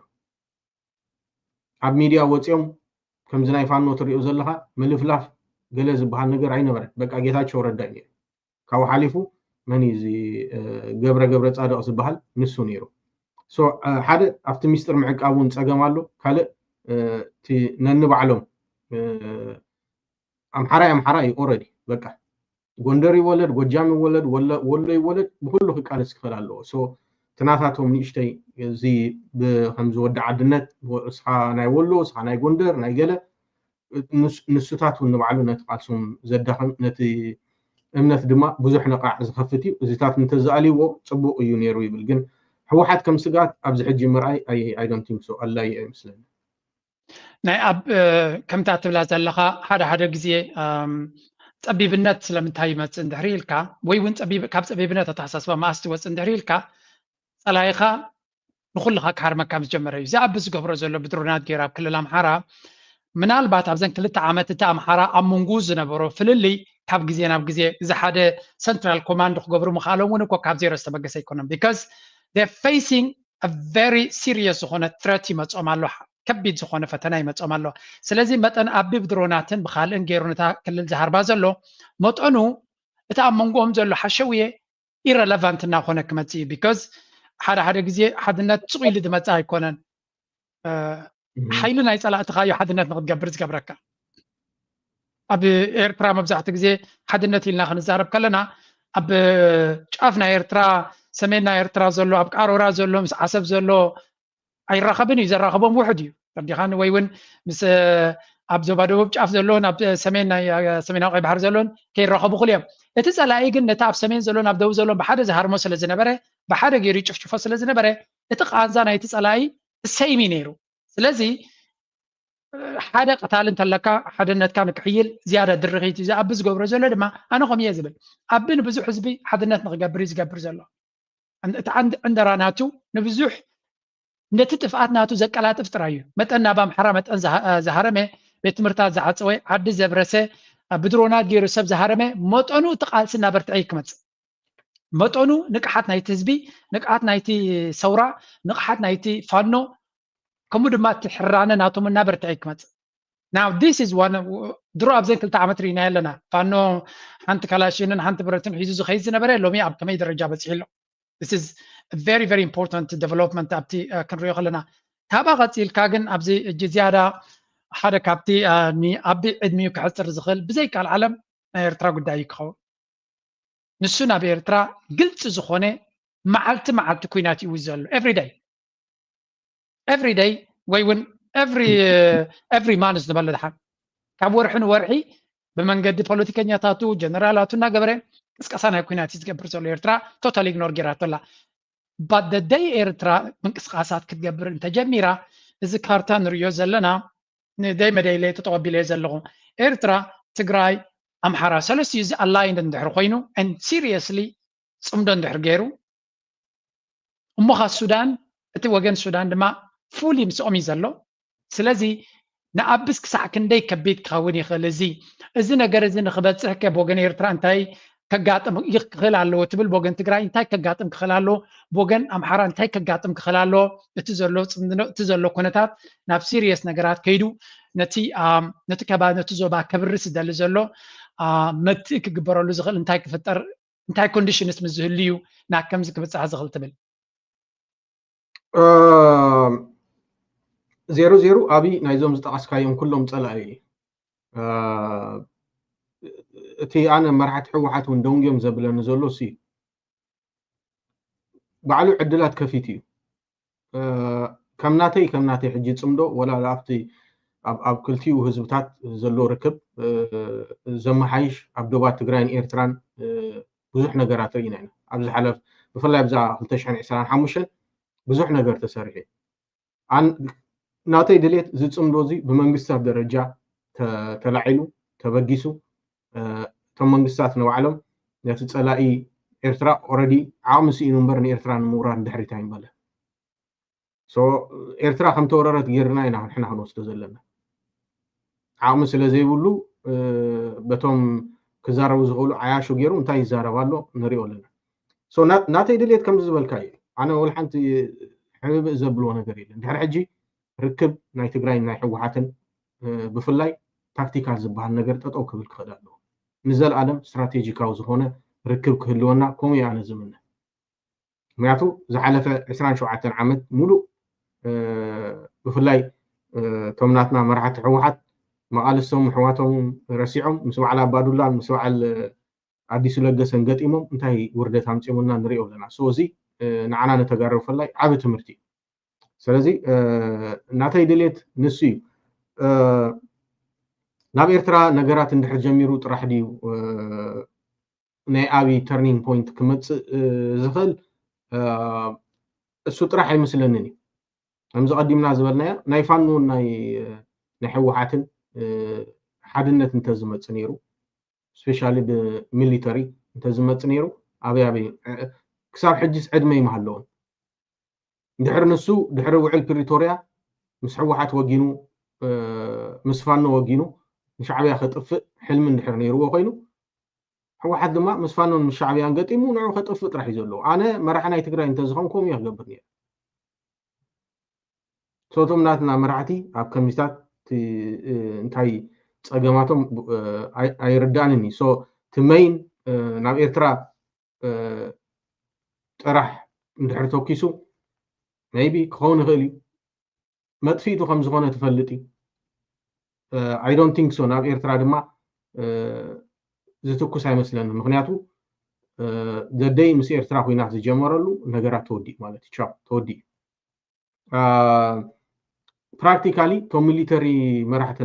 ኣብ ሚድያ ወፂኦም ከምዚ ናይ ፋኖ ትሪኦ ዘለኻ ምልፍላፍ ገለ ዝበሃል ነገር ኣይነበረን። በቃ ጌታቸው ረዳ እዩ ነይሩ። ካብኡ ሓሊፉ መን እዩ እዚ ገብረ ገብረ ፃድቕ ዝበሃል ንሱ ነይሩ። ሓደ ኣብቲ ሚስጥር ምዕቃብ እውን ፀገም ኣሎ። ካልእ እቲ ነንባዕሎም ኣምሓራይ ኣምሓራ እዩ ኦረዲ በቃ ጎንደር ይወለድ፣ ጎጃም ይወለድ፣ ወሎ ይወለድ ብኩሉ ክቃለስ ክኽእል ኣለዎ። ሶ እቲ ናታቶም ንእሽተይ እዚ ከምዚ ወዲ ዓድነት እስኻ ናይ ወሎ እስኻ ናይ ጎንደር ናይ ገለ ንሱታት እውን ንባዕሉ ነቲ ቃልሶም ዘዳኸም ነቲ እምነት ድማ ብዙሕ ነቃዕ ዝኸፍት እዩ። እዚታት እንተዝኣልይዎ ፅቡቅ እዩ ነይሩ ይብል። ግን ህወሓት ከም ስግኣት ኣብዚ ሕጂ ምርኣይ I don't think so ኣድላዪ ኣይመስለኒ። ናይ ኣብ ከምታ ትብላ ዘለኻ ሓደ ሓደ ግዜ ጸቢብነት ስለምንታይ ይመጽእ እንድሕሪ ኢልካ ወይ እውን ካብ ጸቢብነት ኣተሓሳስባ መኣስ ትወፅእ እንድሕሪ ኢልካ ፀላኢኻ ንኩልኻ ክሃርመካ ምስ ጀመረ እዩ። እዚ ኣብ ዝገብሮ ዘሎ ብድሮናት ገይሩ ኣብ ክልል ኣምሓራ ምናልባት ኣብዘን ክልተ ዓመት እቲ ኣምሓራ ኣብ መንጉ ዝነበሮ ፍልልይ ካብ ግዜ ናብ ግዜ እዚ ሓደ ሰንትራል ኮማንድ ክገብሩ ምኽኣሎም እውን እኮ ካብ ዜሮ ዝተበገሰ ኣይኮነን። Because they're facing a very serious ዝኾነ ትረት ይመፅኦም ኣሎ። ከቢድ ዝኾነ ፈተና ይመፅኦም ኣሎ። ስለዚ መጠን ኣቢ ብድሮናትን ብካልእን ገይሩ ነታ ክልል ዝሃርባ ዘሎ መጠኑ እቲ ኣብ መንጎኦም ዘሎ ሓሸውየ ኢረለቫንት እናኾነ ክመፅእ እዩ። Because ሓደ ሓደ ግዜ ሓድነት ስቕ ኢሉ ዝመፅእ ኣይኮነን። ሓይሊ ናይ ፀላእትኻ እዩ ሓድነት ንክትገብር ዝገብረካ። ኣብ ኤርትራ መብዛሕትኡ ግዜ ሓድነት ኢልና ክንዛረብ ከለና ኣብ ጫፍ ናይ ኤርትራ ሰሜን ናይ ኤርትራ ዘሎ ኣብ ቃሮራ ዘሎ ምስ ዓሰብ ዘሎ ኣይራኸብን እዩ። ዘራኸቦም ውሑድ እዩ። ተረዲኻኒ? ወይ እውን ምስ ኣብ ዞባ ደቡብ ጫፍ ዘለውን ኣብ ሰሜን ናይ ሰሜናዊ ቀይ ባሕሪ ዘለውን ከይራኸቡ ክሉ እዮም። እቲ ፀላኢ ግን ነቲ ኣብ ሰሜን ዘለውን ኣብ ደቡብ ዘለውን ብሓደ ዝሃርሞ ስለ ዝነበረ ብሓደ ገይሩ ይጭፍጭፎ ስለ ዝነበረ እቲ ቃንዛ ናይቲ ፀላኢ ሰይም እዩ ነይሩ። ስለዚ ሓደ ቀታሊ እንተለካ ሓድነትካ ንክሕይል ዝያዳ ድርኺት እዩ። እዚ ኣቢ ዝገብሮ ዘሎ ድማ ኣነ ከምኡ እየ ዝብል። ኣቢ ንብዙሕ ህዝቢ ሓድነት ንክገብር እዩ ዝገብር ዘሎ። እቲ ዓንድ ዕንደራ ናቱ ንብዙሕ ነቲ ጥፍኣት ናቱ ዘቀላጥፍ ጥራይ እዩ። መጠን ናብ ኣምሓራ መጠን ዝሃረመ ቤት ትምህርታት ዝዓፀወ ዓዲ ዘብረሰ ብድሮናት ገይሩ ሰብ ዝሃረመ መጠኑ እቲ ቃልሲ እናበርትዐ እዩ ክመፅእ። መጠኑ ንቅሓት ናይቲ ህዝቢ፣ ንቅሓት ናይቲ ሰውራ፣ ንቅሓት ናይቲ ፋኖ ከምኡ ድማ እቲ ሕራነ ናቶም እናበርትዐ እዩ ክመፅእ። Now this is one ድሮ ኣብዘን ክልተ ዓመት ርኢናዮ ኣለና። ፋኖ ሓንቲ ካላሽንን ሓንቲ ብረትን ሒዙ ዝኸይድ ዝነበረ ሎሚ ኣብ ከመይ ደረጃ በፂሑ ኣሎ። This is very very important development ኣብቲ ክንሪኦ ከለና። ካብኣ ቀፂልካ ግን ኣብዚ እጂ ዝያዳ ሓደ ካብቲ ንኣቢ ዕድሚኡ ክሕፅር ዝኽእል ብዘይካል ዓለም ናይ ኤርትራ ጉዳይ እዩ ክኸውን። ንሱ ናብ ኤርትራ ግልፂ ዝኾነ መዓልቲ መዓልቲ ኩናት እዩ ዘሎ። Every day every day ወይ እውን every month ዝበለ ድሓን ካብ ወርሒ ንወርሒ ብመንገዲ ፖለቲከኛታቱ ጀነራላቱ እናገበረ ቅስቀሳ ናይ ኩናት እዩ ዝገብር ዘሎ። ኤርትራ totally ignore ጌራቶ ኣላ። But the day ኤርትራ ምንቅስቃሳት ክትገብር እንተጀሚራ፣ እዚ ካርታ ንርእዮ ዘለና፣ ንደይ መደይለይ ተጠቐቢለዮ ዘለኹ፣ ኤርትራ፣ ትግራይ፣ ኣምሓራ፣ ሰለስቲኡ እዚ aligned እንድሕር ኮይኑ and seriously ጽምዶ እንድሕር ገይሩ፣ እሞ ኸ ሱዳን፣ እቲ ወገን ሱዳን ድማ fully ምስኦም እዩ ዘሎ። ስለዚ ንኣብስ ክሳዕ ክንደይ ከቢድ ክኸውን ይኽእል? እዚ እዚ ነገር እዚ ንክበፅሕ ከ ብወገን ኤርትራ እንታይ ከጋጥም ይኽእል ኣለዎ ትብል? ብወገን ትግራይ እንታይ ከጋጥም ክኽእል ኣለዎ? ብወገን ኣምሓራ እንታይ ከጋጥም ክኽእል ኣለዎ? እቲ ዘሎ ፅምድኖ፣ እቲ ዘሎ ኩነታት ናብ ሲሪየስ ነገራት ከይዱ ነቲ ነቲ ከባ ነቲ ዞባ ከብርስ ዝደሊ ዘሎ መትእ ክግበረሉ ዝኽእል እንታይ ክፍጠር እንታይ ኮንዲሽንስ ምስ ዝህሉ እዩ ናብ ከምዚ ክብፃሕ ዝኽእል ትብል? ዜሮ ዜሮ ኣብይ ናይዞም ዝጠቐስካዮም ኩሎም ፀላኢ እዩ። እቲ ኣነ መራሕቲ ህወሓት እውን ደንጉዮም ዘብለኒ ዘሎ እሱ እዩ። ባዕሉ ዕድላት ከፊቱ እዩ። ከም ናተይ ከም ናተይ ሕጂ ፅምዶ ወላ ኣብቲ ኣብ ክልቲኡ ህዝብታት ዘሎ ርክብ ዘመሓይሽ ኣብ ዶባት ትግራይን ኤርትራን ብዙሕ ነገራት ርኢና ኢና። ኣብ ዝሓለፍ ብፍላይ ኣብዛ ክልተ ሽሕን ዕስራን ሓሙሽተን ብዙሕ ነገር ተሰሪሑ። ናተይ ድሌት ዝፅምዶ እዚ ብመንግስታት ደረጃ ተላዒሉ ተበጊሱ እቶም መንግስታት ንባዕሎም ነቲ ፀላኢ ኤርትራ ኦረዲ ዓቕሚ ስኢኑ እምበር ንኤርትራ ንምውራር ድሕሪት ኣይምበለ። ኤርትራ ከምተወረረት ጌርና ኢና ንሕና ክንወስዶ ዘለና። ዓቕሚ ስለ ዘይብሉ በቶም ክዛረቡ ዝኽእሉ ዓያሹ ገይሩ እንታይ ይዛረብ ኣሎ ንሪኦ ኣለና። ናተይ ድሌት ከምዚ ዝበልካ እዩ። ኣነ ወላ ሓንቲ ሕብብእ ዘብልዎ ነገር የለን። ድሕሪ ሕጂ ርክብ ናይ ትግራይ ናይ ህወሓትን ብፍላይ ታክቲካል ዝበሃል ነገር ጠጠው ክብል ክኽእል ኣለዎ። ንዘለኣለም ስትራቴጂካዊ ዝኾነ ርክብ ክህልወና ከምኡ ኣነ ዝምነ። ምክንያቱ ዝሓለፈ ዕስራን ሸውዓተን ዓመት ሙሉእ ብፍላይ እቶም ናትና መራሕቲ ህወሓት መቓልስቶም ኣሕዋቶም ረሲዖም ምስ በዓል ኣባዱላን ምስ በዓል ኣዲሱ ለገሰን ገጢሞም እንታይ ውርደት ኣምፂኦምልና ንሪኦ ኣለና። እዚ ንዓና ንተጋሩ ብፍላይ ዓቢ ትምህርቲ እዩ። ስለዚ ናተይ ድሌት ንሱ እዩ። ናብ ኤርትራ ነገራት እንድሕር ጀሚሩ ጥራሕ ድዩ ናይ ዓቢ ተርኒንግ ፖይንት ክመፅእ ዝኽእል? እሱ ጥራሕ ኣይመስለንን እዩ። ከምዚ ቀዲምና ዝበልናዮ ናይ ፋኖን ናይ ህወሓትን ሓድነት እንተዝመፅእ ነይሩ፣ ስፔሻሊ ብሚሊተሪ እንተዝመፅእ ነይሩ ኣበይ ኣበይ ክሳብ ሕጂስ ዕድመ ይመሃለዎን። ድሕሪ ንሱ ድሕሪ ውዕል ፕሪቶርያ ምስ ህወሓት ወጊኑ ምስ ፋኖ ወጊኑ ንሻዕብያ ከጥፍእ ሕልሚ እንድሕር ነይርዎ ኮይኑ ህወሓት ድማ ምስ ፋኖን ምስ ሻዕብያን ገጢሙ ንዑ ከጥፍእ ጥራሕ እዩ ዘለዎ። ኣነ መራሒ ናይ ትግራይ እንተዝኸውን ከምኡ እየ ክገብር ነይረ። እቶም ናትና መራሕቲ ኣብ ከምዚታት እንታይ ፀገማቶም ኣይርዳእንን እዩ። እቲ መይን ናብ ኤርትራ ጥራሕ እንድሕር ተኪሱ maybe ክኸውን ይኽእል እዩ። መጥፊእቱ ከም ዝኾነ ትፈልጥ እዩ። I don't think so። ናብ ኤርትራ ድማ ዝትኩስ ኣይመስለንን። ምክንያቱ the day ምስ ኤርትራ ኩናት ዝጀመረሉ ነገራት ተወዲኡ ማለት እዩ። ቻው ተወዲኡ። ፕራክቲካሊ እቶም ሚሊተሪ መራሕቲ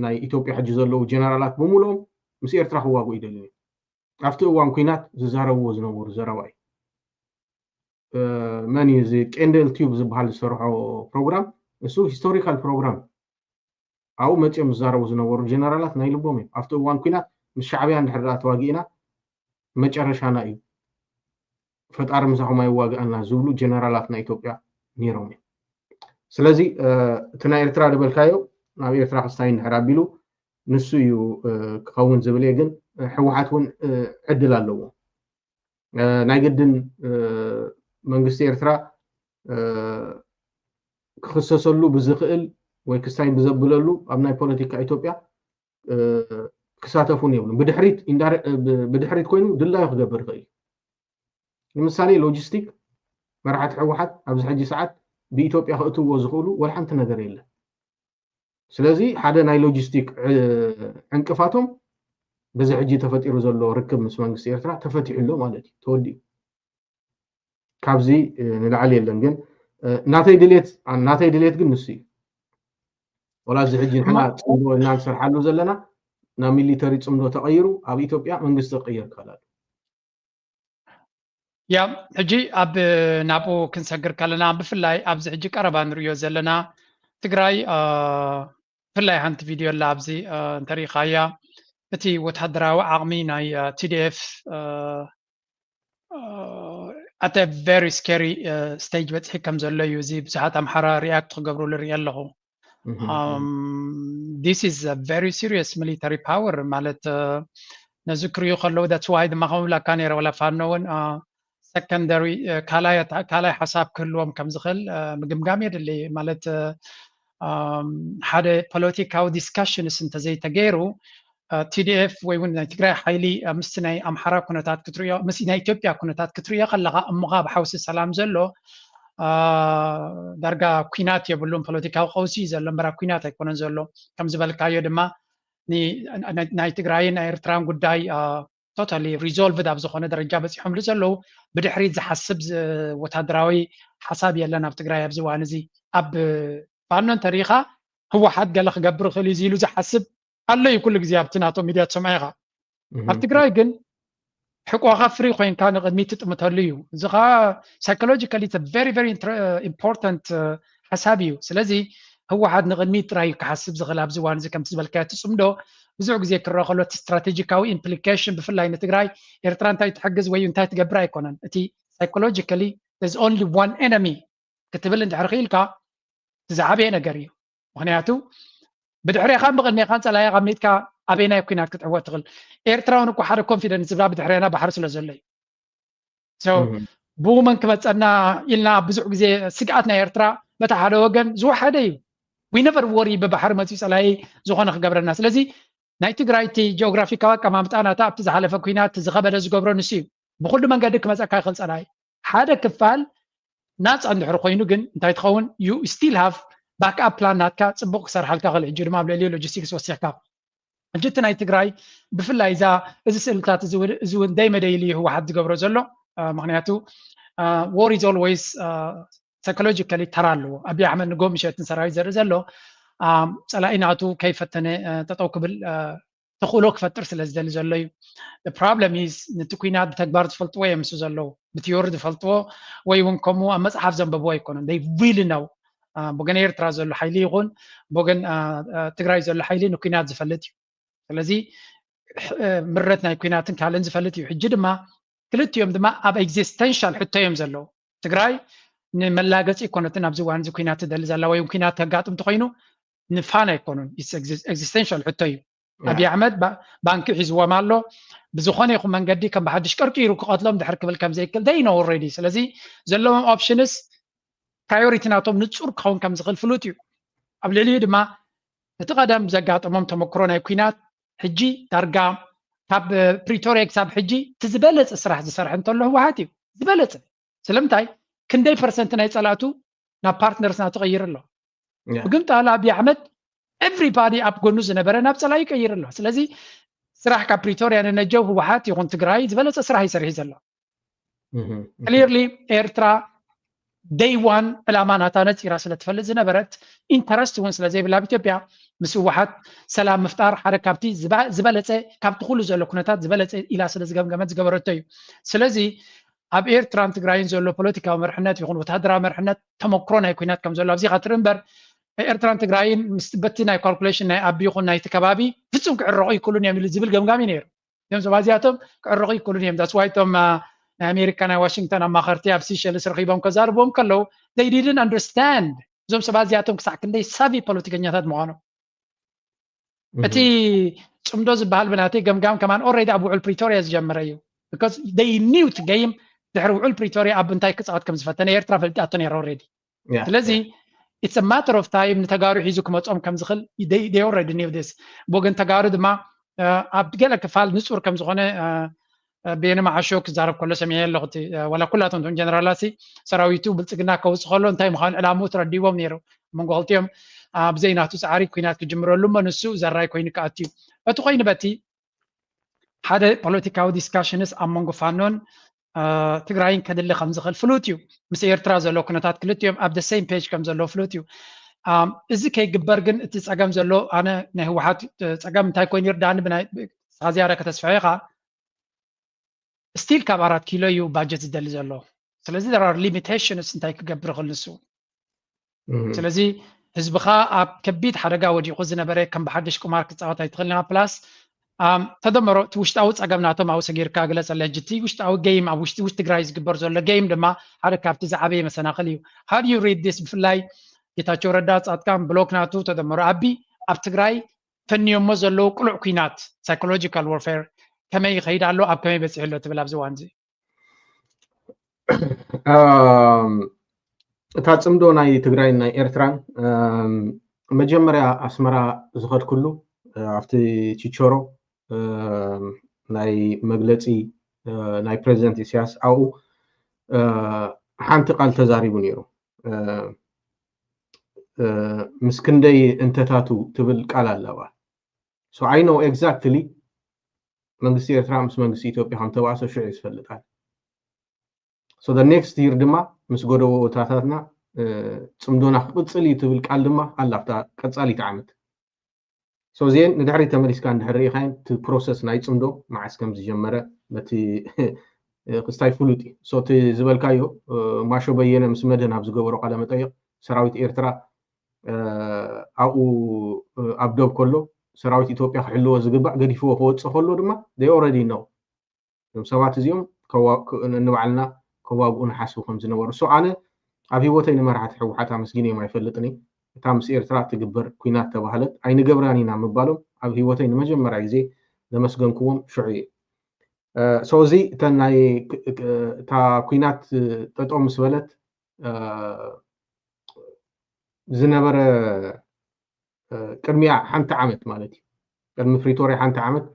ናይ ኢትዮጵያ ሕጂ ዘለዉ ጀነራላት ብምሉኦም ምስ ኤርትራ ክዋግኡ ይደልዩ እዮም። ኣብቲ እዋን ኩናት ዝዛረብዎ ዝነበሩ ዘረባ እዩ። መን እዩ እዚ ቄንደል ቲዩብ ዝበሃል ዝሰርሖ ፕሮግራም፣ እሱ ሂስቶሪካል ፕሮግራም። ኣብኡ መፂኦም ዝዛረቡ ዝነበሩ ጀነራላት ናይ ልቦም እዮም። ኣብቲ እዋን ኩናት ምስ ሻዕብያ እንድሕር ደኣ ተዋጊእና መጨረሻና እዩ፣ ፈጣሪ ምሳኹም ኣይዋግኣና ዝብሉ ጀነራላት ናይ ኢትዮጵያ ነይሮም እዮም። ስለዚ እቲ ናይ ኤርትራ ዝበልካዮ ናብ ኤርትራ ክስታይ እንድሕር ኣቢሉ ንሱ እዩ ክኸውን ዝብል እየ። ግን ህወሓት እውን ዕድል ኣለዎ። ናይ ግድን መንግስቲ ኤርትራ ክኽሰሰሉ ብዝኽእል ወይ ክስታይ ብዘብለሉ ኣብ ናይ ፖለቲካ ኢትዮጵያ ክሳተፉን የብሉን። ብድሕሪት ብድሕሪት ኮይኑ ድላዩ ክገብር ይኽእል እዩ። ንምሳሌ ሎጂስቲክ መራሕቲ ህወሓት ኣብዚ ሕጂ ሰዓት ብኢትዮጵያ ክእትውዎ ዝኽእሉ ወላ ሓንቲ ነገር የለን። ስለዚ ሓደ ናይ ሎጂስቲክ ዕንቅፋቶም በዚ ሕጂ ተፈጢሩ ዘሎ ርክብ ምስ መንግስቲ ኤርትራ ተፈቲሑ ኣሎ ማለት እዩ። ተወዲኡ ካብዚ ንላዕሊ የለን። ግን ናተይ ድሌት ናተይ ድሌት ግን ንሱ እዩ። ወላ እዚ ሕጂ ንሕና ፅምዶ እና ንሰርሓሉ ዘለና ናብ ሚሊተሪ ፅምዶ ተቐይሩ ኣብ ኢትዮጵያ መንግስቲ ክቕየር ይክእል ኣሎ። ያ ሕጂ ኣብ ናብኡ ክንሰግር ከለና ብፍላይ ኣብዚ ሕጂ ቀረባ ንሪኦ ዘለና ትግራይ ብፍላይ ሓንቲ ቪድዮ ኣላ ኣብዚ እንተሪኢኻያ እቲ ወታደራዊ ዓቕሚ ናይ ቲዲኤፍ at a very scary stage በፂሑ ከም ዘሎ እዩ። እዚ ብዙሓት ኣምሓራ ሪያክት ክገብሩሉ ርኢ ኣለኹ። This is a very serious military power ማለት ነዚ ክሪኡ ከለዉ that's why ድማ ከም ብላካ ነይረ ወላ ፋኖ እውን ሰከንደሪ ካልኣይ ሓሳብ ክህልዎም ከም ዝኽእል ምግምጋም የድሊ ማለት ሓደ ፖለቲካዊ ዲስካሽንስ እንተዘይተገይሩ ቲዲኤፍ ወይ እውን ናይ ትግራይ ሓይሊ ምስቲ ናይ ኣምሓራ ኩነታት ክትሪኦ ምስ ናይ ኢትዮጵያ ኩነታት ክትሪኦ ከለካ እሞ ካብ ሓውሲ ሰላም ዘሎ ዳርጋ ኩናት የብሉን ፖለቲካዊ ቀውሲ ዘሎ እምበራ ኩናት ኣይኮነን ዘሎ ከም ዝበልካዮ ድማ ናይ ትግራይን ናይ ኤርትራን ጉዳይ ቶታሊ ሪዞልቭድ ኣብ ዝኾነ ደረጃ በፂሖምሉ ዘለዉ ብድሕሪት ዝሓስብ ወታደራዊ ሓሳብ የለን ኣብ ትግራይ ኣብዚ እዋን እዚ ኣብ ፋኖ እንተሪኢኻ ህወሓት ገለ ክገብር ይኽእል እዩ ኢሉ ዝሓስብ ኣሎ እዩ ኩሉ ግዜ ኣብቲ ናቶም ሚድያ ትሰምዖ ኢኻ ኣብ ትግራይ ግን ሕቆኻ ፍሪ ኮይንካ ንቕድሚት ትጥምተሉ እዩ እዚ ከዓ psychologically very very important ሓሳብ እዩ ስለዚ ህወሓት ንቕድሚት ጥራይ እዩ ክሓስብ ዝኽእል ኣብዚ እዋን እዚ ከምቲ ዝበልካዮ ትፅምዶ ብዙሕ ግዜ ክረአ ከሎ እቲ ስትራቴጂካዊ ኢምፕሊኬሽን ብፍላይ ንትግራይ ኤርትራ እንታይ ትሕግዝ ወይ እንታይ ትገብር ኣይኮነን እቲ psychologically there's only one enemy ክትብል እንድሕር ክኢልካ ዝዓበየ ነገር እዩ ምክንያቱ ብድሕሬኻን ብቕድሜኻን ፀላኢ ኣቐሚጥካ ኣበይናይ ኩናት ክትዕወት ትኽእል ኤርትራውን እኮ ሓደ ኮንፊደንስ ዝብላ ብድሕሬና ባሕሪ ስለ ዘሎ እዩ ብኡ መን ክመፀና ኢልና ብዙሕ ግዜ ስግኣት ናይ ኤርትራ በታ ሓደ ወገን ዝወሓደ እዩ we never worry ብባሕሪ መፅኡ ፀላኢ ዝኾነ ክገብረና ስለዚ ናይ ትግራይ እቲ ጂኦግራፊካዊ ኣቀማምጣ ናታ ኣብቲ ዝሓለፈ ኩናት ዝኸበደ ዝገብሮ ንሱ እዩ ብኩሉ መንገዲ ክመፀካ ይኽእል ፀላኢ ሓደ ክፋል ናፃ እንድሕር ኮይኑ ግን እንታይ ትኸውን you still have backup plan ናትካ ፅቡቅ ክሰርሓልካ ክእል ሕጂ ድማ ኣብ ልዕሊኡ logistics ወሲኽካ ሕጂ እቲ ናይ ትግራይ ብፍላይ እዛ እዚ ስእልታት እዚ እውን ደይመደይል እዩ ህወሓት ዝገብሮ ዘሎ ምክንያቱ war is always psychologically ተራ ኣለዎ ኣብይ ኣሕመድ ንጎ ምሸትን ሰራዊት ዘርኢ ዘሎ ፀላኢ ናቱ ከይፈተነ ጠጠው ክብል ተኽእሎ ክፈጥር ስለ ዝደሊ ዘሎ እዩ problem is ነቲ ኩናት ብተግባር ዝፈልጥዎ እዮም ምስ ዘለዉ ብቲዮሪ ዝፈልጥዎ ወይ እውን ከምኡ ኣብ መፅሓፍ ዘንበብዎ ኣይኮኑን they really know ብወገን ኤርትራ ዘሎ ሓይሊ ይኹን ብወገን ትግራይ ዘሎ ሓይሊ ንኩናት ዝፈልጥ እዩ ስለዚ ምረት ናይ ኩናትን ካልእን ዝፈልጥ እዩ ሕጂ ድማ ክልቲኦም ድማ ኣብ existential ሕቶ እዮም ዘለዉ ትግራይ ንመላገፂ ይኮነትን ኣብዚ እዋን እዚ ኩናት ትደሊ ዘላ ወይ ኩናት ከጋጥም ተኮይኑ ንፋን ኣይኮኑን existential ሕቶ እዩ ኣብይ ኣሕመድ ባንኪ ሒዝዎም ኣሎ ብዝኾነ ይኹን መንገዲ ከም ብሓድሽ ቀርቂሩ ክቐትሎም ድሕር ክብል ከም ዘይክል they know already ስለዚ ዘለዎም options priority ናቶም ንፁር ክኸውን ከም ዝኽእል ፍሉጥ እዩ ኣብ ልዕሊኡ ድማ እቲ ቀደም ዘጋጠሞም ተመክሮ ናይ ኩናት ሕጂ ዳርጋ ካብ ፕሪቶሪያ ክሳብ ሕጂ እቲ ዝበለፀ ስራሕ ዝሰርሐ እንተሎ ህወሓት እዩ ዝበለፀ ስለምንታይ ክንደይ ፐርሰንት ናይ ፀላእቱ ናብ ፓርትነርስ ናቱ ቀይሩ ኣሎ ብግምጣል ኣብይ ኣሕመድ everybody ኣብ ጎኑ ዝነበረ ናብ ፀላኢ ቀይሩ ኣሎ ስለዚ ስራሕ ካብ ፕሪቶሪያ ንነጀው ህወሓት ይኹን ትግራይ ዝበለፀ ስራሕ ይሰርሒ ዘሎ clearly ኤርትራ day one ዕላማ ናታ ነፂራ ስለ ትፈልጥ ዝነበረት interest እውን ስለ ዘይብላ ኣብ ኢትዮጵያ ምስ ህወሓት ሰላም ምፍጣር ሓደ ካብቲ ዝበለፀ ካብቲ ኩሉ ዘሎ ኩነታት ዝበለፀ ኢላ ስለ ዝገምገመት ዝገበረቶ እዩ ስለዚ ኣብ ኤርትራን ትግራይን ዘሎ ፖለቲካዊ መርሕነት ይኹን ወታደራዊ መርሕነት ተመክሮ ናይ ኩናት ከም ዘሎ ኣብዚካ ትርኢ እምበር ኤርትራን ትግራይን ምስ በቲ ናይ calculation ናይ ኣቢ ይኹን ናይቲ ከባቢ ፍጹም ክዕረቑ ይክእሉን እዮም ኢሉ ዝብል ገምጋም እዩ ነይሩ እዞም ሰባት እዚኣቶም ክዕረቑ ይክእሉን እዮም that's why እቶም ናይ ኣሜሪካ ናይ ዋሽንግተን ኣማኸርቲ ኣብ ሲሸልስ ረኺቦም ከዛርብዎም ከለዉ they didn't understand እዞም ሰባት እዚኣቶም ክሳዕ ክንደይ ሳቪ ፖለቲከኛታት ምዃኖም እቲ ፅምዶ ዝበሃል ብናተይ ገምጋም ከማን already ኣብ ውዕል ፕሪቶሪያ ዝጀመረ እዩ because they knew to game ድሕሪ ውዕል ፕሪቶሪያ ኣብ እንታይ ክፃወት ከም ዝፈተነ ኤርትራ ፈሊጣቶ ነይራ already ስለዚ it's a matter of time ንተጋሩ ሒዙ ክመፆም ከም ዝኽእል they already knew this ብወገን ተጋሩ ድማ ኣብ ገለ ክፋል ንፁር ከም ዝኾነ ቤኒ መዓሾ ክዛረብ ከሎ ሰሚዐ ኣለኹ እቲ ወላ ኩላቶም እቶም ጀነራላት ሰራዊቱ ብልፅግና ከውፅ ከሎ እንታይ ምዃኑ ዕላምኡ ተረዲዎም ነይሩ መንጎ ክልቲኦም ብዘይ ናቱ ፃዕሪ ኩናት ክጅምረሉ እሞ ንሱ ዘራይ ኮይኑ ክኣትዩ እቲ ኮይኑ በቲ ሓደ ፖለቲካዊ ዲስካሽንስ ኣብ መንጎ ፋኖን ትግራይን ከድሊ ከም ዝኽእል ፍሉጥ እዩ ምስ ኤርትራ ዘሎ ኩነታት ክልቲኦም ኣብ the same page ከም ዘለዎ ፍሉጥ እዩ እዚ ከይግበር ግን እቲ ፀገም ዘሎ ኣነ ናይ ህወሓት ፀገም እንታይ ኮይኑ ይርዳእኒ ብናይ ዝያዳ ከተስፍሐ ኢኻ ስቲል ካብ ኣራት ኪሎ እዩ ባጀት ዝደሊ ዘሎ። ስለዚ there are limitations እንታይ ክገብር ይኽእል ንሱ። ስለዚ ህዝብኻ ኣብ ከቢድ ሓደጋ ወዲቑ ዝነበረ ከም ብሓድሽ ቁማር ክፃወት ኣይትኽእልን ኢኻ። ፕላስ ተደመሮ እቲ ውሽጣዊ ፀገም ናቶም ኣብኡ ሰጊርካ ግለፀለ። ሕጂ እቲ ውሽጣዊ ገይም ኣብ ውሽጢ ውሽጢ ትግራይ ዝግበር ዘሎ ገይም ድማ ሓደ ካብቲ ዝዓበየ መሰናኽል እዩ። How do you read this? ብፍላይ ጌታቸው ረዳ ፃድቃን ብሎክ ናቱ ተደመሮ ኣቢ ኣብ ትግራይ ፈንዮሞ ዘለዉ ቅሉዕ ኲናት ሳይኮሎጂካል ዋርፌር ከመይ ይኸይድ ኣሎ፣ ኣብ ከመይ በፂሑ ኣሎ ትብል ኣብዚ እዋን እዚ? እታ ፅምዶ ናይ ትግራይን ናይ ኤርትራን መጀመርያ ኣስመራ ዝኸድኩሉ ኣብቲ ቺቸሮ ናይ መግለፂ ናይ ፕሬዚደንት ኢሳያስ ኣብኡ ሓንቲ ቃል ተዛሪቡ ነይሩ። ምስ ክንደይ እንተታቱ ትብል ቃል ኣለዋ። So I know exactly መንግስቲ ኤርትራ ምስ መንግስቲ ኢትዮጵያ ከም ተባእሰ ሽዑ እዩ ዝፈልጥ ኣነ። So the next year ድማ ምስ ጎደቦታታትና ፅምዶና ክቕፅል እዩ ትብል ቃል ድማ ኣላ ኣብታ ቀፃሊት ዓመት። So እዚአን ንድሕሪት ተመሊስካ እንድሕር ርኢኻየን እቲ ፕሮሰስ ናይ ፅምዶ መዓስ ከም ዝጀመረ በቲ ክስታይ ፍሉጥ እዩ። So እቲ ዝበልካዮ ማሾ በየነ ምስ መድህን ኣብ ዝገበሮ ቃለ መጠይቕ ሰራዊት ኤርትራ ኣብኡ ኣብ ዶብ ከሎ ሰራዊት ኢትዮጵያ ክሕልዎ ዝግባእ ገዲፍዎ ክወፅእ ከሎ ድማ they already know። እዞም ሰባት እዚኦም ንባዕልና ከዋግኡ ንሓስቡ ከም ዝነበሩ። So ኣነ ኣብ ህይወተይ ንመራሕቲ ህወሓት ኣመስጊነዮም ኣይፈልጥን እየ። እታ ምስ ኤርትራ ትግበር ኲናት ተባህለት ኣይንገብራን ኢና ምባሎም ኣብ ህይወተይ ንመጀመርያ ግዜ ዘመስገንክዎም ሽዑ እዩ። So እዚ እተን ናይ እታ ኲናት ጠጠው ምስ በለት ዝነበረ ቅድሚያ ሓንቲ ዓመት ማለት እዩ። ቅድሚ ፕሪቶርያ ሓንቲ ዓመት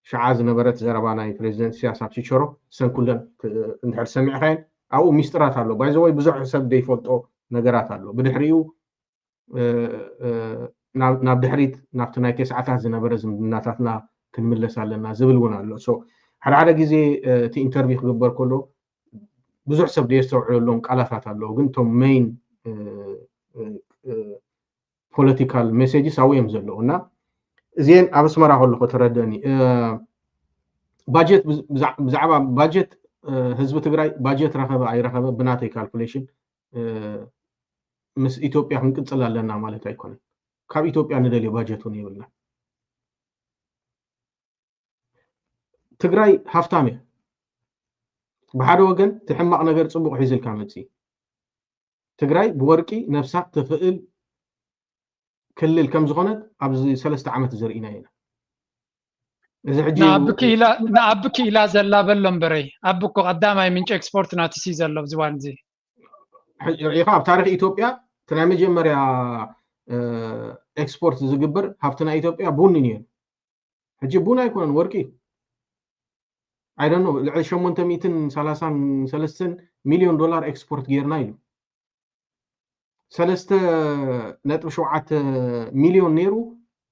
ሽዓ ዝነበረት ዘረባ ናይ ፕሬዚደንት ኢሳያስ ኣብ ቺቸሮ እሰን ኩለን እንድሕር ሰሚዕካየን ኣብኡ ሚስጥራት ኣሎ። By the way ብዙሕ ሰብ ዘይፈልጦ ነገራት ኣሎ። ብድሕሪኡ ናብ ድሕሪት ናብቲ ናይ ተስዓታት ዝነበረ ዝምድናታትና ክንምለስ ኣለና ዝብል እውን ኣሎ። So ሓደ ሓደ ግዜ እቲ ኢንተርቪው ክግበር ከሎ ብዙሕ ሰብ ዘየስተውዕለሎም ቃላታት ኣለዉ፣ ግን እቶም ሜይን ፖለቲካል ሜሴጅስ ኣብኡ እዮም ዘለዉ እና እዚአን ኣብ ኣስመራ ከለኹ ተረደኒ። ባጀት ብዛዕባ ባጀት ህዝቢ ትግራይ ባጀት ረኸበ ኣይረኸበ ብናተይ ካልኩሌሽን ምስ ኢትዮጵያ ክንቅፅል ኣለና ማለት ኣይኮነን። ካብ ኢትዮጵያ ንደልዮ ባጀት እውን የብልና። ትግራይ ሃፍታም እያ። ብሓደ ወገን እቲ ሕማቕ ነገር ፅቡቕ ሒዝልካ መፅእ። ትግራይ ብወርቂ ነብሳ ትኽእል ክልል ከም ዝኾነት ኣብዚ ሰለስተ ዓመት ዘርእና ኢና። እዚ ሕጂ ንኣቢ ክኢላ ንኣቢ ክኢላ ዘላ በሎ እምበረይ ኣቢ እኮ ቀዳማይ ምንጪ ኤክስፖርት ናትሲ ዘሎ ኣብዚ እዋን እዚ ኢኻ ኣብ ታሪክ ኢትዮጵያ እቲ ናይ መጀመርያ ኤክስፖርት ዝግበር ሃብቲ ናይ ኢትዮጵያ ቡን እዩ ነይሩ። ሕጂ ቡን ኣይኮነን ወርቂ እዩ። I don't know ልዕሊ ሸሞንተ ሚእትን ሰላሳን ሰለስተን ሚሊዮን ዶላር ኤክስፖርት ጌርና ኢሉ። ሰለስተ ነጥቢ ሸውዓተ ሚሊዮን ነይሩ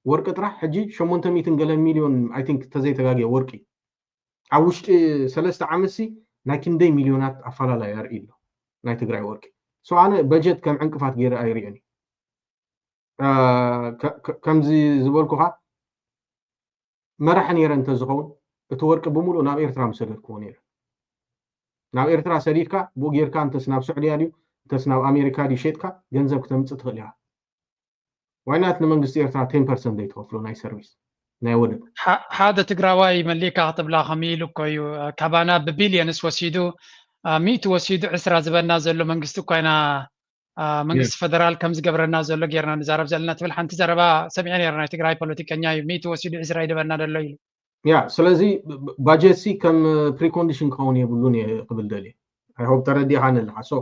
ወርቂ ጥራሕ ሕጂ ሸሞንተ ሚእትን ገለ ሚሊዮን I think ተዘይተጋግየ ወርቂ ኣብ ውሽጢ ሰለስተ ዓመትሲ ናይ ክንደይ ሚሊዮናት ኣፈላላይ ኣርኢ ኣሎ ናይ ትግራይ ወርቂ። So ኣነ በጀት ከም ዕንቅፋት ገይረ ኣይሪኦን እዩ። ከምዚ ዝበልኩኻ መራሒ ነይረ እንተዝኸውን እቲ ወርቂ ብምሉእ ናብ ኤርትራ ምሰደድክዎ ነይረ። ናብ ኤርትራ ሰዲድካ ብኡ ጌርካ እንተስ ናብ ስዑድያ ድዩ እንተስ ናብ ኣሜሪካ ድዩ ሸጥካ ገንዘብ ክተምፅእ ትኽእል ኢኻ። ዋይናት ንመንግስቲ ኤርትራ ቴን ፐርሰንት ዘይትኸፍሎ ናይ ሰርቪስ ናይ ወደብ ሓደ ትግራዋይ መሊእካ ክትብላ ከም ኢሉ እኮ እዩ። ካባና ብቢልየንስ ወሲዱ ሚእቲ ወሲዱ ዕስራ ዝበና ዘሎ መንግስቲ እኮ ኢና መንግስቲ ፈደራል ከም ዝገብረና ዘሎ ጌርና ንዛረብ ዘለና ትብል ሓንቲ ዘረባ ሰሚዐ ነይረ። ናይ ትግራይ ፖለቲከኛ እዩ። ሚእቲ ወሲዱ ዕስራ ይደበና ዘሎ ኢሉ። ያ ስለዚ ባጀት ሲ ከም ፕሪኮንዲሽን ክኸውን የብሉን እየ ክብል ደልየ። I hope ተረዲእኻኒ ኣለኻ። So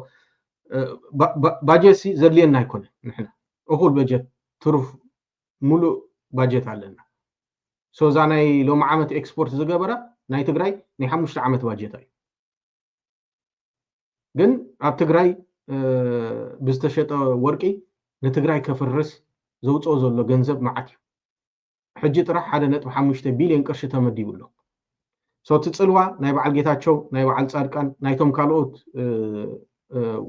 ባጀት ሲ ዘድልየና ኣይኮነን። ንሕና እኹል በጀት ትሩፍ ሙሉእ ባጀት ኣለና። So እዛ ናይ ሎሚ ዓመት ኤክስፖርት ዝገበራ ናይ ትግራይ ናይ ሓሙሽተ ዓመት ባጀት እዩ። ግን ኣብ ትግራይ ብዝተሸጠ ወርቂ ንትግራይ ከፍርስ ዘውፅኦ ዘሎ ገንዘብ መዓት እዩ። ሕጂ ጥራሕ ሓደ ነጥቢ ሓሙሽተ ቢልዮን ቅርሺ ተመዲቡ ኣሎ። So እቲ ፅልዋ ናይ በዓል ጌታቸው ናይ በዓል ፃድቃን ናይቶም ካልኦት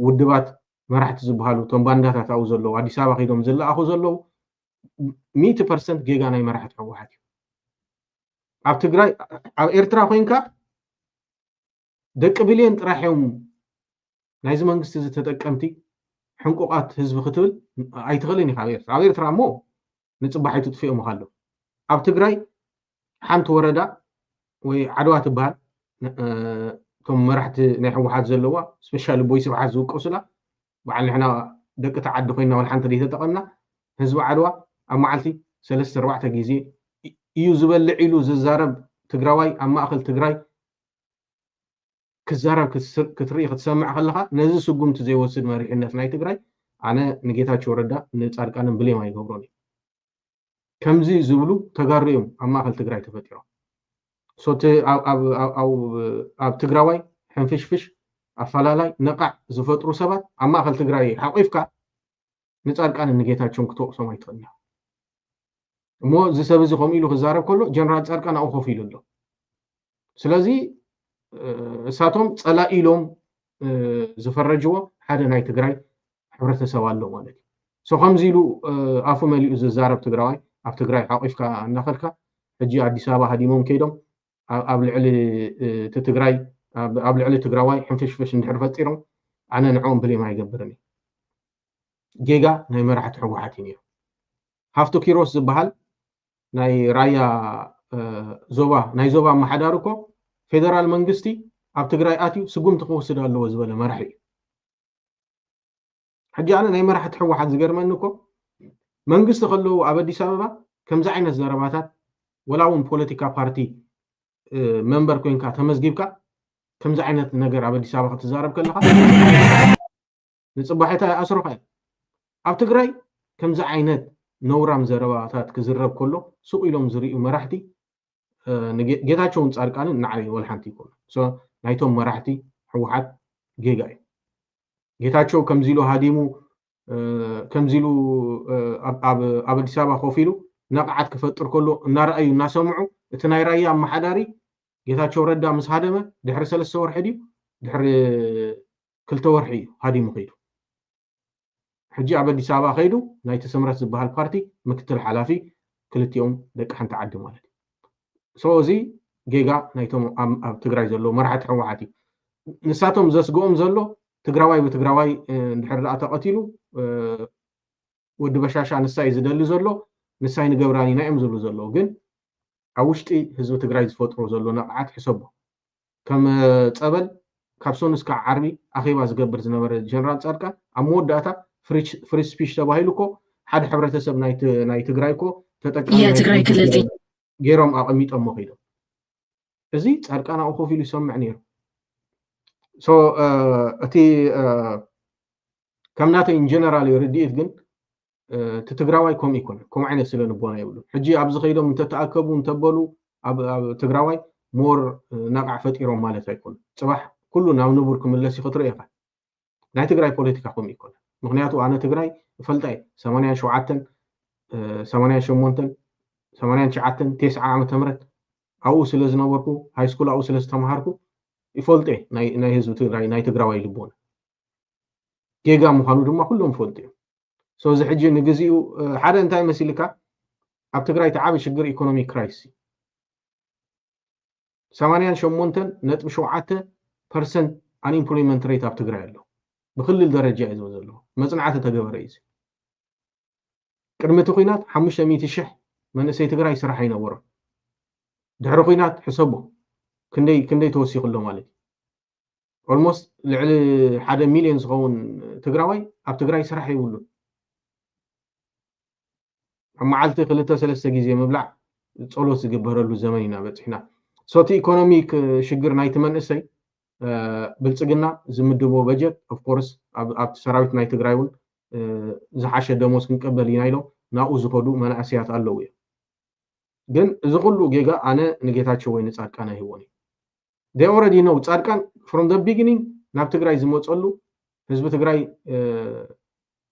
ውድባት መራሕቲ ዝበሃሉ እቶም ባንዳታት ኣብኡ ዘለዉ ኣዲስ ኣበባ ከይዶም ዝለኣኹ ዘለዉ ሚእቲ ፐርሰንት ጌጋ ናይ መራሕቲ ህወሓት እዩ። ኣብ ትግራይ ኣብ ኤርትራ ኮይንካ ደቂ ብልየን ጥራሕ እዮም ናይዚ መንግስቲ እዚ ተጠቀምቲ፣ ሕንቁቓት ህዝቢ ክትብል ኣይትኽእልን ኢኻ። ኣብ ኤርትራ ኣብ ኤርትራ እሞ ንጽባሒቱ ጥፊኦም ኣለዉ። ኣብ ትግራይ ሓንቲ ወረዳ ወይ ዓድዋ ትበሃል፣ እቶም መራሕቲ ናይ ህወሓት ዘለዋ፣ ስፔሻሊ ቦይ ስብሓት ዝውቀሱላ፣ በዓል ንሕና ደቂ ተዓዲ ኮይና ወላ ሓንቲ ዘይተጠቐምና፣ ህዝቢ ዓድዋ ኣብ መዓልቲ ሰለስተ ኣርባዕተ ግዜ እዩ ዝበልዕ ኢሉ ዝዛረብ ትግራዋይ ኣብ ማእኸል ትግራይ ክዛረብ ክትርኢ ክትሰምዕ ከለኻ፣ ነዚ ስጉምቲ ዘይወስድ መሪሕነት ናይ ትግራይ፣ ኣነ ንጌታቸው ረዳ ንፃድቃንን ብሌም ኣይገብሮን እዩ። ከምዚ ዝብሉ ተጋሩ እዮም ኣብ ማእኸል ትግራይ ተፈጢሮም። ሶቲ ኣብ ትግራዋይ ሕንፍሽፍሽ ኣፈላላይ ነቃዕ ዝፈጥሩ ሰባት ኣብ ማእኸል ትግራይ ሓቂፍካ ንፃድቃንን ንጌታቸውን ክትወቅሶም ኣይትኽእልን። እሞ እዚ ሰብ እዚ ከምኡ ኢሉ ክዛረብ ከሎ ጀነራል ፃድቃን ኣብኡ ኮፍ ኢሉ ኣሎ። ስለዚ እሳቶም ፀላኢ ኢሎም ዝፈረጅዎ ሓደ ናይ ትግራይ ሕብረተሰብ ኣሎ ማለት እዩ። ሶ ከምዚ ኢሉ ኣፉ መሊኡ ዝዛረብ ትግራዋይ ኣብ ትግራይ ሓቂፍካ እናኸድካ ሕጂ ኣዲስ ኣበባ ሃዲሞም ከይዶም ኣብ ልዕሊ እቲ ትግራይ ኣብ ልዕሊ ትግራዋይ ሕንፍሽፍሽ እንድሕር ፈጢሮም ኣነ ንዕኦም ብሌም ኣይገብርን እዩ። ጌጋ ናይ መራሕቲ ህወሓት እዩ ነይሩ። ሃፍቱ ኪሮስ ዝበሃል ናይ ራያ ዞባ ናይ ዞባ ኣመሓዳሪ እኮ ፌደራል መንግስቲ ኣብ ትግራይ ኣትዩ ስጉምቲ ክወስድ ኣለዎ ዝበለ መራሒ እዩ። ሕጂ ኣነ ናይ መራሕቲ ህወሓት ዝገርመኒ እኮ መንግስቲ ከለዉ ኣብ ኣዲስ ኣበባ ከምዚ ዓይነት ዘረባታት ወላ እውን ፖለቲካ ፓርቲ መንበር ኮይንካ ተመዝጊብካ ከምዚ ዓይነት ነገር ኣብ ኣዲስ ኣበባ ክትዛረብ ከለካ ንፅባሒታ ይኣስሩኻ እዮም። ኣብ ትግራይ ከምዚ ዓይነት ነውራም ዘረባታት ክዝረብ ከሎ ሱቕ ኢሎም ዝርእዩ መራሕቲ ጌታቸውን ፃድቃንን ንዓይ ወላ ሓንቲ ይኮኑ። ናይቶም መራሕቲ ህወሓት ጌጋ እዩ። ጌታቸው ከምዚ ኢሉ ሃዲሙ ከምዚ ኢሉ ኣብ ኣዲስ ኣበባ ኮፍ ኢሉ ነቕዓት ክፈጥር ከሎ እናረኣዩ እናሰምዑ እቲ ናይ ራያ ኣመሓዳሪ ጌታቸው ረዳ ምስ ሃደመ ድሕሪ ሰለስተ ወርሒ ድዩ ድሕሪ ክልተ ወርሒ እዩ ሃዲሙ ከይዱ። ሕጂ ኣብ ኣዲስ ኣበባ ከይዱ ናይቲ ስምረት ዝበሃል ፓርቲ ምክትል ሓላፊ ክልቲኦም ደቂ ሓንቲ ዓዲ ማለት እዩ። ሶ እዚ ጌጋ ናይቶም ኣብ ትግራይ ዘለዉ መራሕቲ ህወሓት እዩ። ንሳቶም ዘስግኦም ዘሎ ትግራዋይ ብትግራዋይ እንድሕር ደኣ ተቐቲሉ ወዲ በሻሻ ንሳይ ዝደሊ ዘሎ ንሳይ ንገብራን ኢና እዮም ዝብሉ ዘለዉ። ግን ኣብ ውሽጢ ህዝቢ ትግራይ ዝፈጥሮ ዘሎ ነቕዓት ሕሰቦ። ከም ጸበል ካብ ሶኑስ ክሳዕ ዓርቢ ኣኼባ ዝገብር ዝነበረ ጀነራል ጻድቃን ኣብ መወዳእታ ፍሪ ስፒች ተባሂሉ እኮ ሓደ ሕብረተሰብ ናይ ትግራይ እኮ ተጠቃሚ የትግራይ ክልል ገይሮም ኣቐሚጦሞ ከይዶም። እዚ ጻድቃን ኣብኡ ኮፍ ኢሉ ይሰምዕ ነይሩ። ሶ እቲ ከም ናተይ ኢንጀነራል ርድኢት ግን እቲ ትግራዋይ ከምኡ ይኮነ ከምኡ ዓይነት ስለ ልቦና የብሉን። ሕጂ ኣብዚ ከይዶም እንተተኣከቡ እንተበሉ ኣብ ትግራዋይ ሞር ነቃዕ ፈጢሮም ማለት ኣይኮነ። ፅባሕ ኩሉ ናብ ንቡር ክምለስ እዩ ክትርኢ ኢኻ። ናይ ትግራይ ፖለቲካ ከምኡ ይኮነ። ምክንያቱ ኣነ ትግራይ እፈልጣ እየ። ሰማንያን ሸውዓተን ሰማንያን ሸሞንተን ሰማንያን ትሽዓተን ቴስዓ ዓመተ ምህረት ኣብኡ ስለ ዝነበርኩ ሃይስኩል ኣብኡ ስለ ዝተምሃርኩ ይፈልጠ ናይ ህዝቢ ትግራይ ናይ ትግራዋይ ልቦና ጌጋ ምዃኑ ድማ ኩሎም ይፈልጡ እዮም። ሶ እዚ ሕጂ ንግዚኡ ሓደ እንታይ መሲልካ ኣብ ትግራይ እቲ ዓቢ ሽግር ኢኮኖሚ ክራይስ እዩ። ሰማንያን ሸሞንተን ነጥቢ ሸውዓተ ፐርሰንት ኣንኢምፕሎይመንት ሬት ኣብ ትግራይ ኣሎ። ብክልል ደረጃ እዩ ዝብል ዘሎ መፅናዕቲ ተገበረ እዩ። ቅድሚ እቲ ኩናት ሓሙሽተ ሚእቲ ሽሕ መንእሰይ ትግራይ ስራሕ ኣይነበሮን። ድሕሪ ኩናት ሕሰቦ ክንደይ ክንደይ ተወሲኹ ኣሎ ማለት እዩ። ኦልሞስት ልዕሊ ሓደ ሚልዮን ዝኸውን ትግራዋይ ኣብ ትግራይ ስራሕ የብሉን። ኣብ መዓልቲ ክልተ ሰለስተ ግዜ ምብላዕ ጸሎት ዝግበረሉ ዘመን ኢና በጺሕና። ሶቲ ኢኮኖሚክ ሽግር ናይቲ መንእሰይ ብልጽግና ዝምድቦ በጀት ኦፍኮርስ ኣብቲ ሰራዊት ናይ ትግራይ እውን ዝሓሸ ደሞዝ ክንቀበል ኢና ኢሎም ናብኡ ዝኸዱ መናእሰያት ኣለዉ እዮም። ግን እዚ ኩሉ ጌጋ ኣነ ንጌታቸው ወይ ንጻድቃን ኣይህቦን እዩ። They already know ጻድቃን from the beginning ናብ ትግራይ ዝመፀሉ ህዝቢ ትግራይ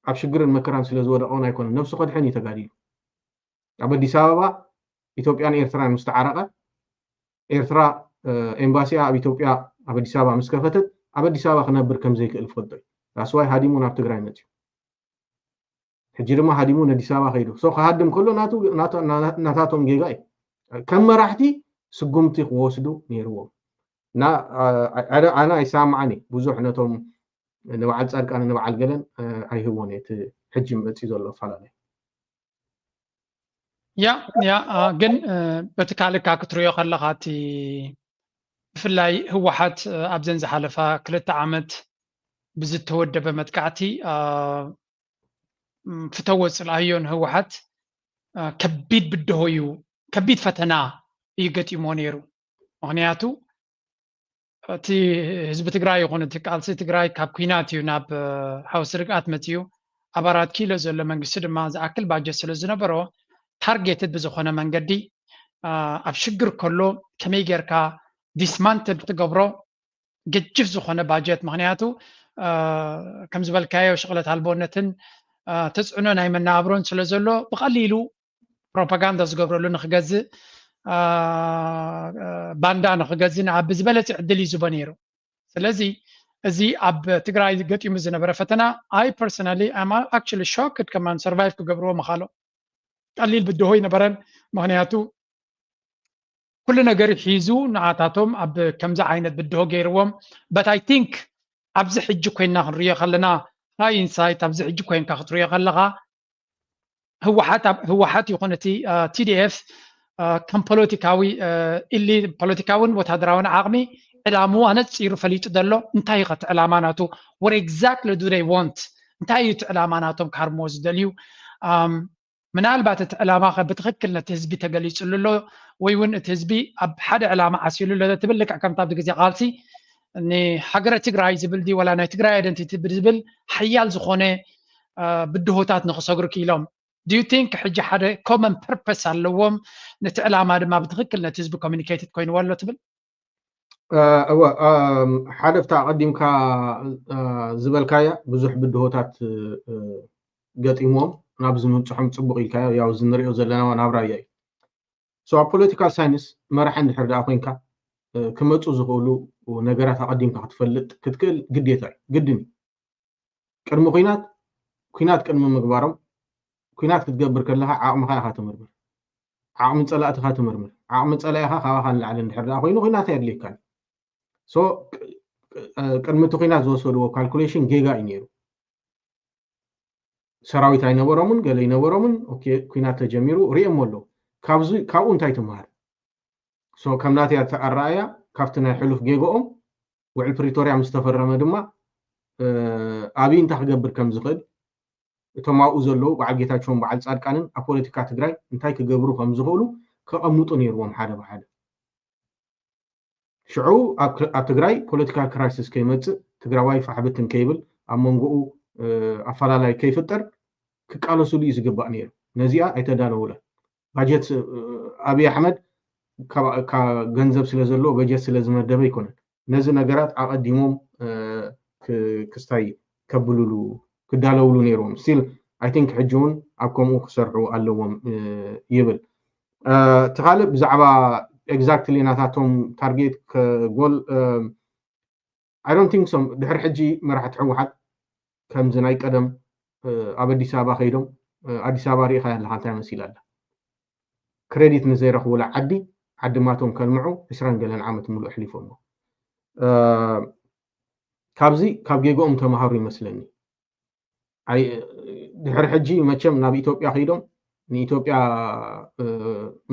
ኣብ ሽግርን መከራን ስለ ዝወደቀውን ኣይኮነን ነብሱ ከድሕን እዩ ተጋዲሉ። ኣብ ኣዲስ ኣበባ ኢትዮጵያን ኤርትራን ምስ ተዓረቐ ኤርትራ ኤምባሲኣ ኣብ ኢትዮጵያ ኣብ ኣዲስ ኣበባ ምስ ከፈተት ኣብ ኣዲስ ኣበባ ክነብር ከም ዘይክእል ፈልጦ እዩ። ዳስዋይ ሃዲሙ ናብ ትግራይ መፅዩ። ሕጂ ድማ ሃዲሙ ነዲስ ኣበባ ከይዱ ሶ ክሃድም ከሎ ናታቶም ጌጋ እዩ። ከም መራሕቲ ስጉምቲ ክወስዱ ነይርዎም። እና ኣነ ኣይሰማማዕን ብዙሕ ነቶም ንበዓል ፃድቃን ንበዓል ገለን ኣይህቦን እቲ ሕጂ መፅዩ ዘሎ ኣፈላለዩ። ያ ያ ግን በቲ ካልካ ክትሪኦ ከለካ እቲ ብፍላይ ህወሓት ኣብዘን ዝሓለፋ ክልተ ዓመት ብዝተወደበ መጥቃዕቲ ፍተወ ፅልኣዮ ንህወሓት ከቢድ ብድሆ እዩ፣ ከቢድ ፈተና እዩ ገጢሞ ነይሩ። ምክንያቱ እቲ ህዝቢ ትግራይ ይኹን እቲ ቃልሲ ትግራይ ካብ ኩናት እዩ ናብ ሓውሲ ርግኣት መፅዩ። ኣብ ኣራት ኪሎ ዘሎ መንግስቲ ድማ ዝኣክል ባጀት ስለ ዝነበሮ ታርጌትድ ብዝኾነ መንገዲ ኣብ ሽግር ከሎ ከመይ ጌርካ ዲስማንትል ትገብሮ ገጅፍ ዝኾነ ባጀት። ምክንያቱ ከም ዝበልካዮ ሽቕለት ኣልቦነትን ተፅዕኖ ናይ መነባብሮን ስለ ዘሎ ብቐሊሉ ፕሮፓጋንዳ ዝገብረሉ ንክገዝእ ባንዳ ንክገዝእ ንዓቢ ዝበለፀ ዕድል እዩ ዝቦ ነይሩ። ስለዚ እዚ ኣብ ትግራይ ገጢሙ ዝነበረ ፈተና ኣይ ፐርሰናሊ ኣም ኣክቹሊ ሾክድ ከማን ሰርቫይቭ ክገብርዎ ምኻሎ ቀሊል ብድሆ ይነበረን። ምክንያቱ ኩሉ ነገር ሒዙ ንዓታቶም ኣብ ከምዚ ዓይነት ብድሆ ገይርዎም። በት ኣይ ቲንክ ኣብዚ ሕጂ ኮይና ክንሪኦ ከለና ሃይ ኢንሳይት ኣብዚ ሕጂ ኮይንካ ክትሪኦ ከለካ ህወሓት ይኹን እቲ ቲዲኤፍ ከም ፖለቲካዊ ኢሊ ፖለቲካውን ወታደራውን ዓቕሚ ዕላምኡ ኣነፂሩ ፈሊጡ ዘሎ እንታይ እዩ ከቲ ዕላማ ናቱ? What exactly do they want? እንታይ እዩ እቲ ዕላማ ናቶም ክሃርምዎ ዝደልዩ? ምናልባት እቲ ዕላማ ከ ብትክክል ነቲ ህዝቢ ተገሊፅሉ ኣሎ ወይ እውን እቲ ህዝቢ ኣብ ሓደ ዕላማ ዓሲሉ ኣሎ ትብል? ልክዕ ከምቲ ኣብዚ ግዜ ቃልሲ ንሃገረ ትግራይ ዝብል ድዩ ዋላ ናይ ትግራይ ኣይደንቲቲ ብዝብል ሓያል ዝኾነ ብድሆታት ንክሰግሩ ክኢሎም? Do you think ሕጂ ሓደ ኮመን ፐርፐስ ኣለዎም ነቲ ዕላማ ድማ ብትክክል ነቲ ህዝቢ ኮሚኒኬትድ ኮይንዎ ኣሎ ትብል? እወ ሓደ ብታ ኣቐዲምካ ዝበልካያ ብዙሕ ብድሆታት ገጢምዎም ናብዚ ምብፅሖም ፅቡቕ ኢልካዮ። ያው እዚ ንሪኦ ዘለና ናብራ እያ እዩ። So ኣብ ፖለቲካል ሳይንስ መራሒ እንድሕር ደኣ ኮይንካ ክመፁ ዝኽእሉ ነገራት ኣቐዲምካ ክትፈልጥ ክትክእል ግዴታ እዩ፣ ግድን እዩ። ቅድሚ ኩናት ኩናት ቅድሚ ምግባሮም ኩናት ክትገብር ከለካ ዓቕምካ ኢካ ትምርምር፣ ዓቕሚ ፀላእትካ ትምርምር። ዓቕሚ ፀላኢካ ካባካ ንላዕሊ እንድሕር ደኣ ኮይኑ ኩናት ኣየድልየካን። So ቅድሚ እቲ ኩናት ዝወሰድዎ ካልኩሌሽን ጌጋ እዩ ነይሩ። ሰራዊት ኣይነበሮምን ገለ ኣይነበሮምን። ኦኬ ኩናት ተጀሚሩ ሪኦሞ ኣለዉ። ካብዚ ካብኡ እንታይ ትምሃር? So ከም ናተይ ኣረኣእያ ካብቲ ናይ ሕሉፍ ጌግኦም ውዕል ፕሪቶርያ ምስ ተፈረመ ድማ ኣብይ እንታይ ክገብር ከም ዝኽእል እቶም ኣብኡ ዘለዉ በዓል ጌታቸውን በዓል ፃድቃንን ኣብ ፖለቲካ ትግራይ እንታይ ክገብሩ ከም ዝኽእሉ ከቐምጡ ነይርዎም ሓደ ብሓደ። ሽዑ ኣብ ትግራይ ፖለቲካል ክራይሲስ ከይመፅእ ትግራዋይ ፋሕብትን ከይብል ኣብ መንጎኡ ኣፈላላይ ከይፍጠር ክቃለሱሉ እዩ ዝግባእ ነይሩ። ነዚኣ ኣይተዳለውለን። ባጀት ኣብይ ኣሕመድ ገንዘብ ስለ ዘለዎ በጀት ስለ ዝመደበ ኣይኮነን። ነዚ ነገራት ኣቐዲሞም ክስታይ ከብልሉ ክዳለውሉ ነይርዎም። ስቲል ኣይ ቲንክ ሕጂ እውን ኣብ ከምኡ ክሰርሑ ኣለዎም ይብል። እቲ ካልእ ብዛዕባ ኤግዛክትሊ ናታቶም ታርጌት ጎል ኣይ ዶንት ቲንክ ሶም ድሕሪ ሕጂ መራሕቲ ህወሓት ከምዚ ናይ ቀደም ኣብ ኣዲስ ኣበባ ከይዶም ኣዲስ ኣበባ ሪኢኻ ኣለካ እንታይ መሲላ ኣላ። ክሬዲት ንዘይረኽቡላ ዓዲ ዓዲ ማቶም ከልምዑ ዕስራን ገለን ዓመት ሙሉእ ኣሕሊፎሞ። ካብዚ ካብ ጌግኦም ተምሃሩ ይመስለኒ። ድሕሪ ሕጂ መቸም ናብ ኢትዮጵያ ከይዶም ንኢትዮጵያ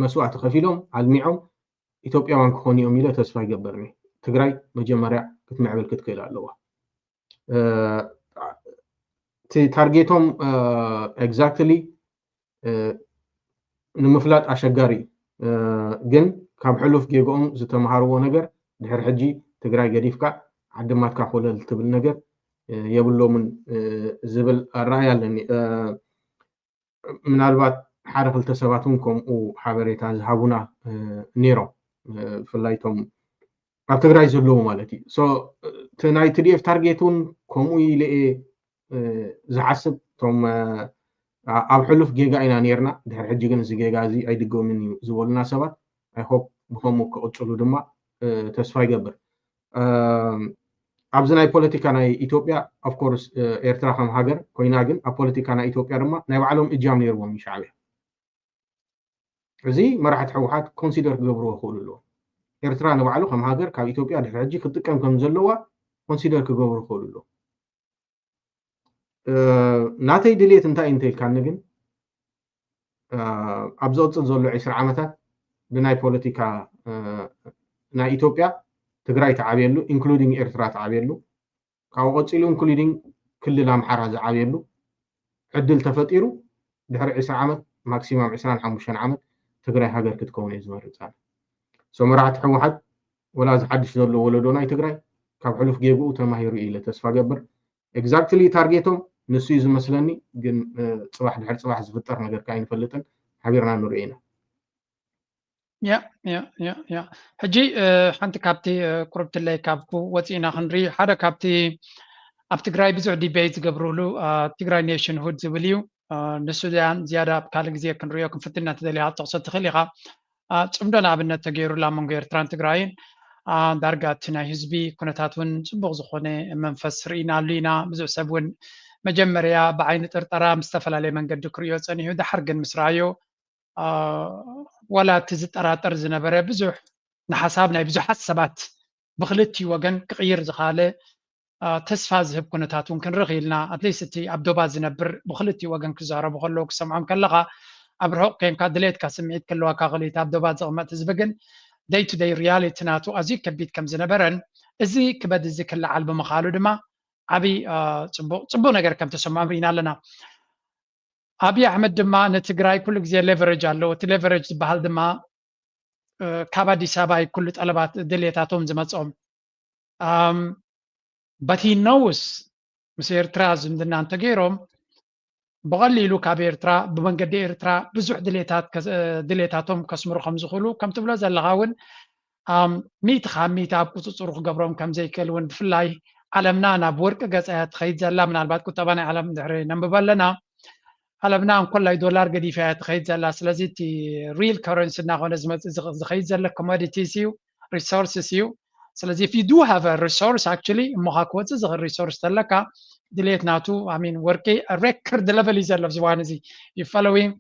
መስዋእቲ ከፊሎም ኣልሚዖም ኢትዮጵያውያን ክኾኑ እዮም ኢለ ተስፋ ይገብርኒ። ትግራይ መጀመርያ ክትምዕብል ክትክእል ኣለዋ። እቲ ታርጌቶም ኤግዛክትሊ ንምፍላጥ ኣሸጋሪ እዩ። ግን ካብ ሕሉፍ ጌግኦም ዝተምሃርዎ ነገር ድሕሪ ሕጂ ትግራይ ገዲፍካ ዓድማትካ ኮለል ትብል ነገር የብሎምን ዝብል ኣረኣያ ኣለኒ። ምናልባት ሓደ ክልተ ሰባት እውን ከምኡ ሓበሬታ ዝሃቡና ነይሮም፣ ብፍላይ እቶም ኣብ ትግራይ ዘለዉ ማለት እዩ። እቲ ናይ ቲዲኤፍ ታርጌት እውን ከምኡ ኢለ እየ ዝሓስብ። እቶም ኣብ ሕሉፍ ጌጋ ኢና ነይርና፣ ድሕሪ ሕጂ ግን እዚ ጌጋ እዚ ኣይድገምን እዩ ዝበሉና ሰባት ኣይሆፕ ብከምኡ ክቕፅሉ ድማ ተስፋ ይገብር። ኣብዚ ናይ ፖለቲካ ናይ ኢትዮጵያ ኦፍኮርስ ኤርትራ ከም ሃገር ኮይና ግን ኣብ ፖለቲካ ናይ ኢትዮጵያ ድማ ናይ ባዕሎም እጃም ነይርዎም እዩ ሻዕብያ። እዚ መራሕቲ ህወሓት ኮንሲደር ክገብርዎ ክኽእሉ ኣለዎም። ኤርትራ ንባዕሉ ከም ሃገር ካብ ኢትዮጵያ ድሕሪ ሕጂ ክትጥቀም ከም ዘለዋ ኮንሲደር ክገብሩ ይኽእሉ ኣለዉ። ናተይ ድሌት እንታይ እንተኢልካኒ ግን ኣብ ዝቕፅል ዘሎ ዕስራ ዓመታት ብናይ ፖለቲካ ናይ ኢትዮጵያ ትግራይ ተዓብየሉ ኢንክሉዲንግ ኤርትራ ተዓብየሉ፣ ካብኡ ቀፂሉ ኢንክሉዲንግ ክልል ኣምሓራ ዝዓብየሉ ዕድል ተፈጢሩ ድሕሪ ዕስራ ዓመት ማክሲማም ዕስራን ሓሙሽተን ዓመት ትግራይ ሃገር ክትከውን እየ ዝመርፅ ኣነ። ሶ መራሕቲ ህወሓት ወላ እዚ ሓድሽ ዘሎ ወለዶ ናይ ትግራይ ካብ ሕሉፍ ጌግኡ ተማሂሩ ኢለ ተስፋ ገብር። ኤግዛክትሊ ታርጌቶም ንሱ እዩ ዝመስለኒ፣ ግን ፅባሕ ድሕሪ ፅባሕ ዝፍጠር ነገር ከ ኣይንፈልጥን፣ ሓቢርና ንሪኦ ኢና። ያ ያ ያ ያ ሕጂ ሓንቲ ካብቲ ቁርብትለይ ካብ ወፂእና ክንርኢ ሓደ ካብቲ ኣብ ትግራይ ብዙሕ ዲቤት ዝገብርሉ ትግራይ ኔሽንሁድ ዝብል እዩ። ንሱ ዝያዳ ኣብ ካልእ ግዜ ክንሪኦ ክንፍትና ተደሊኻ ክትጠቕሶ ትኽእል ኢኻ። ፅምዶ ንኣብነት ተገይሩላ መንጎ ኤርትራን ትግራይን ዳርጋ እቲ ናይ ህዝቢ ኩነታት እውን ፅቡቕ ዝኾነ መንፈስ ርኢናሉ ኢና። ብዙሕ ሰብ እውን መጀመርያ ብዓይኒ ጥርጠራ ምስ ዝተፈላለየ መንገዲ ክርእዮ ፀኒሑ፣ ድሓር ግን ምስ ረኣዮ ዋላ እቲ ዝጠራጠር ዝነበረ ብዙሕ ንሓሳብ ናይ ብዙሓት ሰባት ብክልቲኡ ወገን ክቕይር ዝኸኣለ ተስፋ ዝህብ ኩነታት እውን ክንርኢ ኢልና። ኣትሊስት እቲ ኣብ ዶባት ዝነብር ብክልቲኡ ወገን ክዛረቡ ከለዉ ክሰምዖም ከለኻ ኣብ ርሑቕ ኮንካ ድሌትካ ስምዒት ክህልወካ ክእል እቲ ኣብ ዶባት ዝቕመጥ ህዝቢ ግን ደይ ቱ ደይ ሪያሊቲ ናቱ ኣዝዩ ከቢድ ከም ዝነበረን እዚ ክበድ እዚ ክለዓል ብምኻሉ ድማ ዓብይ ፅቡቕ ነገር ከም ተሰምዖም ርኢና ኣለና። ኣብይ ኣሕመድ ድማ ንትግራይ ኩሉ ግዜ ሌቨሬጅ ኣለዎ። እቲ ሌቨሬጅ ዝበሃል ድማ ካብ ኣዲስ ኣበባ እዩ ኩሉ ጠለባት ድሌታቶም ዝመፅኦም። በቲ ነውስ ምስ ኤርትራ ዝምድና እንተገይሮም ብቐሊሉ ካብ ኤርትራ ብመንገዲ ኤርትራ ብዙሕ ድሌታት ድሌታቶም ከስምሩ ከም ዝኽእሉ ከም ትብሎ ዘለኻ እውን ሚእቲ ካብ ሚእቲ ኣብ ቁፅፅሩ ክገብሮም ከም ዘይክእል እውን ብፍላይ ዓለምና ናብ ወርቂ ገፃ እያ ትኸይድ ዘላ። ምናልባት ቁጠባ ናይ ዓለም ድሕሪ ነንብቦ ኣለና። ዓለምና እንኮላይ ዶላር ገዲፋ እያ ትኸይድ ዘላ። ስለዚ እቲ ሪል ከረንሲ እናኾነ ዝመፅእ ዝኸይድ ዘሎ ኮሞዲቲስ እዩ፣ ሪሶርስስ እዩ። ስለዚ if you do have a resource actually እሞኻ ክወፅእ ዝኽእል ሪሶርስ ተለካ ድሌት ናቱ ኣሚን ወርቂ ሬከርድ ለቨል እዩ ዘሎ ኣብዚ እዋን እዚ እዩ ፎሎዊንግ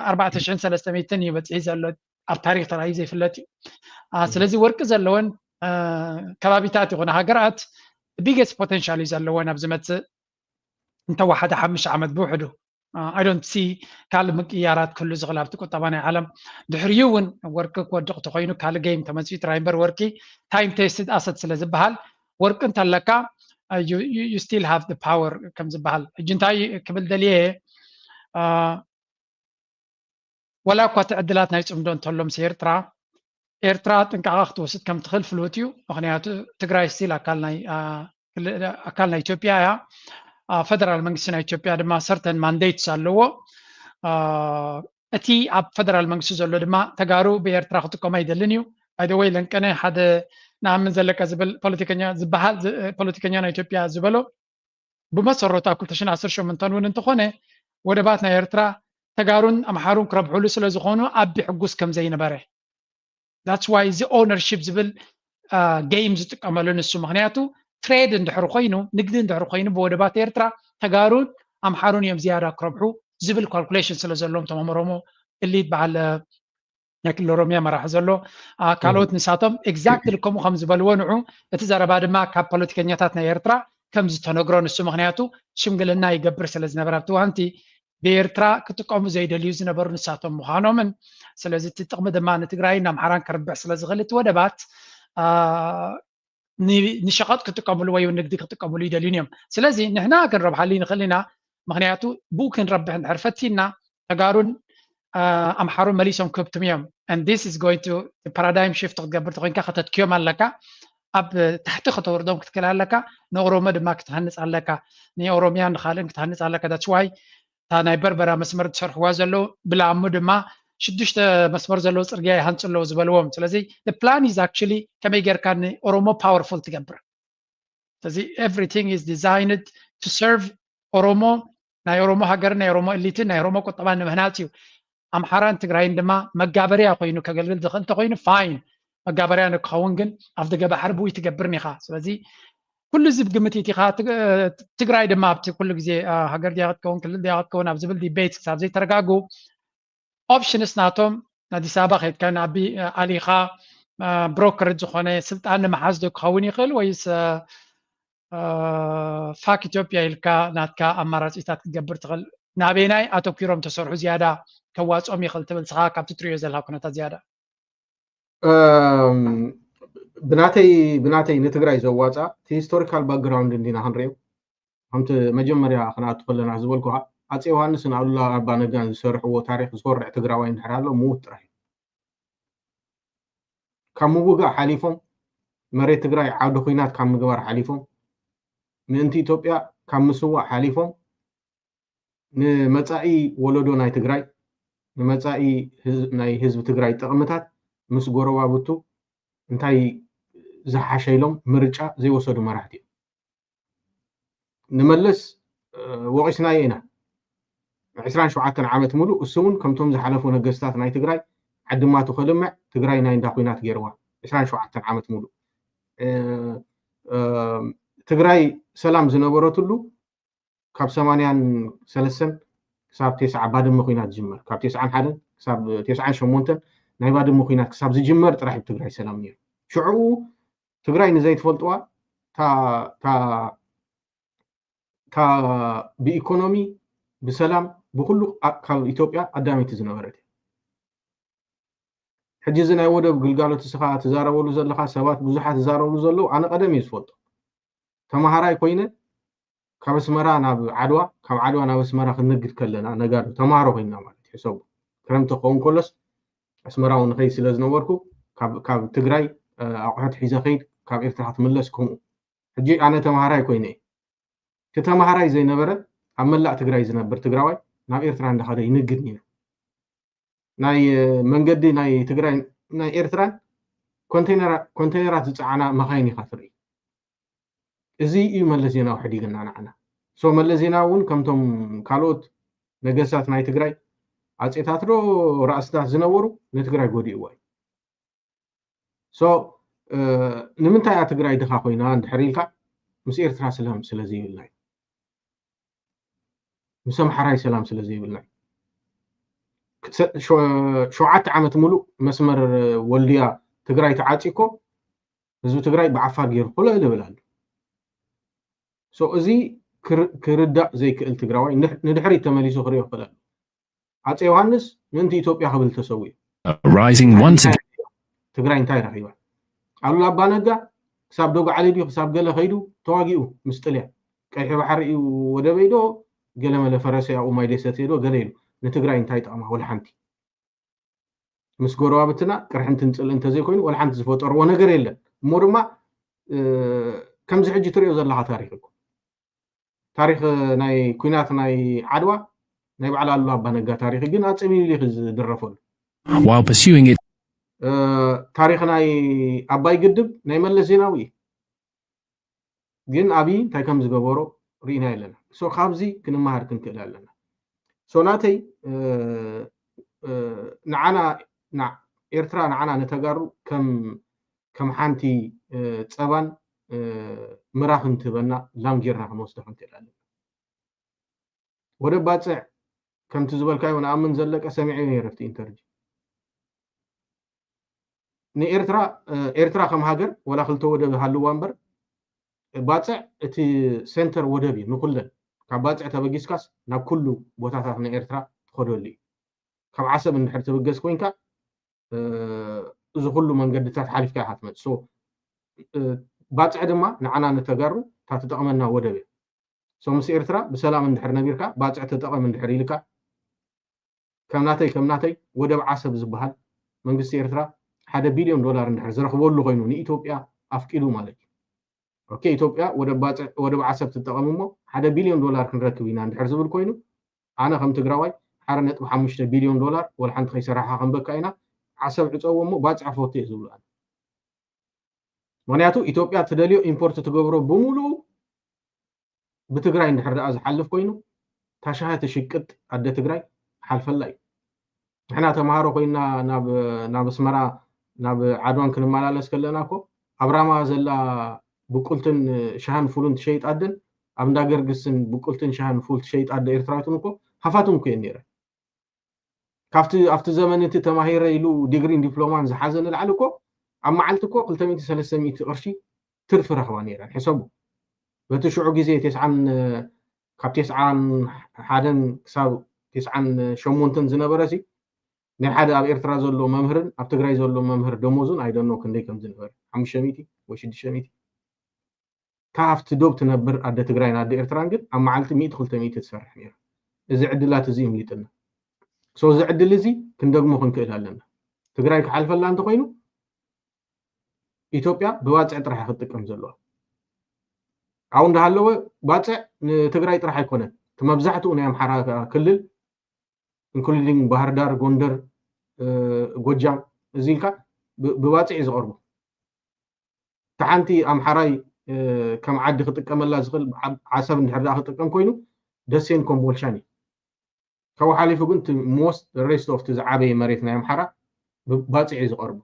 ኣርባዕተ ሽሕን ሰለስተ ሚእትን እዩ በፂሒ ዘሎ ኣብ ታሪክ ተራእዩ ዘይፍለጥ እዩ። ስለዚ ወርቂ ዘለወን ከባቢታት ይኹና ሃገራት ቢገስት ፖቴንሻል እዩ ዘለወን ኣብ ዝመፅእ እንተወሓደ ሓሙሽተ ዓመት ብውሕዱ I don't see ካልእ ምቅያራት ክህሉ ዝኽእል ኣብቲ ቁጠባ ናይ ዓለም። ድሕሪኡ እውን ወርቂ ክወድቕ ተኮይኑ ካልእ ገይም ተመፅኡ ጥራይ እምበር ወርቂ ታይም ቴስትድ ኣሰት ስለ ዝበሃል ወርቂ እንተለካ you still have the power ከም ዝበሃል። ሕጂ እንታይ ክብል ደልየ ወላ እኳ እቲ ዕድላት ናይ ፅምዶ እንተሎ ምስ ኤርትራ ኤርትራ ጥንቃቐ ክትወስድ ከም ትኽእል ፍሉጥ እዩ። ምክንያቱ ትግራይ ስቲል ኣካል ናይ ኣካል ናይ ኢትዮጵያ እያ። ፈደራል መንግስቲ ናይ ኢትዮጵያ ድማ ሰርተን ማንዴትስ ኣለዎ። እቲ ኣብ ፈደራል መንግስቲ ዘሎ ድማ ተጋሩ ብኤርትራ ክጥቀሙ ኣይደልን እዩ። ባይደወይ ለንቀነ ሓደ ንኣምን ዘለካ ዝብል ፖለቲከኛ ዝበሃል ፖለቲከኛ ናይ ኢትዮጵያ ዝበሎ ብመሰረቱ ኣብ ክልተ ሽሕን ዓሰርተ ሸሞንተን እውን እንተኾነ ወደባት ናይ ኤርትራ ተጋሩን ኣምሓሩን ክረብሕሉ ስለ ዝኾኑ ኣቢ ሕጉስ ከም ዘይነበረ that's why እዚ ኦነርሺፕ ዝብል ጌም ዝጥቀመሉ ንሱ ምክንያቱ ትሬድ እንድሕር ኮይኑ ንግዲ እንድሕር ኮይኑ ብወደባት ኤርትራ ተጋሩን ኣምሓሩን እዮም ዝያዳ ክረብሑ ዝብል ካልኩሌሽን ስለ ዘለዎም ተመምሮሞ እሊት በዓል ናይ ክልል ኦሮሚያ መራሒ ዘሎ ካልኦት ንሳቶም ኤግዛክትሊ ከምኡ ከም ዝበልዎ ንዑ እቲ ዘረባ ድማ ካብ ፖለቲከኛታት ናይ ኤርትራ ከም ዝተነግሮ ንሱ ምክንያቱ ሽምግልና ይገብር ስለ ዝነበረ ኣብቲ ዋንቲ ብኤርትራ ክጥቀሙ ዘይደልዩ ዝነበሩ ንሳቶም ምዃኖምን ስለዚ እቲ ጥቕሚ ድማ ንትግራይን ኣምሓራን ከርብሕ ስለ ዝኽእል እቲ ወደባት ንሸቐጥ ክጥቀምሉ ወይ ንግዲ ክጥቀምሉ ይደልዩን እዮም። ስለዚ ንሕና ክንረብሓሉ ንኽእል ኢና። ምክንያቱ ብኡ ክንረብሕ እንድሕር ፈቲና ተጋሩን ኣምሓሩን መሊሶም ክህብትሙ እዮም። And this is going to paradigm shift ክትገብር ተኮይንካ ከተትክዮም ኣለካ። ኣብ ታሕቲ ከተወርዶም ክትክእል ኣለካ። ንኦሮሞ ድማ ክትሃንፅ ኣለካ። ንኦሮሚያ ንካልእን ክትሃንፅ ኣለካ። That's why እታ ናይ በርበራ መስመር ዝሰርሕዋ ዘለዉ ብላሙ ድማ ሽዱሽተ መስመር ዘለዎ ፅርግያ ይሃንፁ ኣለዉ ዝበልዎም። ስለዚ plan is actually ከመይ ጌርካ ንኦሮሞ ፓወርፉል ትገብር። ስለዚ everything is designed to serve ኦሮሞ ናይ ኦሮሞ ሃገርን ናይ ኦሮሞ ኤሊትን ናይ ኦሮሞ ቁጠባን ንምህናፅ እዩ። ኣምሓራን ትግራይን ድማ መጋበርያ ኮይኑ ከገልግል ዝኽእል እንተኮይኑ ፋይን፣ መጋበርያ ንክኸውን ግን ኣብ ደገ ባሕሪ ብኡ ትገብርን ኢኻ። ስለዚ ኩሉ እዚ ብግምት ኢኻ። ትግራይ ድማ ኣብቲ ኩሉ ግዜ ሃገር ድያ ክትከውን ክልል ድያ ክትከውን ኣብ ዝብል ዲቤት ክሳብ ዘይተረጋጉ ኦፕሽንስ ናቶም ኣዲስ ኣበባ ከይድካ ንኣቢ ኣሊኻ ብሮከር ዝኾነ ስልጣን ንምሓዝ ዶ ክኸውን ይኽእል ወይስ ፋክ ኢትዮጵያ ኢልካ ናትካ ኣማራፂታት ክትገብር ትኽእል? ናበይናይ ኣተኪሮም ተሰርሑ ዝያዳ ከዋፅኦም ይኽእል ትብል ንስኻ ካብቲ ትሪኦ ዘለካ ኩነታት ዝያዳ? ብናተይ ብናተይ ንትግራይ ዘዋፃ እቲ ሂስቶሪካል ባክግራውንድ እንዲና ክንሪኦ። ከምቲ መጀመርያ ክንኣቱ ከለና ዝበልኩኻ፣ ኣፀ ዮሃንስን ኣሉላ ኣባ ነጋን ዝሰርሕዎ ታሪክ ዝኮርዕ ትግራዋይ እንድሕር ኣሎ ምዉት ጥራሕ እዩ። ካብ ምውጋእ ሓሊፎም፣ መሬት ትግራይ ዓውዲ ኩናት ካብ ምግባር ሓሊፎም፣ ምእንቲ ኢትዮጵያ ካብ ምስዋእ ሓሊፎም፣ ንመፃኢ ወለዶ ናይ ትግራይ፣ ንመፃኢ ናይ ህዝቢ ትግራይ ጥቕምታት ምስ ጎረባብቱ እንታይ ዝሓሸ ኢሎም ምርጫ ዘይወሰዱ መራሕቲ እዮም። ንመለስ ወቒስናዮ ኢና። ዕስራን ሸውዓተን ዓመት ሙሉእ እሱ እውን ከምቶም ዝሓለፉ ነገስታት ናይ ትግራይ ዓድማቱ ከልምዕ ትግራይ ናይ እንዳ ኩናት ገይርዋ። ዕስራን ሸውዓተን ዓመት ሙሉእ ትግራይ ሰላም ዝነበረትሉ ካብ ሰማንያን ሰለስተን ክሳብ ቴስዓ ባድመ ኩናት ዝጅመር፣ ካብ ቴስዓን ሓደን ክሳብ ቴስዓን ሸሞንተን ናይ ባድመ ኩናት ክሳብ ዝጅመር ጥራሕ እዩ ትግራይ ሰላም ነይሩ። ሽዑ ትግራይ ንዘይትፈልጥዋ እታ ብኢኮኖሚ ብሰላም ብኩሉ ካብ ኢትዮጵያ ቀዳመይቲ ዝነበረት እያ። ሕጂ እዚ ናይ ወደብ ግልጋሎት እስኻ ትዛረበሉ ዘለኻ ሰባት ብዙሓት ዝዛረብሉ ዘለዉ ኣነ ቀደም እየ ዝፈልጦ። ተምሃራይ ኮይነ ካብ ኣስመራ ናብ ዓድዋ፣ ካብ ዓድዋ ናብ ኣስመራ ክንነግድ ከለና ነጋዶ ተምሃሮ ኮይንና ማለት እዩ። ሕሰቡ ክረምቲ ክኸውን ከሎስ ኣስመራ እውን ንኸይድ ስለ ዝነበርኩ ካብ ትግራይ ኣቑሑት ሒዘ ከይድ ካብ ኤርትራ ክትምለስ ከምኡ። ሕጂ ኣነ ተምሃራይ ኮይነ እየ። እቲ ተምሃራይ ዘይነበረ ኣብ መላእ ትግራይ ዝነብር ትግራዋይ ናብ ኤርትራ እንዳኸደ ይንግድ ነይሩ። ናይ መንገዲ ናይ ትግራይ ናይ ኤርትራን ኮንቴነራት ዝፀዓና መኻይን ኢኻ ትርኢ። እዚ እዩ መለስ ዜናዊ ሕዲግና ንዓና። ሶ መለስ ዜናዊ እውን ከምቶም ካልኦት ነገስታት ናይ ትግራይ ኣጼታት ዶ ራእስታት ዝነበሩ ንትግራይ ጎዲእዋ እዩ። ሶ ንምንታይ እያ ትግራይ ድኻ ኮይና እንድሕር ኢልካ ምስ ኤርትራ ሰላም ስለ ዘይብልና እዩ። ምስ ኣምሓራይ ሰላም ስለ ዘይብልና እዩ። ሸውዓተ ዓመት ሙሉእ መስመር ወልድያ ትግራይ ተዓፂ እኮ ህዝቢ ትግራይ ብዓፋር ገይሩ ኮሎ ልብል ኣሎ። ሶ እዚ ክርዳእ ዘይክእል ትግራዋይ ንድሕሪት ተመሊሱ ክሪኦ ይኽእል ኣሎ። ኣፀ ዮሃንስ ምእንቲ ኢትዮጵያ ክብል ተሰዊኡ። ትግራይ እንታይ ረኺባ? ኣሉላ ኣባ ነጋ ክሳብ ዶግዓሊ ድዩ ክሳብ ገለ ከይዱ ተዋጊኡ ምስ ጥልያን። ቀይሒ ባሕሪ እዩ ወደበይ ዶ ገለመለ ፈረሰይ ኣብኡ ማይ ደይ ሰትየ ዶ ገለ ኢሉ ንትግራይ እንታይ ጠቕማ? ወላ ሓንቲ። ምስ ጎረባብትና ቅርሕንትን ፅልእን እንተዘይኮይኑ ወላ ሓንቲ ዝፈጠርዎ ነገር የለን። እሞ ድማ ከምዚ ሕጂ ትሪኦ ዘለኻ ታሪክ እኮ ታሪክ ናይ ኩናት ናይ ዓድዋ ናይ ባዕላ ኣሉላ ኣባ ነጋ ታሪክ ግን ኣፀቢብሊ ዝድረፈሉ። While pursuing it, ታሪክ ናይ ኣባይ ግድብ ናይ መለስ ዜናዊ እዩ። ግን ኣብይ እንታይ ከም ዝገበሮ ርኢና የለና። ሶ ካብዚ ክንመሃር ክንክእል ኣለና። ሶ ናተይ ንዓና ኤርትራ ንዓና ንተጋሩ ከም ከም ሓንቲ ፀባን ምራኽን ትህበና ላም ጌርና ክንወስዶ ክንክእል ኣለና። ወደብ ባፅዕ ከምቲ ዝበልካዮ ንኣምን ዘለቀ ሰሚዐዮ ነይረ ኣብቲ ኢንተርቪ። ንኤርትራ ኤርትራ ከም ሃገር ወላ ክልተ ወደብ ሃልዋ እምበር ባፅዕ እቲ ሴንተር ወደብ እዩ ንኩለን። ካብ ባፅዕ ተበጊስካስ ናብ ኩሉ ቦታታት ናይ ኤርትራ ትኸደሉ እዩ። ካብ ዓሰብ እንድሕር ትብገስ ኮይንካ እዚ ኩሉ መንገድታት ሓሊፍካ ኢኻ ትመፅእ። ባፅዕ ድማ ንዓና ንተጋሩ እታ ትጠቕመና ወደብ እያ። ሶ ምስ ኤርትራ ብሰላም እንድሕር ነቢርካ ባፅዕ ተጠቐም እንድሕር ኢልካ ከም ናተይ ከም ናተይ ወደብ ዓሰብ ዝበሃል መንግስቲ ኤርትራ ሓደ ቢልዮን ዶላር እንድሕር ዝረኽበሉ ኮይኑ ንኢትዮጵያ ኣፍቂዱ ማለት እዩ። ኦኬ ኢትዮጵያ ወደብ ዓሰብ ትጠቐም እሞ ሓደ ቢልዮን ዶላር ክንረክብ ኢና እንድሕር ዝብል ኮይኑ ኣነ ከም ትግራዋይ ሓደ ነጥቢ ሓሙሽተ ቢልዮን ዶላር ወላ ሓንቲ ከይሰራሕኻ ክንበካ ኢና። ዓሰብ ዕፀዎ እሞ ባፅዕ ፈቱ እየ ዝብሉ ኣነ። ምክንያቱ ኢትዮጵያ ትደልዮ ኢምፖርት ትገብሮ ብምሉኡ ብትግራይ እንድሕር ደኣ ዝሓልፍ ኮይኑ ታሽሃ ትሽቅጥ ኣደ ትግራይ ሓልፈላ እዩ። ንሕና ተምሃሮ ኮይና ናብ ኣስመራ ናብ ዓድዋን ክንመላለስ ከለና እኮ ኣብ ራማ ዘላ ብቁልትን ሻህን ፉልን ትሸይጥ ኣደን ኣብ እንዳ ገርግስን ብቁልትን ሻህን ፉል ትሸይጥ ኣደ ኤርትራዊትን እኮ ሃፋትም እኮ እየን ነይረን። ካብቲ ኣብቲ ዘመን እቲ ተማሂረ ኢሉ ዲግሪን ዲፕሎማን ዝሓዘ ንላዕሊ እኮ ኣብ መዓልቲ እኮ ክልተ ሚእቲ ሰለስተ ሚእቲ ቅርሺ ትርፊ ረኽባ ነይረን። ሕሰቡ፣ በቲ ሽዑ ግዜ ተስዓን ካብ ተስዓን ሓደን ክሳብ ተስዓን ሸሞንተን ዝነበረ ሲ ናይ ሓደ ኣብ ኤርትራ ዘሎ መምህርን ኣብ ትግራይ ዘሎ መምህር ደሞዙን ኣይደኖ ክንደይ ከም ዝነበረ ሓሙሽተ ሚእቲ ወይ ሽዱሽተ ሚእቲ። ካብ ኣብቲ ዶብ ትነብር ኣደ ትግራይን ኣደ ኤርትራን ግን ኣብ መዓልቲ ሚእቲ ክልተ ሚእቲ ትሰርሕ ነይራ። እዚ ዕድላት እዚ ይምሊጥና። So እዚ ዕድል እዚ ክንደግሞ ክንክእል ኣለና። ትግራይ ክሓልፈላ እንተኮይኑ ኢትዮጵያ ብባፅዕ ጥራሕ ክትጥቀም ዘለዋ። ኣብኡ እንዳሃለወ ባፅዕ ንትግራይ ጥራሕ ኣይኮነን፣ እቲ መብዛሕትኡ ናይ ኣምሓራ ክልል including ባህር ዳር፣ ጎንደር፣ ጎጃም እዚ ኢልካ ብባፅዕ እዩ ዝቐርቡ። እቲ ሓንቲ ኣምሓራይ ከም ዓዲ ክጥቀመላ ዝኽእል ዓሰብ እንድሕር ደኣ ክጥቀም ኮይኑ ደሴን ኮምቦልቻን እዩ። ካብኡ ሓሊፉ ግን most rest of ዝዓበየ መሬት ናይ ኣምሓራ ብባፅዕ እዩ ዝቐርቡ።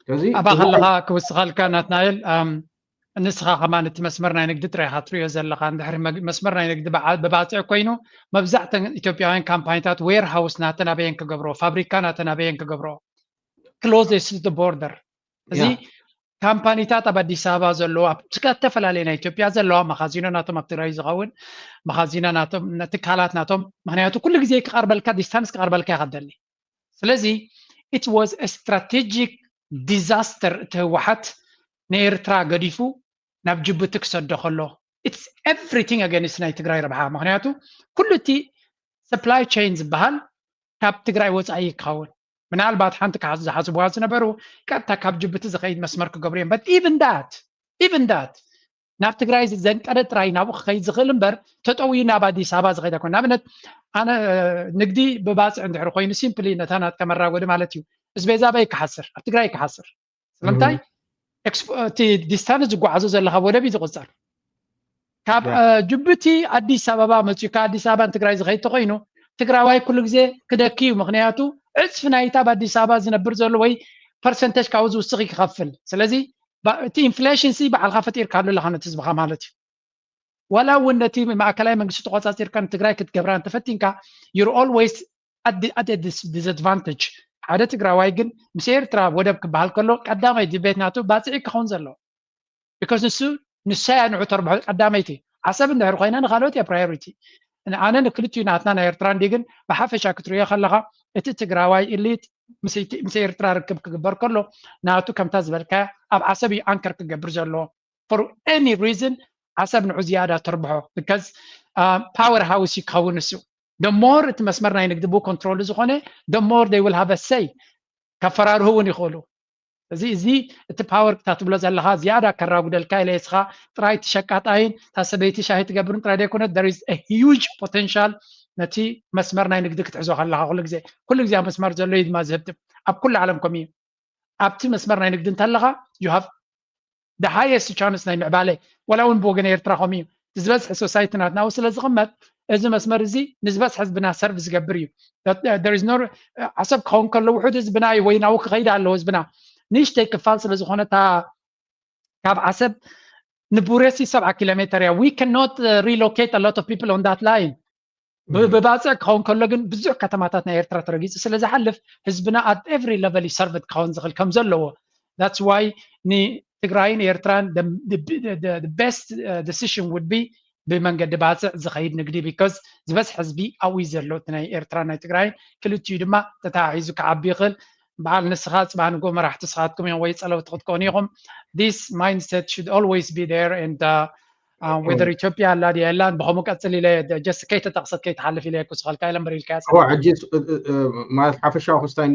ስለዚ ኣብኣ ከለኻ ክውስኸልካ ናትናኤል፣ ንስኻ ከማን እቲ መስመር ናይ ንግዲ ጥራይ ኢኻ ትሪኦ ዘለኻ። እንድሕሪ መስመር ናይ ንግዲ ብባፅዕ ኮይኑ መብዛሕተን ኢትዮጵያውያን ካምፓኒታት ዌርሃውስ ናተን ኣበየን ክገብሮ፣ ፋብሪካ ናተን ኣበየን ክገብሮ፣ closest to the border። እዚ ካምፓኒታት ኣብ ኣዲስ ኣበባ ዘለዋ፣ ኣብ ዝተፈላለየ ናይ ኢትዮጵያ ዘለዋ መኻዚኖ ናቶም፣ ኣብ ትግራይ ዝኸውን መኻዚኖ ናቶም፣ ትካላት ናቶም። ምክንያቱ ኩሉ ግዜ ክቐርበልካ፣ ዲስታንስ ክቐርበልካ ኢኻ ትደሊ። ስለዚ it was a strategic disaster እቲ ህወሓት ንኤርትራ ገዲፉ ናብ ጅቡቲ ክሰዶ ከሎ፣ it's everything against ናይ ትግራይ ረብሓ። ምክንያቱ ኩሉ እቲ supply chain ዝበሃል ካብ ትግራይ ወፃኢ ክኸውን፣ ምናልባት ሓንቲ ዝሓስብዋ ዝነበሩ ቀጥታ ካብ ጅቡቲ ዝኸይድ መስመር ክገብሩ እዮም። But even that, even that ናብ ትግራይ ዘንቀደ ጥራይ ናብኡ ክኸይድ ዝኽእል እምበር ተጠውዩ ናብ ኣዲስ ኣበባ ዝኸይድ ኣይኮነ። ንኣብነት ኣነ ንግዲ ብባፅዕ እንድሕር ኮይኑ simply ነታ ናትካ መራጎዲ ማለት እዩ። እስቤዛ ኣበይ ክሓስር? ኣብ ትግራይ ክሓስር። ስለምንታይ? እቲ ዲስታንስ ዝጓዓዞ ዘለካ ወደብ እዩ ዝቁፀር። ካብ ጅቡቲ ኣዲስ ኣበባ መፅኡ ካብ ኣዲስ ኣበባ ንትግራይ ዝኸይድ ተኮይኑ ትግራዋይ ኩሉ ግዜ ክደኪ እዩ። ምክንያቱ ዕፅፊ ናይታ ኣብ ኣዲስ ኣበባ ዝነብር ዘሎ ወይ ፐርሰንተጅ ካብኡ ዝውስኽ ክኸፍል። ስለዚ እቲ ኢንፍሌሽን ሲ ባዕልካ ፈጢርካ ኣሎ ኣለካ ነቲ ህዝብካ ማለት እዩ። ዋላ እውን ነቲ ማእከላይ መንግስቲ ተቆፃፂርካ ንትግራይ ክትገብራ እንተፈቲንካ you're always at the disadvantage። ሓደ ትግራዋይ ግን ምስ ኤርትራ ወደብ ክበሃል ከሎ ቀዳማይ ዲቤት ናቱ ባፅዒ ክኸውን ዘሎ። Because ንሱ ንሳ እያ ንዑ ተርብሖ ቀዳመይቲ። ዓሰብ እንድሕር ኮይና ንካልኦት እያ ፕራዮሪቲ። ኣነ ንክልቲኡ ናትና ናይ ኤርትራ እንዲ ግን ብሓፈሻ ክትሪኦ ከለካ እቲ ትግራዋይ ኢሊት ምስ ኤርትራ ርክብ ክግበር ከሎ ናቱ ከምታ ዝበልካ ኣብ ዓሰብ እዩ ኣንከር ክገብር ዘለዎ። For any reason ዓሰብ ንዑ ዝያዳ ተርብሖ because power house እዩ ክኸውን ንሱ። The more እቲ መስመር ናይ ንግዲ ብኡ ኮንትሮል ዝኾነ the more they will have a say። ከፈራርሁ እውን ይኽእሉ። እዚ እዚ እቲ ፓወር ክታ ትብሎ ዘለካ ዝያዳ ከራጉደልካ ኢለ እስኻ ጥራይ ትሸቃጣይን እታ ሰበይቲ ሻሂ ትገብርን ጥራይ ዘይኮነ there is a huge potential ነቲ መስመር ናይ ንግዲ ክትሕዞ ከለካ ኩሉ ግዜ ኩሉ ግዜ ኣብ መስመር ዘሎ እዩ ድማ ዝህብትም ኣብ ኩሉ ዓለም ከምኡ እዩ። ኣብቲ መስመር ናይ ንግዲ እንተለካ you have the highest chance ናይ ምዕባለ ዋላ እውን ብወገን ኤርትራ ከምኡ እዩ። ዝበዝሐ ሶሳይቲ ናትናው ስለ ዝቕመጥ እዚ መስመር እዚ ንዝበዝሐ ህዝብና ሰርቭ ዝገብር እዩ። ዓሰብ ክኸውን ከሎ ውሑድ ህዝብና እዩ ወይ ናው ክኸይድ ኣለዎ ህዝብና ንእሽተይ ክፋል ስለ ዝኾነ እታ ካብ ዓሰብ ንቡሬሲ ሰብዓ ኪሎ ሜተር እያ። We cannot relocate a lot of people on that line። ብባፅዕ ክኸውን ከሎ ግን ብዙሕ ከተማታት ናይ ኤርትራ ተረጊፁ ስለ ዝሓልፍ ህዝብና at every level ይሰርቭድ ክኸውን ዝኽእል ከም ዘለዎ that's why ንትግራይን ኤርትራን best decision would be ብመንገዲ ባፅዕ ዝኸይድ ንግዲ because ዝበዝሕ ህዝቢ ኣብኡ እዩ ዘሎ እቲ ናይ ኤርትራ ናይ ትግራይ ክልቲኡ ድማ ተተሓሒዙ ክዓቢ ይኽእል። በዓል ንስኻ ፅባሕ ንጎ መራሕቲ ስኻትኩም እዮም ወይ ፀለውቲ ክትኮኑ ኢኹም። This mindset should always be there and whether ኢትዮጵያ ኣላ ድያ የላን ብኸምኡ ቀፅል ኢለ just ከይተጠቕሰት ከይትሓልፍ ኢለ ክስኸልካ ኢለ እምበር ኢልካ ሕጂ ማለት ሓፈሻዊ ክስታይ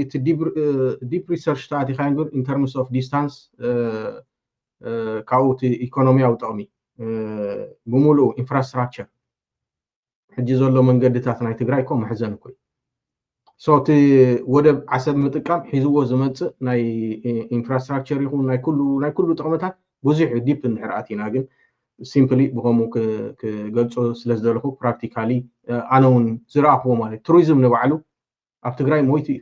ዲፕ ሪሰርች ተኣቲኻ ግን in terms of distance ካብኡ እቲ ኢኮኖሚያዊ ጥቕሚ ብምሉኡ ኢንፍራስትራክቸር ሕጂ ዘሎ መንገድታት ናይ ትግራይ እኮ መሕዘን እኮ እዩ። So እቲ ወደብ ዓሰብ ምጥቃም ሒዝዎ ዝመፅእ ናይ ኢንፍራስትራክቸር ይኹን ናይ ኩሉ ናይ ኩሉ ጥቕምታት ብዙሕ እዩ። ዲፕ እንድሕር ኣቲና ግን ሲምፕሊ ብኸምኡ ክገልፆ ስለ ዝደለኹ ፕራክቲካሊ ኣነ እውን ዝረኣኽዎ ማለት ቱሪዝም ንባዕሉ ኣብ ትግራይ ሞይቱ እዩ።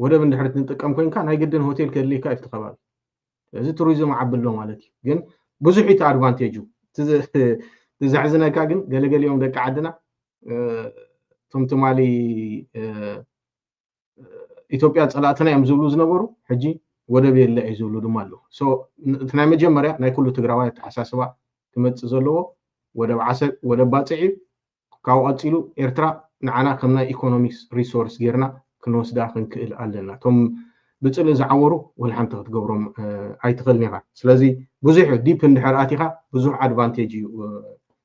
ወደብ እንድሕር ትንጥቀም ኮይንካ ናይ ግድን ሆቴል ከድልየካ እዩ እቲ ከባቢ። እዚ ቱሪዝም ዓቢ ኣሎ ማለት እዩ። ግን ብዙሕ እዩ ኣድቫንቴጁ። እቲ ዘሕዝነካ ግን ገለገሊኦም ደቂ ዓድና እቶም ትማሊ ኢትዮጵያ ጸላእትና እዮም ዝብሉ ዝነበሩ ሕጂ ወደብ የለ እዩ ዝብሉ ድማ ኣለዉ። እቲ ናይ መጀመርያ ናይ ኩሉ ትግራዋይ ኣተሓሳስባ ክመፅእ ዘለዎ ወደብ ዓሰብ፣ ወደብ ባፅዕ እዩ። ካብኡ ቀፂሉ ኤርትራ ንዓና ከም ናይ ኢኮኖሚክስ ሪሶርስ ጌርና ክንወስዳ ክንክእል ኣለና። እቶም ብፅልኢ ዝዓወሩ ወላ ሓንቲ ክትገብሮም ኣይትኽእልን ኢኻ። ስለዚ ብዙሕ ዲፕ እንድሕር ኣቲኻ ብዙሕ ኣድቫንቴጅ እዩ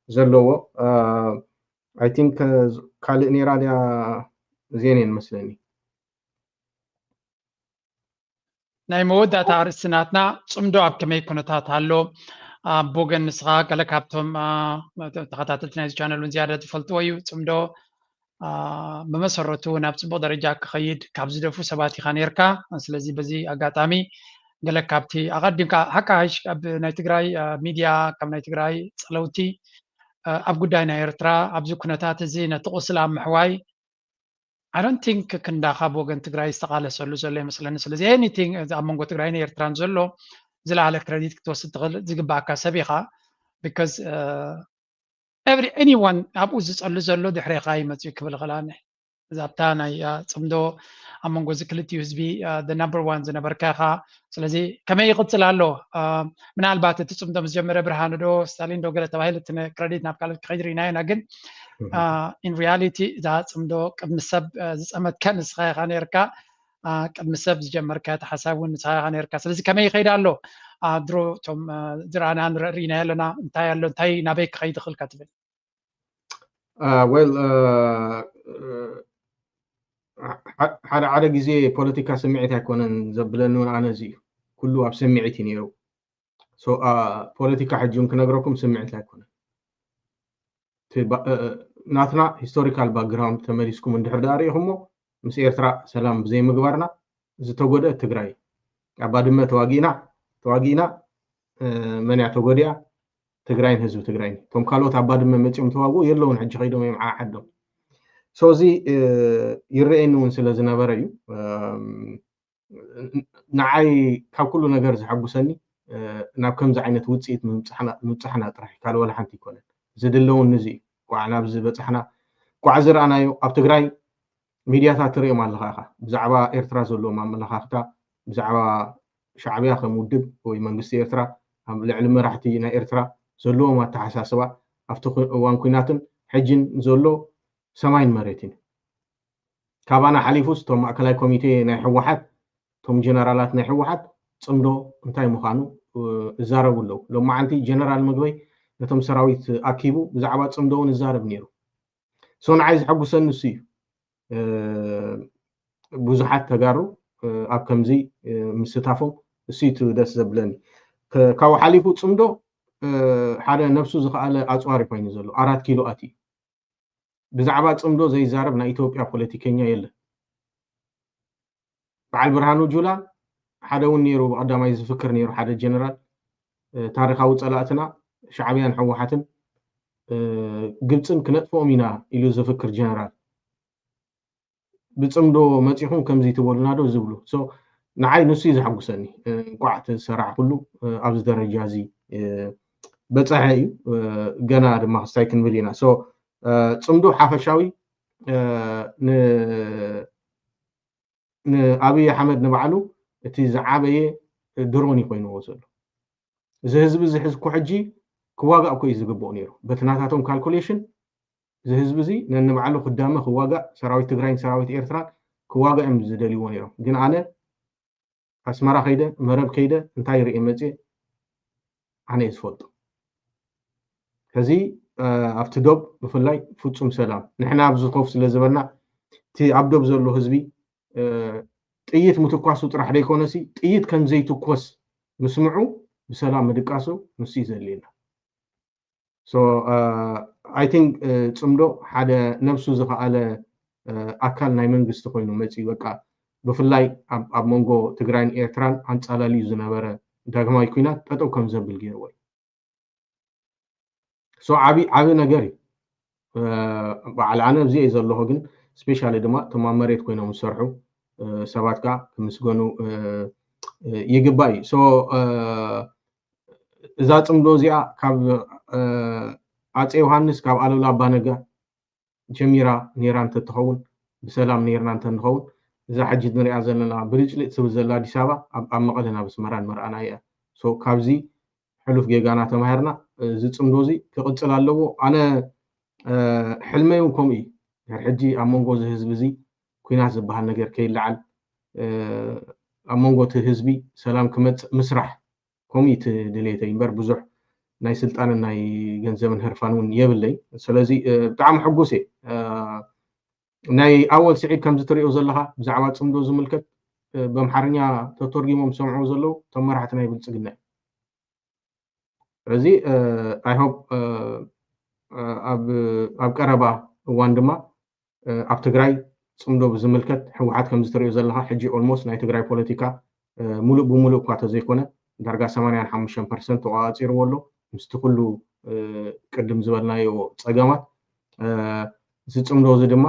ዘለዎ። ኣይ ቲንክ ካልእ ነይራ ድያ ዜኔን መስለኒ። ናይ መወዳእታ ኣርእስቲ ናትና ፅምዶ ኣብ ከመይ ኩነታት ኣሎ? ኣብ ወገን ንስኻ ገለ ካብቶም ተኸታተልቲ ናይዚ ቻነል እውን ዝያዳ ዝፈልጥዎ እዩ። ፅምዶ ብመሰረቱ ናብ ፅቡቅ ደረጃ ክኸይድ ካብ ዝደፉ ሰባት ኢኻ ነርካ። ስለዚ በዚ ኣጋጣሚ ገለ ካብቲ ኣቐዲምካ ሓካ ሃይሽ ኣብ ናይ ትግራይ ሚድያ ካብ ናይ ትግራይ ፀለውቲ ኣብ ጉዳይ ናይ ኤርትራ ኣብዚ ኩነታት እዚ ነቲ ቁስል ኣብ ምሕዋይ I don't think ክንዳኻ ብወገን ትግራይ ዝተቓለሰሉ ዘሎ ይመስለኒ። ስለዚ anything ኣብ መንጎ ትግራይን ኤርትራን ዘሎ ዝለዓለ ክረዲት ክትወስድ ትኽእል ዝግባኣካ ሰብ ኢኻ። Because every anyone ኣብኡ ዝፀሉ ዘሎ ድሕሬኻ ይመፅእ ክብል ኽላኒ ኣብታ ናይ ፅምዶ ኣብ መንጎ እዚ ክልቲኡ ህዝቢ number one ዝነበርካ ኢኻ። ስለዚ ከመይ ይቕፅል ኣሎ? ምናልባት እቲ ፅምዶ ምስ ጀመረ ብርሃኑ ዶ ስታሊን ዶ ገለ ተባሂሉ እቲ ክረዲት ናብ ካልኦት ክኸይድ ርኢናዮ ኢና። ግን in reality እዛ ፅምዶ ቅድሚ ሰብ ዝፀመትካ ንስኻ ኢኻ ነርካ። ቅድሚ ሰብ ዝጀመርካ እቲ ሓሳብ እውን ንስኻ ኢኻ ነርካ። ስለዚ ከመይ ይኸይድ ኣሎ? ድሮ እቶም ዝረኣና ንርኢ ርኢናዮ ኣለና። እንታይ ኣሎ እንታይ ናበይ ክኸይድ ይኽእል ከትብል? Well ሓደ ሓደ ግዜ ፖለቲካ ስምዒት ኣይኮነን ዘብለኒ እውን ኣነ እዚ እዩ። ኩሉ ኣብ ስምዒት እዩ ነይሩ። ፖለቲካ ሕጂ እውን ክነግረኩም ስምዒት ኣይኮነን። ናትና ሂስቶሪካል ባክግራውንድ ተመሊስኩም እንድሕር ደኣ ርኢኹሞ ምስ ኤርትራ ሰላም ብዘይምግባርና ዝተጎደአ ትግራይ ኣብ ባድመ ተዋጊእና ተዋጊእና መን እያ ተጎዲኣ? ትግራይን ህዝቢ ትግራይን። እቶም ካልኦት ኣብ ባድመ መፂኦም ተዋግኡ የለውን ሕጂ ከይዶም እዮም ዓዓዶም። So እዚ ይረኤኒ እውን ስለ ዝነበረ እዩ። ንዓይ ካብ ኩሉ ነገር ዘሐጉሰኒ ናብ ከምዚ ዓይነት ውፅኢት ምብፃሕና ጥራሕ ካልእ ወላ ሓንቲ ኣይኮነን። ዝድለውን ንዚ እዩ። ቋዕ ናብዚ በፃሕና ቋዕ ዝረኣናዮ ኣብ ትግራይ ሚድያታት ትሪኦም ኣለኻ ኢኻ ብዛዕባ ኤርትራ ዘለዎም ኣመለኻኽታ ብዛዕባ ሻዕብያ ከም ውድብ ወይ መንግስቲ ኤርትራ ኣብ ልዕሊ መራሕቲ ናይ ኤርትራ ዘለዎም ኣተሓሳስባ ኣብቲ እዋን ኩናትን ሕጅን ዘሎ ሰማይን መሬትን እዩ። ካባና ሓሊፉስ እቶም ማእከላይ ኮሚቴ ናይ ህወሓት እቶም ጀነራላት ናይ ህወሓት ፅምዶ እንታይ ምዃኑ ይዛረቡ ኣለዉ። ሎማዓንቲ ጀነራል ምግበይ ነቶም ሰራዊት ኣኪቡ ብዛዕባ ፅምዶ እውን ይዛረብ ነይሩ። So ንዓይ ዘሐጉሰኒ እሱ እዩ። ብዙሓት ተጋሩ ኣብ ከምዚ ምስታፎም እሱ እዩ ደስ ዘብለኒ። ካብኡ ሓሊፉ ፅምዶ ሓደ ነብሱ ዝኸኣለ ኣፅዋሪ ኮይኑ ዘሎ ኣራት ኪሎ ኣትዩ። ብዛዕባ ፅምዶ ዘይዛረብ ናይ ኢትዮጵያ ፖለቲከኛ የለን። በዓል ብርሃኑ ጁላ ሓደ እውን ነይሩ ብቀዳማይ ዝፍክር ነይሩ ሓደ ጀነራል ታሪካዊ ፀላእትና ሻዕብያን ህወሓትን ግብፅን ክነጥፍኦም ኢና ኢሉ ዝፍክር ጀነራል ብፅምዶ መፂኹም ከምዚ ትበሉና ዶ ዝብሉ ንዓይ ንሱ እዩ ዘሐጉሰኒ። እንቋዕ ተሰራሕኩሉ ኣብዚ ደረጃ እዚ በፀሐ እዩ። ገና ድማ ክስታይ ክንብል ኢና። ፅምዶ ሓፈሻዊ ንኣብይ ኣሕመድ ንባዕሉ እቲ ዝዓበየ ድሮን እዩ ኮይንዎ ዘሎ። እዚ ህዝቢ እዚ ሕዝኩ ሕጂ ክዋጋእ እኮ እዩ ዝግብኦ ነይሩ። በቲ ናታቶም ካልኩሌሽን እዚ ህዝቢ እዚ ነንባዕሉ ክዳመ ክዋጋእ ሰራዊት ትግራይን ሰራዊት ኤርትራን ክዋጋእ እዮም ዝደልይዎ ነይሮም። ግን ኣነ ኣስመራ ከይደ መረብ ከይደ እንታይ ርኤ መፅየ ኣነ እየ ዝፈልጦ። ሕዚ ኣብቲ ዶብ ብፍላይ ፍፁም ሰላም ንሕና ኣብዚ ኮፍ ስለ ዝበልና እቲ ኣብ ዶብ ዘሎ ህዝቢ ጥይት ምትኳሱ ጥራሕ ደይኮነሲ ጥይት ከም ዘይትኮስ ምስምዑ ብሰላም ምድቃሱ ንሱ እዩ ዘድልየና። So I think ፅምዶ ሓደ ነብሱ ዝኸኣለ ኣካል ናይ መንግስቲ ኮይኑ መፂኡ በቃ ብፍላይ ኣብ መንጎ ትግራይን ኤርትራን ኣንፃላልዩ ዝነበረ ዳግማይ ኩናት ጠጠው ከም ዘብል ገይርዎ እዩ። So ዓቢ ዓቢ ነገር እዩ። በዓል ኣነ ኣብዚ እየ ዘለኹ ግን ስፔሻሊ ድማ እቶም ኣብ መሬት ኮይኖም ዝሰርሑ ሰባት ከዓ ክምስገኑ ይግባእ እዩ። So እዛ ፅምዶ እዚኣ ካብ ኣፀ ዮሃንስ ካብ ኣሉላ ኣባነጋ ጀሚራ ነይራ እንተትኸውን ብሰላም ነይርና እንተንኸውን እዛ ሕጂ ንሪኣ ዘለና ብልጭልጭ ትብል ዘላ ኣዲስ ኣበባ ኣብ ኣብ መቐለን ኣብ ኣስመራን መርኣና እያ። So ካብዚ ሕሉፍ ጌጋና ተማሂርና፣ እዚ ጽምዶ እዚ ክቕጽል ኣለዎ። ኣነ ሕልመይ እውን ከምኡ እዩ። ድሕሪ ሕጂ ኣብ መንጎ እዚ ህዝቢ እዚ ኲናት ዝበሃል ነገር ከይለዓል፣ ኣብ መንጎ እቲ ህዝቢ ሰላም ክመጽእ ምስራሕ፣ ከምኡ እዩ እቲ ድሌተይ እምበር ብዙሕ ናይ ስልጣንን ናይ ገንዘብን ህርፋን እውን የብለይ። ስለዚ ብጣዕሚ ሕጉስ እየ። ናይ ኣወል ስዒድ ከምዚ ትሪኦ ዘለኻ ብዛዕባ ጽምዶ ዝምልከት፣ በምሓርኛ ተተርጊሞም ዝሰምዑ ዘለዉ እቶም መራሕቲ ናይ ብልጽግና እዮም። ስለዚ I hope ኣብ ቀረባ እዋን ድማ ኣብ ትግራይ ጽምዶ ብዝምልከት ህወሓት ከምዚ ትሪኦ ዘለኻ ሕጂ almost ናይ ትግራይ ፖለቲካ ሙሉእ ብሙሉእ እኳ ተዘይኮነ ዳርጋ ሰማንያን ሓሙሽተን ፐርሰንት ተቋፂርዎ ኣሎ። ምስቲ ኩሉ ቅድም ዝበልናዮ ፀገማት፣ እዚ ጽምዶ እዚ ድማ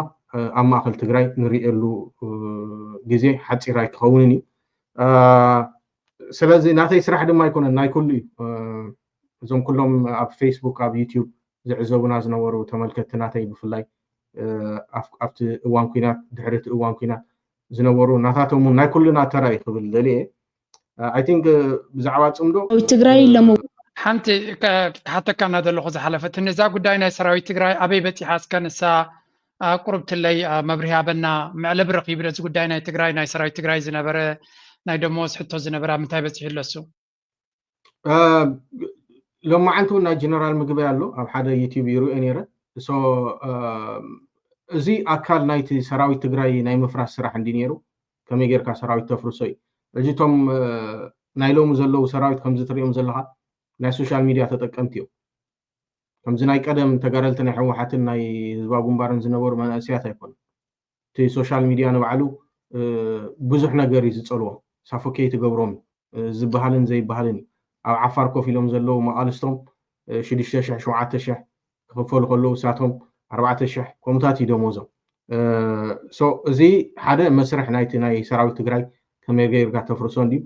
ኣብ ማእኸል ትግራይ ንሪኤሉ ግዜ ሓፂር ኣይክኸውንን እዩ። ስለዚ ናተይ ስራሕ ድማ ኣይኮነን፣ ናይ ኩሉ እዩ። እዞም ኩሎም ኣብ ፌስቡክ ኣብ ዩቲዩብ ዝዕዘቡና ዝነበሩ ተመልከትቲ ናተይ ብፍላይ ኣብቲ እዋን ኲናት ድሕሪ እቲ እዋን ኲናት ዝነበሩ ናታቶም እውን ናይ ኩልና ተራ እዩ ክብል ደልየ። I think ብዛዕባ ጽምዶ ትግራይ ለሞ ሓንቲ ክሓተካ እናደለኹ ዝሓለፈትኒ እዛ ጉዳይ ናይ ሰራዊት ትግራይ ኣበይ በፂሓ እስከ ንሳ ቁርብትለይ መብርሂ ኣበና መዕለቢ ረኺቡ እዚ ጉዳይ ናይ ትግራይ ናይ ሰራዊት ትግራይ ዝነበረ ናይ ደሞዝ ሕቶ ዝነበረ ኣብ ምንታይ በፂሑ ኣለሱ? ሎማዓንቲ እውን ናይ ጀነራል ምግበይ ኣሎ ኣብ ሓደ ዩቲዩብ ይሪኦ ነይረ። So እዚ ኣካል ናይቲ ሰራዊት ትግራይ ናይ ምፍራስ ስራሕ እንዲ ነይሩ። ከመይ ጌርካ ሰራዊት ተፍርሶ እዩ። ሕጂ እቶም ናይ ሎሚ ዘለዉ ሰራዊት ከምዚ ትሪኦም ዘለኻ ናይ ሶሻል ሚድያ ተጠቀምቲ እዮም። ከምዚ ናይ ቀደም ተጋደልቲ ናይ ህወሓትን ናይ ህዝባዊ ግንባርን ዝነበሩ መናእሰያት ኣይኮኑን። እቲ ሶሻል ሚድያ ንባዕሉ ብዙሕ ነገር እዩ ዝፀልዎም፣ ሳፎኬት ይገብሮም እዩ። ዝበሃልን ዘይበሃልን እዩ። ኣብ ዓፋር ኮፍ ኢሎም ዘለዉ መቓልስቶም ሽዱሽተ ሽሕ ሸውዓተ ሽሕ ክኽፈሉ ከለዉ እሳቶም ኣርባዕተ ሽሕ ከምኡታት እዩ ደሞዞም። So እዚ ሓደ መስርሕ ናይቲ ናይ ሰራዊት ትግራይ ከመይ ጌርካ ተፍርሶ እንድዩ።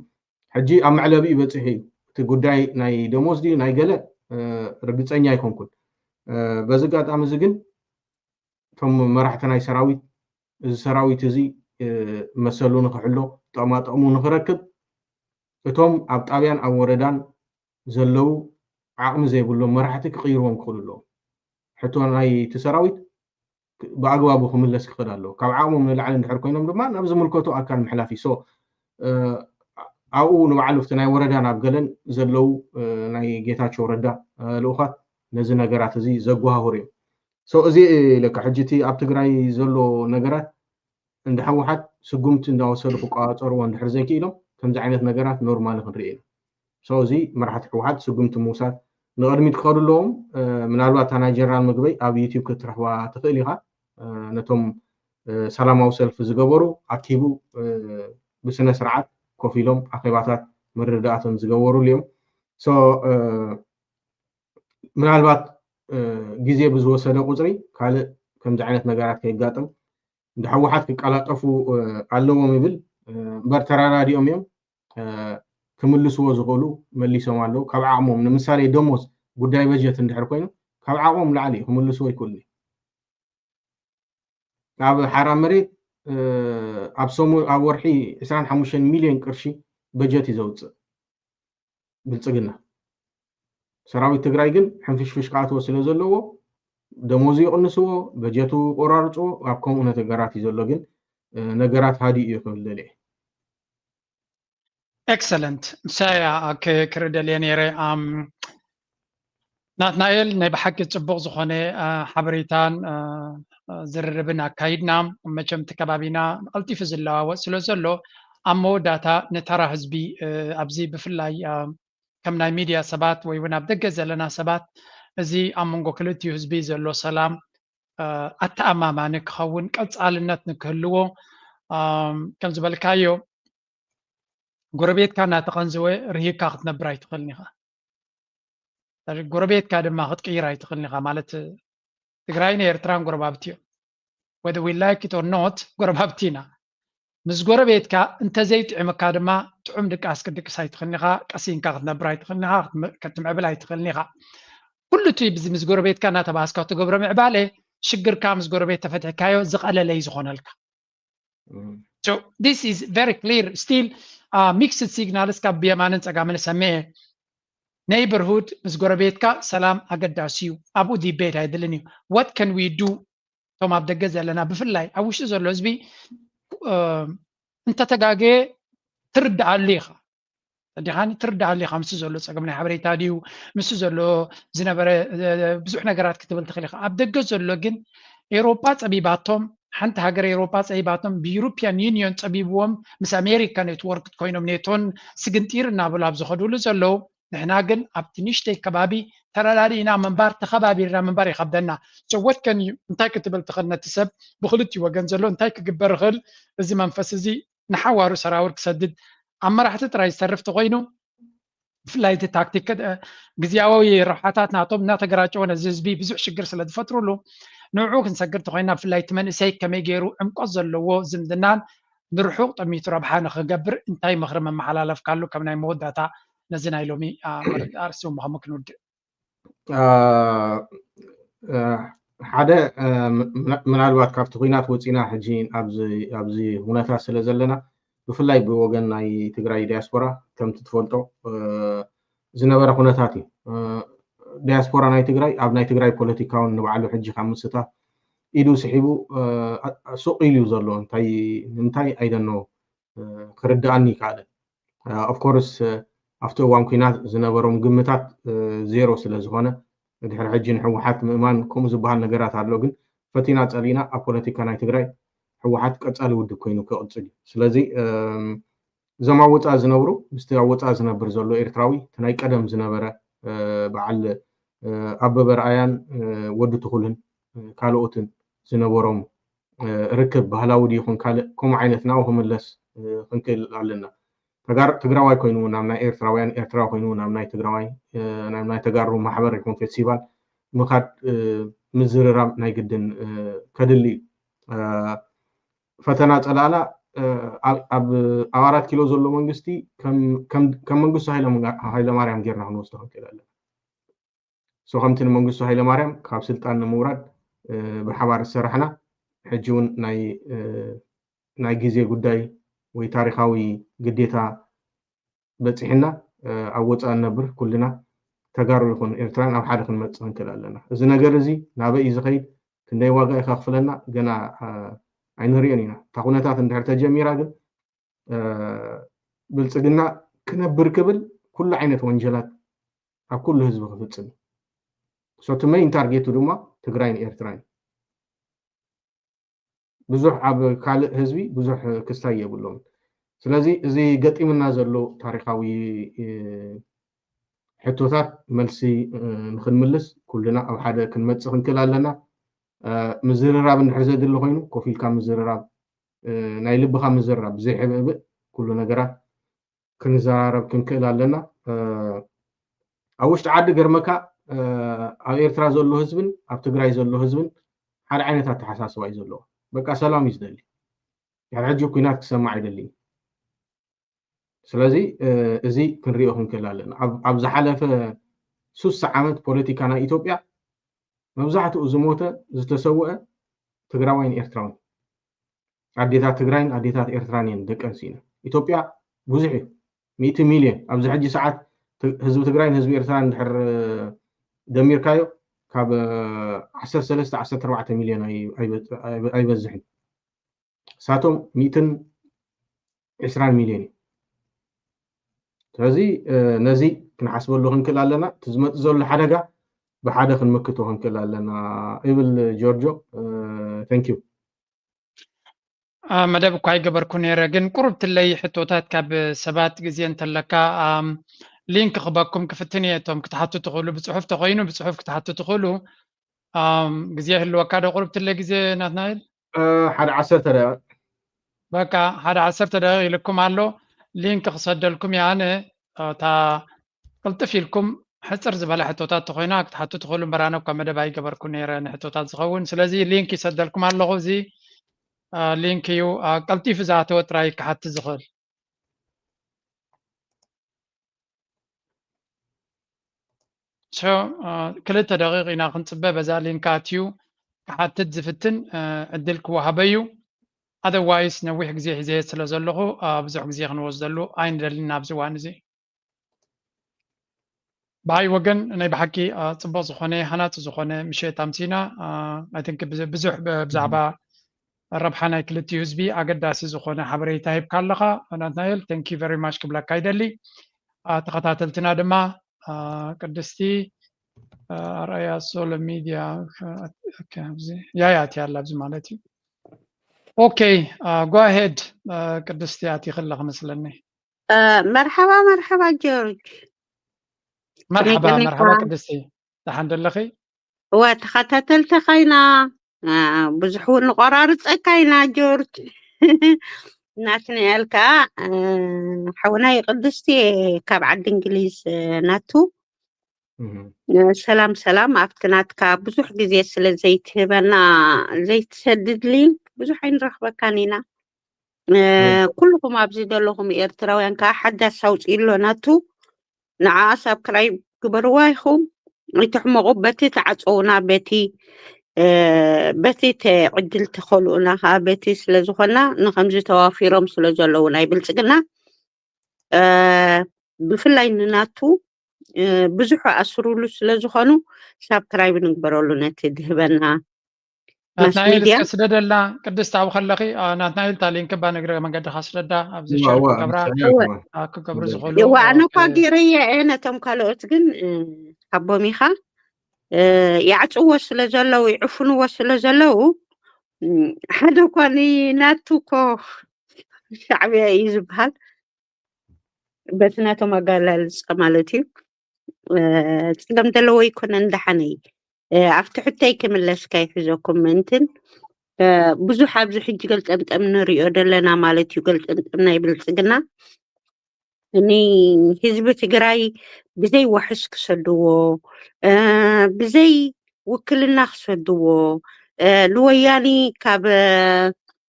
ሕጂ ኣብ መዕለቢ እዩ በፂሑ እዩ። እቲ ጉዳይ ናይ ደሞዝ ድዩ ናይ ገለ ርግፀኛ ኣይኮንኩን። በዚ ኣጋጣሚ እዚ ግን እቶም መራሕቲ ናይ ሰራዊት እዚ ሰራዊት እዚ መሰሉ ንክሕሎ ጥቕማ ጥቕሙ ንክረክብ እቶም ኣብ ጣብያን ኣብ ወረዳን ዘለዉ ዓቕሚ ዘይብሎም መራሕቲ ክቕይርዎም ክኽእሉ ኣለዎም። ሕቶ ናይቲ ሰራዊት ብኣግባቡ ክምለስ ክኽእል ኣለዎ። ካብ ዓቕሞም ንላዕሊ እንድሕር ኮይኖም ድማ ናብ ዝምልከቶ ኣካል ምሕላፍ እዩ። So ኣብኡ ንባዕሉ እቲ ናይ ወረዳ ናብ ገለን ዘለዉ ናይ ጌታቸው ረዳ ልኡኻት ነዚ ነገራት እዚ ዘጓሃህሩ እዮም። So እዚ ኢለካ ሕጂ እቲ ኣብ ትግራይ ዘሎ ነገራት እንደ ህወሓት ስጉምቲ እንዳወሰዱ ክቋፀርዎ እንድሕር ዘይክኢሎም ከምዚ ዓይነት ነገራት ኖርማሊ ክንርኢ ኢና። So እዚ መራሕቲ ህወሓት ስጉምቲ ምውሳድ ንቕድሚት ክኸዱ ኣለዎም። ምናልባት እታ ናይ ጀነራል ምግበይ ኣብ ዩቲዩብ ክትረኽባ ትኽእል ኢኻ። ነቶም ሰላማዊ ሰልፊ ዝገበሩ ኣኪቡ ብስነ ስርዓት ኮፍ ኢሎም ኣኼባታት ምርድዳኣቶም ዝገበሩሉ እዮም። So ምናልባት ግዜ ብዝወሰደ ቁፅሪ ካልእ ከምዚ ዓይነት ነገራት ከየጋጥም እንደ ህወሓት ክቀላጠፉ ኣለዎም ይብል እምበር ተራዳዲኦም እዮም ክምልስዎ ዝኽእሉ መሊሶም ኣለዉ። ካብ ዓቕሞም ንምሳሌ ደሞዝ ጉዳይ በጀት እንድሕር ኮይኑ ካብ ዓቕሞም ላዕሊ እዩ ክምልስዎ ይክእሉ። ኣብ ሓራ መሬት ኣብ ሰሙን ኣብ ወርሒ ዕስራን ሓሙሽተን ሚልዮን ቅርሺ በጀት እዩ ዘውፅእ ብልፅግና። ሰራዊት ትግራይ ግን ሕንፍሽፍሽ ክኣትዎ ስለ ዘለዎ ደሞዙ ይቕንስዎ፣ በጀቱ ቆራርፅዎ፣ ኣብ ከምኡ ነገራት እዩ ዘሎ። ግን ነገራት ሃዲኡ እዩ ክብል ደልየ። ኤክሰለንት ንሳያ ክርደልየ ነይረ። ናትናኤል ናይ ብሓቂ ፅቡቕ ዝኾነ ሓበሬታን ዝርርብን ኣካይድና። መቸም እቲ ከባቢና ቀልጢፉ ዝለዋወጥ ስለ ዘሎ ኣብ መወዳእታ ንተራ ህዝቢ ኣብዚ ብፍላይ ከም ናይ ሚድያ ሰባት ወይ እውን ኣብ ደገ ዘለና ሰባት እዚ ኣብ መንጎ ክልቲኡ ህዝቢ ዘሎ ሰላም ኣተኣማማኒ ክኸውን ቀፃልነት ንክህልዎ ከም ዝበልካዮ ጎረቤትካ እናተቐንዘወ ርሂካ ክትነብር ኣይትኽእልን ኢኻ። ጎረቤትካ ድማ ክትቅይር ኣይትኽእልን ኢኻ ማለት ትግራይን ኤርትራን ጎረባብቲ እዮም። Whether we like it or not ጎረባብቲ ኢና። ምስ ጎረቤትካ እንተዘይጥዕምካ ድማ ጥዑም ድቃስ ክትድቅስ ኣይትኽእልን ኢኻ፣ ቀሲንካ ክትነብር ኣይትኽእልን ኢኻ፣ ክትምዕብል ኣይትኽእልን ኢኻ። ኩሉ እቲ ምስ ጎረቤትካ እናተባሃስካ ትገብሮ ምዕባለ ሽግርካ ምስ ጎረቤት ተፈቲሕካዮ ዝቐለለ እዩ ዝኾነልካ። So this is very clear. Still, uh, mixed signals ካብ ብየማንን ጸጋምን ሰምዐ። Neighborhood ምስ ጎረቤትካ ሰላም ኣገዳሲ እዩ። ኣብኡ debate ኣይድልን እዩ። What can we do? እቶም ኣብ ደገ ዘለና ብፍላይ ኣብ ውሽጢ ዘሎ ህዝቢ እንተተጋገየ ትርድኣሉ ኢኻ። ተዲኻኒ ትርድኣሉ ኢኻ። ምስ ዘሎ ጸገም ናይ ሓበሬታ ድዩ ምስ ዘሎ ዝነበረ ብዙሕ ነገራት ክትብል ትኽእል ኢኻ። ኣብ ደገ ዘሎ ግን ኤሮጳ ጸቢባቶም፣ ሓንቲ ሃገር ኤሮጳ ጸቢባቶም፣ ብዩሮፒያን ዩኒዮን ጸቢብዎም፣ ምስ ኣሜሪካ ኔትወርክ ኮይኖም ኔቶን ስግንጢር እናበሉ ኣብ ዝኸድሉ ዘለዉ፣ ንሕና ግን ኣብቲ ንእሽተይ ከባቢ ተረዳዲእና ምንባር፣ ተኸባቢርና ምንባር ይኸብደና። So what can you፣ እንታይ ክትብል ትኽእል ነቲ ሰብ ብክልቲኡ ወገን ዘሎ እንታይ ክግበር ይኽእል? እዚ መንፈስ እዚ ንሓዋሩ ሰራውር ክሰድድ ኣብ መራሕቲ ጥራይ ዝተርፍ ተኾይኑ፣ ብፍላይ እቲ ታክቲክ ግዝያዊ ረብሓታት ናቶም እናተገራጨወ ነዚ ህዝቢ ብዙሕ ሽግር ስለ ዝፈጥሩሉ፣ ንዕኡ ክንሰግር ተኾይና፣ ብፍላይ እቲ መንእሰይ ከመይ ገይሩ ዕምቆት ዘለዎ ዝምድናን ንርሑቕ ጠሚቱ ረብሓ ንኽገብር እንታይ ምኽሪ መመሓላለፍካሉ? ከም ናይ መወዳእታ ነዚ ናይ ሎሚ ኣርእስቲ መኸሙ ክንውድእ። ሓደ ምናልባት ካብቲ ኩናት ወፂና ሕጂ ኣብዚ ኩነታት ስለ ዘለና፣ ብፍላይ ብወገን ናይ ትግራይ ዲያስፖራ ከምቲ ትፈልጦ ዝነበረ ኩነታት እዩ። ዲያስፖራ ናይ ትግራይ ኣብ ናይ ትግራይ ፖለቲካውን ንባዕሉ ሕጂ ካብ ምስታፍ ኢዱ ስሒቡ ሱቕ ኢሉ እዩ ዘሎ። እንታይ ንምንታይ ኣይደኖ ክርድኣኒ ይከኣለ። ኦፍኮርስ ኣብቲ እዋን ኩናት ዝነበሮም ግምታት ዜሮ ስለ ዝኾነ፣ ድሕሪ ሕጂ ንህወሓት ምእማን ከምኡ ዝበሃል ነገራት ኣሎ። ግን ፈቲና ጸሊእና ኣብ ፖለቲካ ናይ ትግራይ ህወሓት ቀጻሊ ውድብ ኮይኑ ክቕጽል እዩ። ስለዚ እዞም ኣብ ወፃኢ ዝነብሩ፣ ምስቲ ኣብ ወፃኢ ዝነብር ዘሎ ኤርትራዊ፣ እቲ ናይ ቀደም ዝነበረ በዓል ኣበበ ርኣያን ወዲ ትኹልን ካልኦትን ዝነበሮም ርክብ ባህላዊ ድዩ ይኹን ካልእ፣ ከምኡ ዓይነት ናብኡ ክምለስ ክንክእል ኣለና። ትግራዋይ ኮይኑ ናብ ናይ ኤርትራውያን፣ ኤርትራዊ ኮይኑ ናብ ናይ ትግራዋይ፣ ናብ ናይ ተጋሩ ማሕበር ይኹን ፌስቲቫል ምኻድ፣ ምዝርራብ ናይ ግድን ከድሊ እዩ። ፈተና ጸላእላ ኣብ ኣራት ኪሎ ዘሎ መንግስቲ ከም መንግስቱ ሃይለማርያም ጌርና ክንወስዶ ክንክእል ኣለና። ሶ ከምቲ ንመንግስቱ ሃይለማርያም ካብ ስልጣን ንምውራድ ብሓባር ዝሰራሕና፣ ሕጂ እውን ናይ ግዜ ጉዳይ ወይ ታሪኻዊ ግዴታ በፂሕና፣ ኣብ ወፃኢ ንነብር ኩልና ተጋሩ ይኹን ኤርትራን ኣብ ሓደ ክንመፅእ ክንክእል ኣለና። እዚ ነገር እዚ ናበይ እዩ ዝኸይድ፣ ክንደይ ዋጋ እዩ ከኽፍለና ገና ኣይንሪኦን ኢና። እታ ኩነታት እንድሕር ተጀሚራ ግን ብልፅግና ክነብር ክብል ኩሉ ዓይነት ወንጀላት ኣብ ኩሉ ህዝቢ ክፍፅም እዩ። So እቲ መይን ታርጌቱ ድማ ትግራይን ኤርትራን እዩ። ብዙሕ ኣብ ካልእ ህዝቢ ብዙሕ ክስታይ የብሎምን። ስለዚ እዚ ገጢምና ዘሎ ታሪኻዊ ሕቶታት መልሲ ንክንምልስ ኩልና ኣብ ሓደ ክንመፅእ ክንክእል ኣለና። ምዝርራብ እንድሕር ዘድሊ ኮይኑ ኮፍ ኢልካ ምዝርራብ፣ ናይ ልብኻ ምዝርራብ ብዘይሕብእብእ ኩሉ ነገራት ክንዘራረብ ክንክእል ኣለና። ኣብ ውሽጢ ዓዲ ገርመካ ኣብ ኤርትራ ዘሎ ህዝብን ኣብ ትግራይ ዘሎ ህዝብን ሓደ ዓይነት ኣተሓሳስባ እዩ ዘለዎ። በቃ ሰላም እዩ ዝደሊ። ድሕሪ ሕጂ ኩናት ክሰማዕ ኣይደልይን። ስለዚ እዚ ክንሪኦ ክንክእል ኣለና። ኣብ ዝሓለፈ ሱሳ ዓመት ፖለቲካ ናይ ኢትዮጵያ መብዛሕትኡ ዝሞተ ዝተሰውአ ትግራዋይን ኤርትራውን፣ ኣዴታት ትግራይን ኣዴታት ኤርትራን እየን ደቂ ኣንስዩና። ኢትዮጵያ ብዙሕ እዩ፣ ሚእቲ ሚልዮን። ኣብዚ ሕጂ ሰዓት ህዝቢ ትግራይን ህዝቢ ኤርትራን እንድሕር ደሚርካዮ ካብ ዓሰርተ ሰለስተ ዓሰርተ ኣርባዕተ ሚልዮን ኣይበዝሕን። እሳቶም ሚእትን ዕስራን ሚልዮን እዩ። ስለዚ ነዚ ክንሓስበሉ ክንክእል ኣለና። እቲ ዝመፅእ ዘሎ ሓደጋ ብሓደ ክንምክቶ ክንክእል ኣለና ይብል ጆርጆ። Thank you። መደብ እኳ ኣይገበርኩ ነይረ፣ ግን ቁሩብ ትለይ ሕቶታት ካብ ሰባት ግዜ እንተለካ ሊንክ ክበኩም ክፍትን እየ። እቶም ክትሓቱ ትኽእሉ ብፅሑፍ ተኮይኑ ብፅሑፍ ክትሓቱ ትኽእሉ። ግዜ ህልወካ ዶ ቁሩብ ትለይ ግዜ ናትናኤል? ሓደ ዓሰርተ ደቂቕ። በቃ ሓደ ዓሰርተ ደቂቕ ኢልኩም ኣሎ። ሊንክ ክሰደልኩም እየ ኣነ። እታ ቅልጥፍ ኢልኩም ሕፅር ዝበለ ሕቶታት ተኮይና ክትሓቱ ትኽእሉ እምበር፣ ኣነ እኳ መደብ ኣይገበርኩ ነይረ ንሕቶታት ዝኸውን። ስለዚ ሊንክ ይሰደልኩም ኣለኹ። እዚ ሊንክ እዩ ቀልጢፉ ዝኣተወ ጥራይ ክሓትት ዝኽእል። So ክልተ ደቂቕ ኢና ክንፅበ፣ በዛ ሊንክ ኣትዩ ክሓትት ዝፍትን ዕድል ክወሃበ እዩ። otherwise ነዊሕ ግዜ ሒዘ ስለ ዘለኹ ብዙሕ ግዜ ክንወስደሉ ኣይንደልን ኣብዚ እዋን እዚ። ብሃይ ወገን ናይ ብሓቂ ጽቡቕ ዝኾነ ሃናጺ ዝኾነ ምሸት ኣምሲና። I think ብዙሕ ብዛዕባ ረብሓ ናይ ክልቲኡ ህዝቢ ኣገዳሲ ዝኾነ ሓበሬታ ሂብካ ኣለኻ ናትናኤል። Thank you very much ክብለካ ይደሊ። ተኸታተልትና ድማ ቅድስቲ ኣርኣያ ሶሎ ሚድያ ያያ እትያ ኣላ ኣብዚ ማለት እዩ። Okay, go ahead ቅድስቲ ኣቲኺ ኣለኺ መስለኒ። መርሓባ መርሓባ ጆርጅ። መርሓባ መርሓባ ቅድስቲ፣ ደሓን ደለኺ? እወ ተኸታተልቲ ኻይና ብዙሕ እውን ንቆራርፀካ ኢና ጆርጅ። ናትናኤል ከዓ ሓውናይ ቅድስቲ ካብ ዓዲ እንግሊዝ ናቱ። ሰላም ሰላም፣ ኣብቲ ናትካ ብዙሕ ግዜ ስለ ዘይትህበና ዘይትሰድድ ሊንክ ብዙሕ ኣይንረኽበካን ኢና። ኩልኹም ኣብዚ ዘለኹም ኤርትራውያን ከዓ ሓዳስ ኣውፅኡ ኣሎ ናቱ። ንዓ ሳብክራይብ ግበርዋ ኢኹም፣ ኣይትሕመቑ። በቲ ተዓፀውና በቲ በቲ ዕድል ተኸልኡና ከዓ በቲ ስለ ዝኾና ንከምዚ ተዋፊሮም ስለ ዘለዉ ናይ ብልፅግና ብፍላይ ንናቱ ብዙሕ ኣስሩሉ ስለ ዝኾኑ ሳብክራይብ ንግበረሉ ነቲ ድህበና ናትናኤል እስከ ስደደልና ቅድስት ኣብኡ ከለኺ ናትናኤል እታ ሊንክ እባ ንግረ መንገድኻ ስደዳ ኣብዚ ሸር ክገብራ ክገብሩ ዝኽእሉ እዋ ኣነ እኳ ገይረየ እየ ነቶም ካልኦት ግን ሓቦም ኢኻ ይዓፅዎ ስለ ዘለዉ ይዕፍንዎ ስለ ዘለዉ ሓደ እኳ ናቱ እኮ ሻዕብያ እዩ ዝበሃል በቲ ናቶም ኣጋላልፃ ማለት እዩ። ፀገም ዘለዎ ኣይኮነን ደሓነይ ኣብቲ ሕቶይ ክምለስ ከይሕዘኩም ምእንትን ብዙሕ ኣብዚ ሕጂ ገልጠምጠም ንሪኦ ዘለና ማለት እዩ። ገልጠምጠም ናይ ብልፅግና ንህዝቢ ትግራይ ብዘይ ዋሕስ ክሰድዎ ብዘይ ውክልና ክሰድዎ ንወያኒ ካብ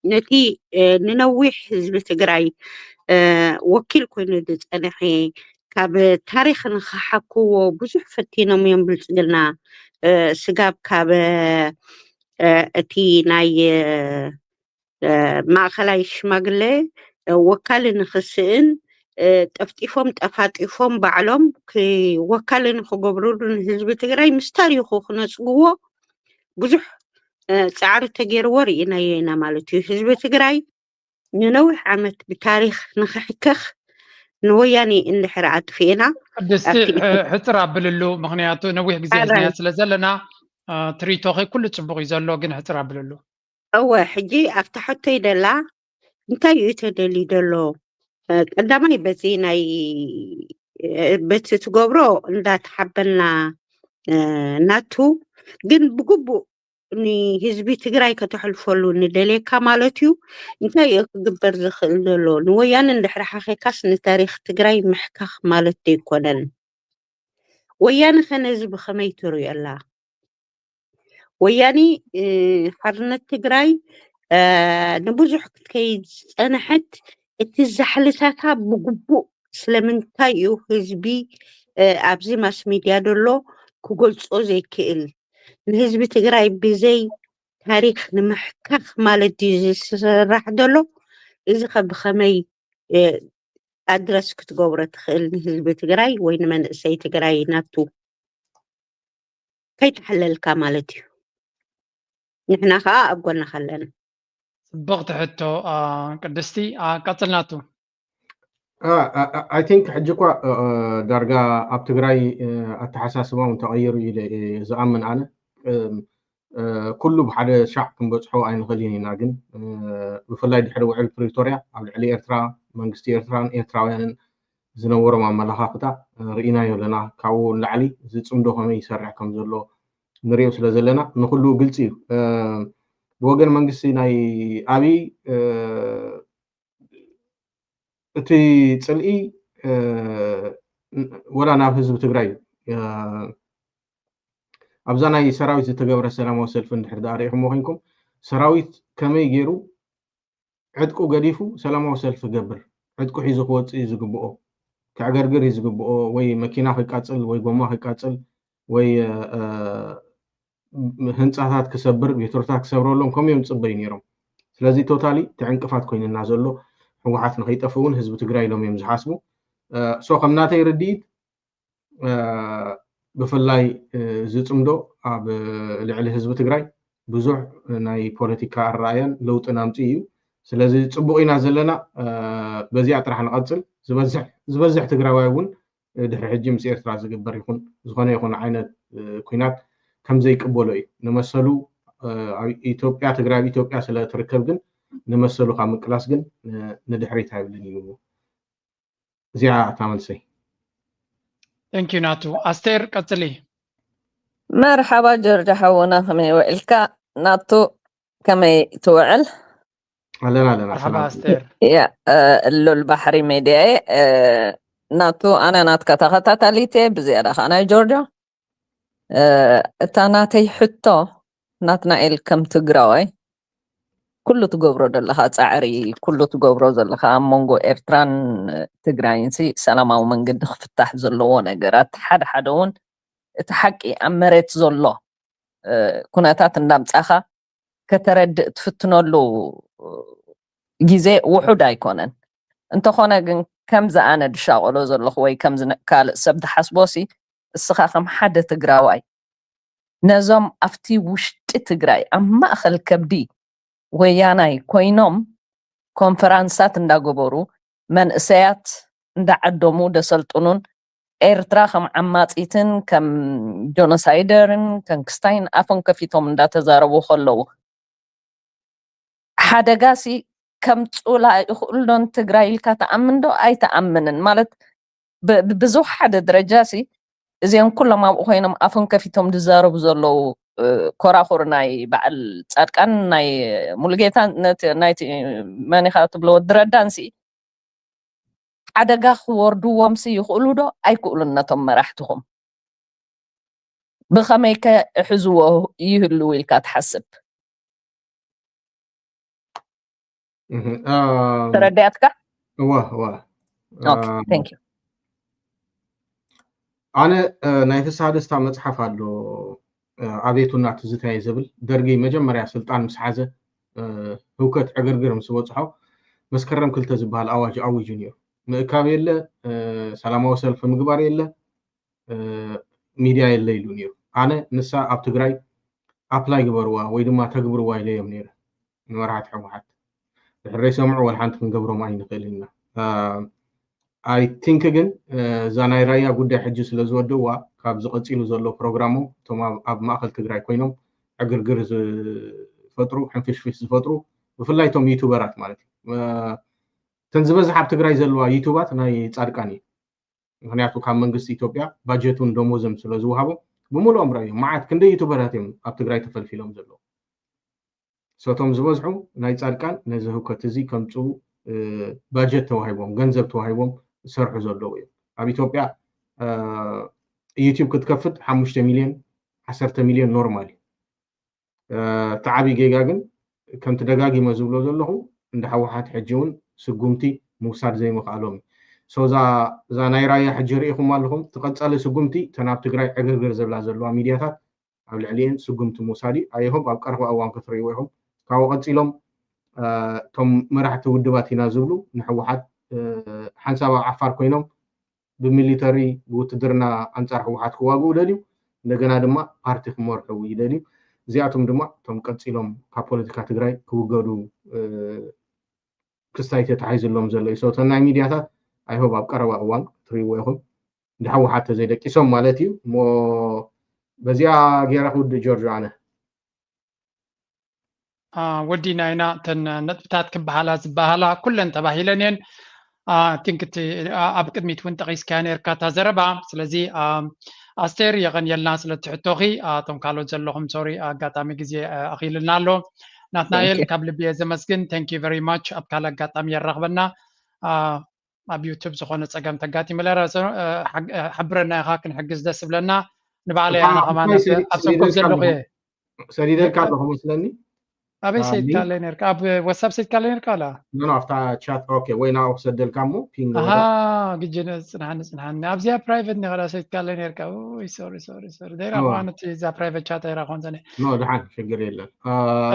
ነቲ ንነዊሕ ህዝቢ ትግራይ ወኪል ኮይኑ ዝፀንሐ ካብ ታሪክ ንክሓክዎ ብዙሕ ፈቲኖም እዮም ብልፅግና ስጋብ ካብ እቲ ናይ ማእኸላይ ሽማግለ ወካሊ ንክስእን ጠፍጢፎም ጠፋጢፎም ባዕሎም ወካሊ ንክገብሩሉ ንህዝቢ ትግራይ ምስ ታሪኹ ክነፅግዎ ብዙሕ ፃዕሪ ተገይርዎ ርኢናዮ ኢና ማለት እዩ። ህዝቢ ትግራይ ንነዊሕ ዓመት ብታሪክ ንክሕከክ ንወያኔ እንድሕር ኣጥፊእና ቅድስቲ ሕፅር ኣብልሉ፣ ምክንያቱ ነዊሕ ግዜ ሒዝናዮ ስለ ዘለና ትሪቶኺ ኩሉ ፅቡቅ እዩ ዘሎ፣ ግን ሕፅር ኣብልሉ። እወ ሕጂ ኣብታ ሕቶይ ደላ እንታይ እዩ ተደልዩ ዘሎ? ቀዳማይ በዚ ናይ በቲ ትገብሮ እንዳተሓበልና ናቱ ግን ብግቡእ ንህዝቢ ትግራይ ከተሕልፈሉ ንደልየካ ማለት እዩ። እንታይ እዩ ክግበር ዝኽእል ዘሎ? ንወያነ እንድሕሪ ሓኼካስ ንታሪክ ትግራይ ምሕካኽ ማለት ዘይኮነን። ወያነ ከ ነዚ ብኸመይ ትሪኦ ኣላ? ወያኒ ሓርነት ትግራይ ንብዙሕ ክትከይድ ዝፀንሐት እቲ ዛሕልታታ ብግቡእ ስለምንታይ እዩ ህዝቢ ኣብዚ ማስ ሚድያ ደሎ ክገልፆ ዘይክእል? ንህዝቢ ትግራይ ብዘይ ታሪክ ንምሕካክ ማለት ድዩ ዝስራሕ ደሎ? እዚ ከ ብኸመይ ኣድረስ ክትገብሮ ትኽእል ንህዝቢ ትግራይ ወይ ንመንእሰይ ትግራይ ናቱ ከይተሓለልካ ማለት እዩ። ንሕና ከዓ ኣብ ጎንኻ ኣለና። ፅብቕቲ ሕቶ ቅድስቲ። ቀፅል ናቱ። I think ሕጂ እኳ ዳርጋ ኣብ ትግራይ ኣተሓሳስባ እውን ተቐይሩ ኢለ ዝኣምን ኣነ። ኩሉ ብሓደ ሻዕ ክንበፅሖ ኣይንኽእልን ኢና፣ ግን ብፍላይ ድሕሪ ውዕል ፕሪቶርያ ኣብ ልዕሊ ኤርትራ መንግስቲ ኤርትራን ኤርትራውያንን ዝነበሮም ኣመለኻኽታ ርኢናዮ ኣለና። ካብኡ ንላዕሊ እዚ ፅምዶ ከመይ ይሰርሕ ከም ዘሎ ንሪኦ ስለ ዘለና ንኩሉ ግልፂ እዩ። ብወገን መንግስቲ ናይ ኣብይ እቲ ፅልኢ ወላ ናብ ህዝቢ ትግራይ እዩ። ኣብዛ ናይ ሰራዊት ዝተገብረ ሰላማዊ ሰልፊ እንድሕር ደኣ ርኢኹሞ ኮይንኩም ሰራዊት ከመይ ገይሩ ዕጥቁ ገዲፉ ሰላማዊ ሰልፊ ክገብር ዕጥቁ ሒዙ ክወፅእ እዩ ዝግብኦ። ከዕገርግር እዩ ዝግብኦ ወይ መኪና ክቃፅል ወይ ጎማ ክቃፅል ወይ ህንፃታት ክሰብር ቤትሮታት ክሰብረሎም ከምኡ እዮም ዝፅበዩ ነይሮም። ስለዚ totally እቲ ዕንቅፋት ኮይንና ዘሎ ህወሓት ንኸይጠፍእ እውን ህዝቢ ትግራይ ኢሎም እዮም ዝሓስቡ። So ከም ናተይ ርድኢት ብፍላይ ዝፅምዶ ኣብ ልዕሊ ህዝቢ ትግራይ ብዙሕ ናይ ፖለቲካ ኣረኣያን ለውጥን ኣምፅኡ እዩ። ስለዚ ፅቡቕ ኢና ዘለና፣ በዚኣ ጥራሕ ንቐፅል። ዝበዝሕ ትግራዋይ እውን ድሕሪ ሕጂ ምስ ኤርትራ ዝግበር ይኹን ዝኾነ ይኹን ዓይነት ኩናት ከም ዘይቅበሎ እዩ። ንመሰሉ ኣብ ኢትዮጵያ፣ ትግራይ ኣብ ኢትዮጵያ ስለ ትርከብ ግን ንመሰሉ ካብ ምቅላስ ግን ንድሕሪት ኣይብልን እዩ። እዚኣ እታ መልሰይ። Thank you ናቱ። ኣስቴር ቀጽሊ። መርሓባ ጆርጆ ሓውና፣ ከመይ ውዕልካ? ናቱ ከመይ ትውዕል? ኣለና ኣለና። መርሓባ ኣስቴር። ያ፣ ሉል ባሕሪ ሜድያ እየ። ናቱ፣ ኣነ ናትካ ተኸታታሊት እየ፣ ብዝያዳ ከዓ ናይ ጆርጆ። እታ ናተይ ሕቶ፣ ናትናኤል ከም ትግራዋይ ኩሉ ትገብሮ ዘለኻ ፃዕሪ፣ ኩሉ ትገብሮ ዘለኻ ኣብ መንጎ ኤርትራን ትግራይን ሲ ሰላማዊ መንገዲ ክፍታሕ ዘለዎ ነገራት፣ ሓደ ሓደ እውን እቲ ሓቂ ኣብ መሬት ዘሎ ኩነታት እንዳምፃኻ ከተረድእ ትፍትነሉ ግዜ ውሑድ ኣይኮነን። እንተኾነ ግን ከምዚ ኣነ ድሻቆሎ ዘለኹ ወይ ከምዚ ካልእ ሰብ ድሓስቦ ሲ፣ እስኻ ከም ሓደ ትግራዋይ ነዞም ኣብቲ ውሽጢ ትግራይ ኣብ ማእኸል ከብዲ ወያናይ ኮይኖም ኮንፈራንሳት እንዳገበሩ መንእሰያት እንዳዓደሙ ደሰልጥኑን ኤርትራ ከም ዓማፂትን ከም ጆኖሳይደርን ከም ክስታይን ኣፎም ከፊቶም እንዳተዛረቡ ከለዉ ሓደጋሲ ከምፅኡላ ይኽእሉ ዶ ንትግራይ ኢልካ ትኣምን ዶ ኣይትኣምንን? ማለት ብዝውሓደ ደረጃ ሲ እዚኦም ኩሎም ኣብኡ ኮይኖም ኣፎም ከፊቶም ዝዛረቡ ዘለዉ ኮራኹር ናይ በዓል ፃድቃን ናይ ሙሉጌታ ናይቲ መኒኻ ትብሎ ወዲ ረዳን ሲ ሓደጋ ክወርድዎም ሲ ይኽእሉ ዶ ኣይክእሉን? ነቶም መራሕትኹም ብኸመይ ከ እሕዝዎ ይህልው ኢልካ ትሓስብ? ተረዳያትካ? እዋ እዋ ኦኬ፣ thank you። ኣነ ናይ ፍስሃ ደስታ መፅሓፍ ኣሎ ኣቤቱና ትዝታየ ዝብል፣ ደርጊ መጀመርያ ስልጣን ምስ ሓዘ ህውከት ዕግርግር ምስ በፅሖ መስከረም ክልተ ዝበሃል ኣዋጅ ኣዊጁ ነይሩ። ምእካብ የለ፣ ሰላማዊ ሰልፊ ምግባር የለ፣ ሚድያ የለ ኢሉ ነይሩ። ኣነ ንሳ ኣብ ትግራይ ኣፕላይ ግበርዋ ወይ ድማ ተግብርዋ ኢለዮም ነይረ ንመራሕቲ ህወሓት። ድሕረይ ሰምዑ ወላ ሓንቲ ክንገብሮም ኣይንኽእልን ኢና። ኣይ ቲንክ ግን እዛ ናይ ራያ ጉዳይ ሕጂ ስለ ዝወድእዋ ካብዚ ቀፂሉ ዘሎ ፕሮግራሞም እቶም ኣብ ማእኸል ትግራይ ኮይኖም ዕግርግር ዝፈጥሩ ሕንፍሽፍሽ ዝፈጥሩ ብፍላይ እቶም ዩቱበራት ማለት እዩ። እተን ዝበዝሓ ኣብ ትግራይ ዘለዋ ዩቱባት ናይ ፃድቃን እዩ። ምክንያቱ ካብ መንግስቲ ኢትዮጵያ ባጀቱን ደሞዝን ስለ ዝወሃቦም ብምሉኦም ራእዮም። መዓት ክንደይ ዩቱበራት እዮም ኣብ ትግራይ ተፈልፊሎም ዘለዉ። ሰቶም ዝበዝሑ ናይ ፃድቃን ነዚ ህውከት እዚ ከምፅኡ ባጀት ተዋሂቦም ገንዘብ ተዋሂቦም ዝሰርሑ ዘለዉ እዮም። ኣብ ኢትዮጵያ ዩቲዩብ ክትከፍት ሓሙሽተ ሚልዮን ዓሰርተ ሚልዮን ኖርማል እዩ። እቲ ዓብዪ ጌጋ ግን ከምቲ ደጋጊመ ዝብሎ ዘለኹ እንዳ ህወሓት ሕጂ እውን ስጉምቲ ምውሳድ ዘይምኽኣሎም እዩ። እዛ ናይ ራያ ሕጂ ርኢኹም ኣለኹም። ትቐፀሊ ስጉምቲ እተን ኣብ ትግራይ ዕግርግር ዝብላ ዘለዋ ሚድያታት ኣብ ልዕሊኤን ስጉምቲ ምውሳድ እዩ። ኣይሆብ ኣብ ቀረባ እዋን ክትርእይዎ ኢኹም። ካብኡ ቀፂሎም እቶም መራሕቲ ውድባት ኢና ዝብሉ ንህወሓት ሓንሳብ ኣብ ዓፋር ኮይኖም ብሚሊተሪ ብውትድርና ኣንፃር ህወሓት ክዋግኡ ደልዩ፣ እንደገና ድማ ፓርቲ ክመርሑ ይደልዩ። እዚኣቶም ድማ እቶም ቀፂሎም ካብ ፖለቲካ ትግራይ ክውገዱ ክስታይ ተታሒዝሎም ዘሎ እዩ። ሰው ተናይ ሚድያታት ኣይሆብ ኣብ ቀረባ እዋን ትርእይዎ ኢኹም። እንዳ ህወሓት ተዘይደቂሶም ማለት እዩ። እሞ በዚኣ ገይረ ክውድእ ጆርጆ ኣነ። ወዲና ኢና። እተን ነጥብታት ክበሃላ ዝበሃላ ኩለን ተባሂለን እየን። ቲንክ እቲ ኣብ ቅድሚት እውን ጠቂስካያ ነርካ እታ ዘረባ። ስለዚ ኣስቴር የቐንየልና ስለ ትሕቶኺ። እቶም ካልኦት ዘለኹም ሶሪ ኣጋጣሚ ግዜ ኣኺልና ኣሎ። ናትናኤል ካብ ልቢ እየ ዘመስግን። Thank you very much። ኣብ ካልእ ኣጋጣሚ የራኽበና። ኣብ ዩቱብ ዝኾነ ፀገም ተጋጢሙ ለረ ሓብረና ኢኻ ክንሕግዝ ደስ ዝብለና ንባዕለይ ኣነ ከማን ኣብ ሰንኮፍ ዘለኹ እየ ሰዲደልካ ኣለኹ መስለኒ። ኣበይ ሰይድካ ኣለይ ነርካ? ኣብ ዋትሳፕ ሰይድካ ኣለይ ነርካ? ኣላ ኖ ኣብታ ቻት። ኦኬ፣ ወይ ናብኡ ክሰደልካ እሞ ፒንግ ኣሃ ግጅ ጽንሓኒ ጽንሓኒ ኣብዚኣ ፕራይቨት ኒኸዳ ሰይድካ ኣለይ ነርካ። ሶሪ ሶሪ ሶሪ ደይራ ኳነት እዛ ፕራይቨት ቻት ኣይራ ኮንተነ። ኖ ድሓን ሽግር የለን።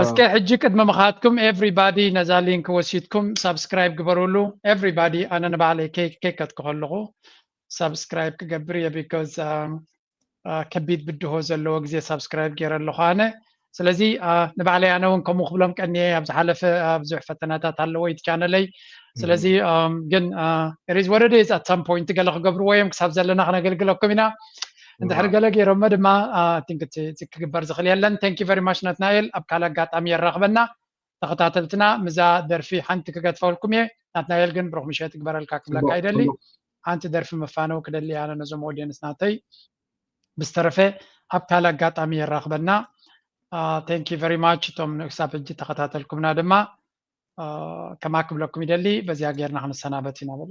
እስከ ሕጂ ቅድሚ ምኻትኩም ኤቭሪባዲ ነዛ ሊንክ ወሲድኩም ሳብስክራይብ ግበሩሉ። ኤቭሪባዲ ኣነ ንባዕለይ ኬክ ከትኩ ከለኹ ሳብስክራይብ ክገብር እየ because ከቢድ ብድሆ ዘለዎ ግዜ ሳብስክራይብ ገይረ ኣለኹ ኣነ። ስለዚ ንባዕለይ ኣነ እውን ከምኡ ክብሎም ቀንየ ኣብ ዝሓለፈ ብዙሕ ፈተናታት ኣለዎ እቲ ቻነለይ። ስለዚ ግን ሪዝ ወረደ ኣት ሳም ፖይንት ገለ ክገብርዎ እዮም። ክሳብ ዘለና ክነገልግለኩም ኢና። እንድሕር ገለ ገይሮሞ ድማ ቲንክ ክግበር ዝኽእል የለን። Thank you very much ናትናኤል። ኣብ ካልእ ኣጋጣሚ የራኽበና። ተኸታተልትና ምዛ ደርፊ ሓንቲ ክገድፈልኩም እየ። ናትናኤል ግን ብሩኽ ምሸት ግበረልካ ክብለካ ይደሊ። ሓንቲ ደርፊ መፋነው ክደሊ ኣነ ነዞም ኦዲየንስ ናተይ። ብዝተረፈ ኣብ ካልእ ኣጋጣሚ የራኽበና። Thank you very much እቶም ክሳብ ሕጂ ተኸታተልኩምና ድማ ከማ ክብለኩም ይደሊ። በዚኣ ጌርና ክንሰናበት ኢና በሉ።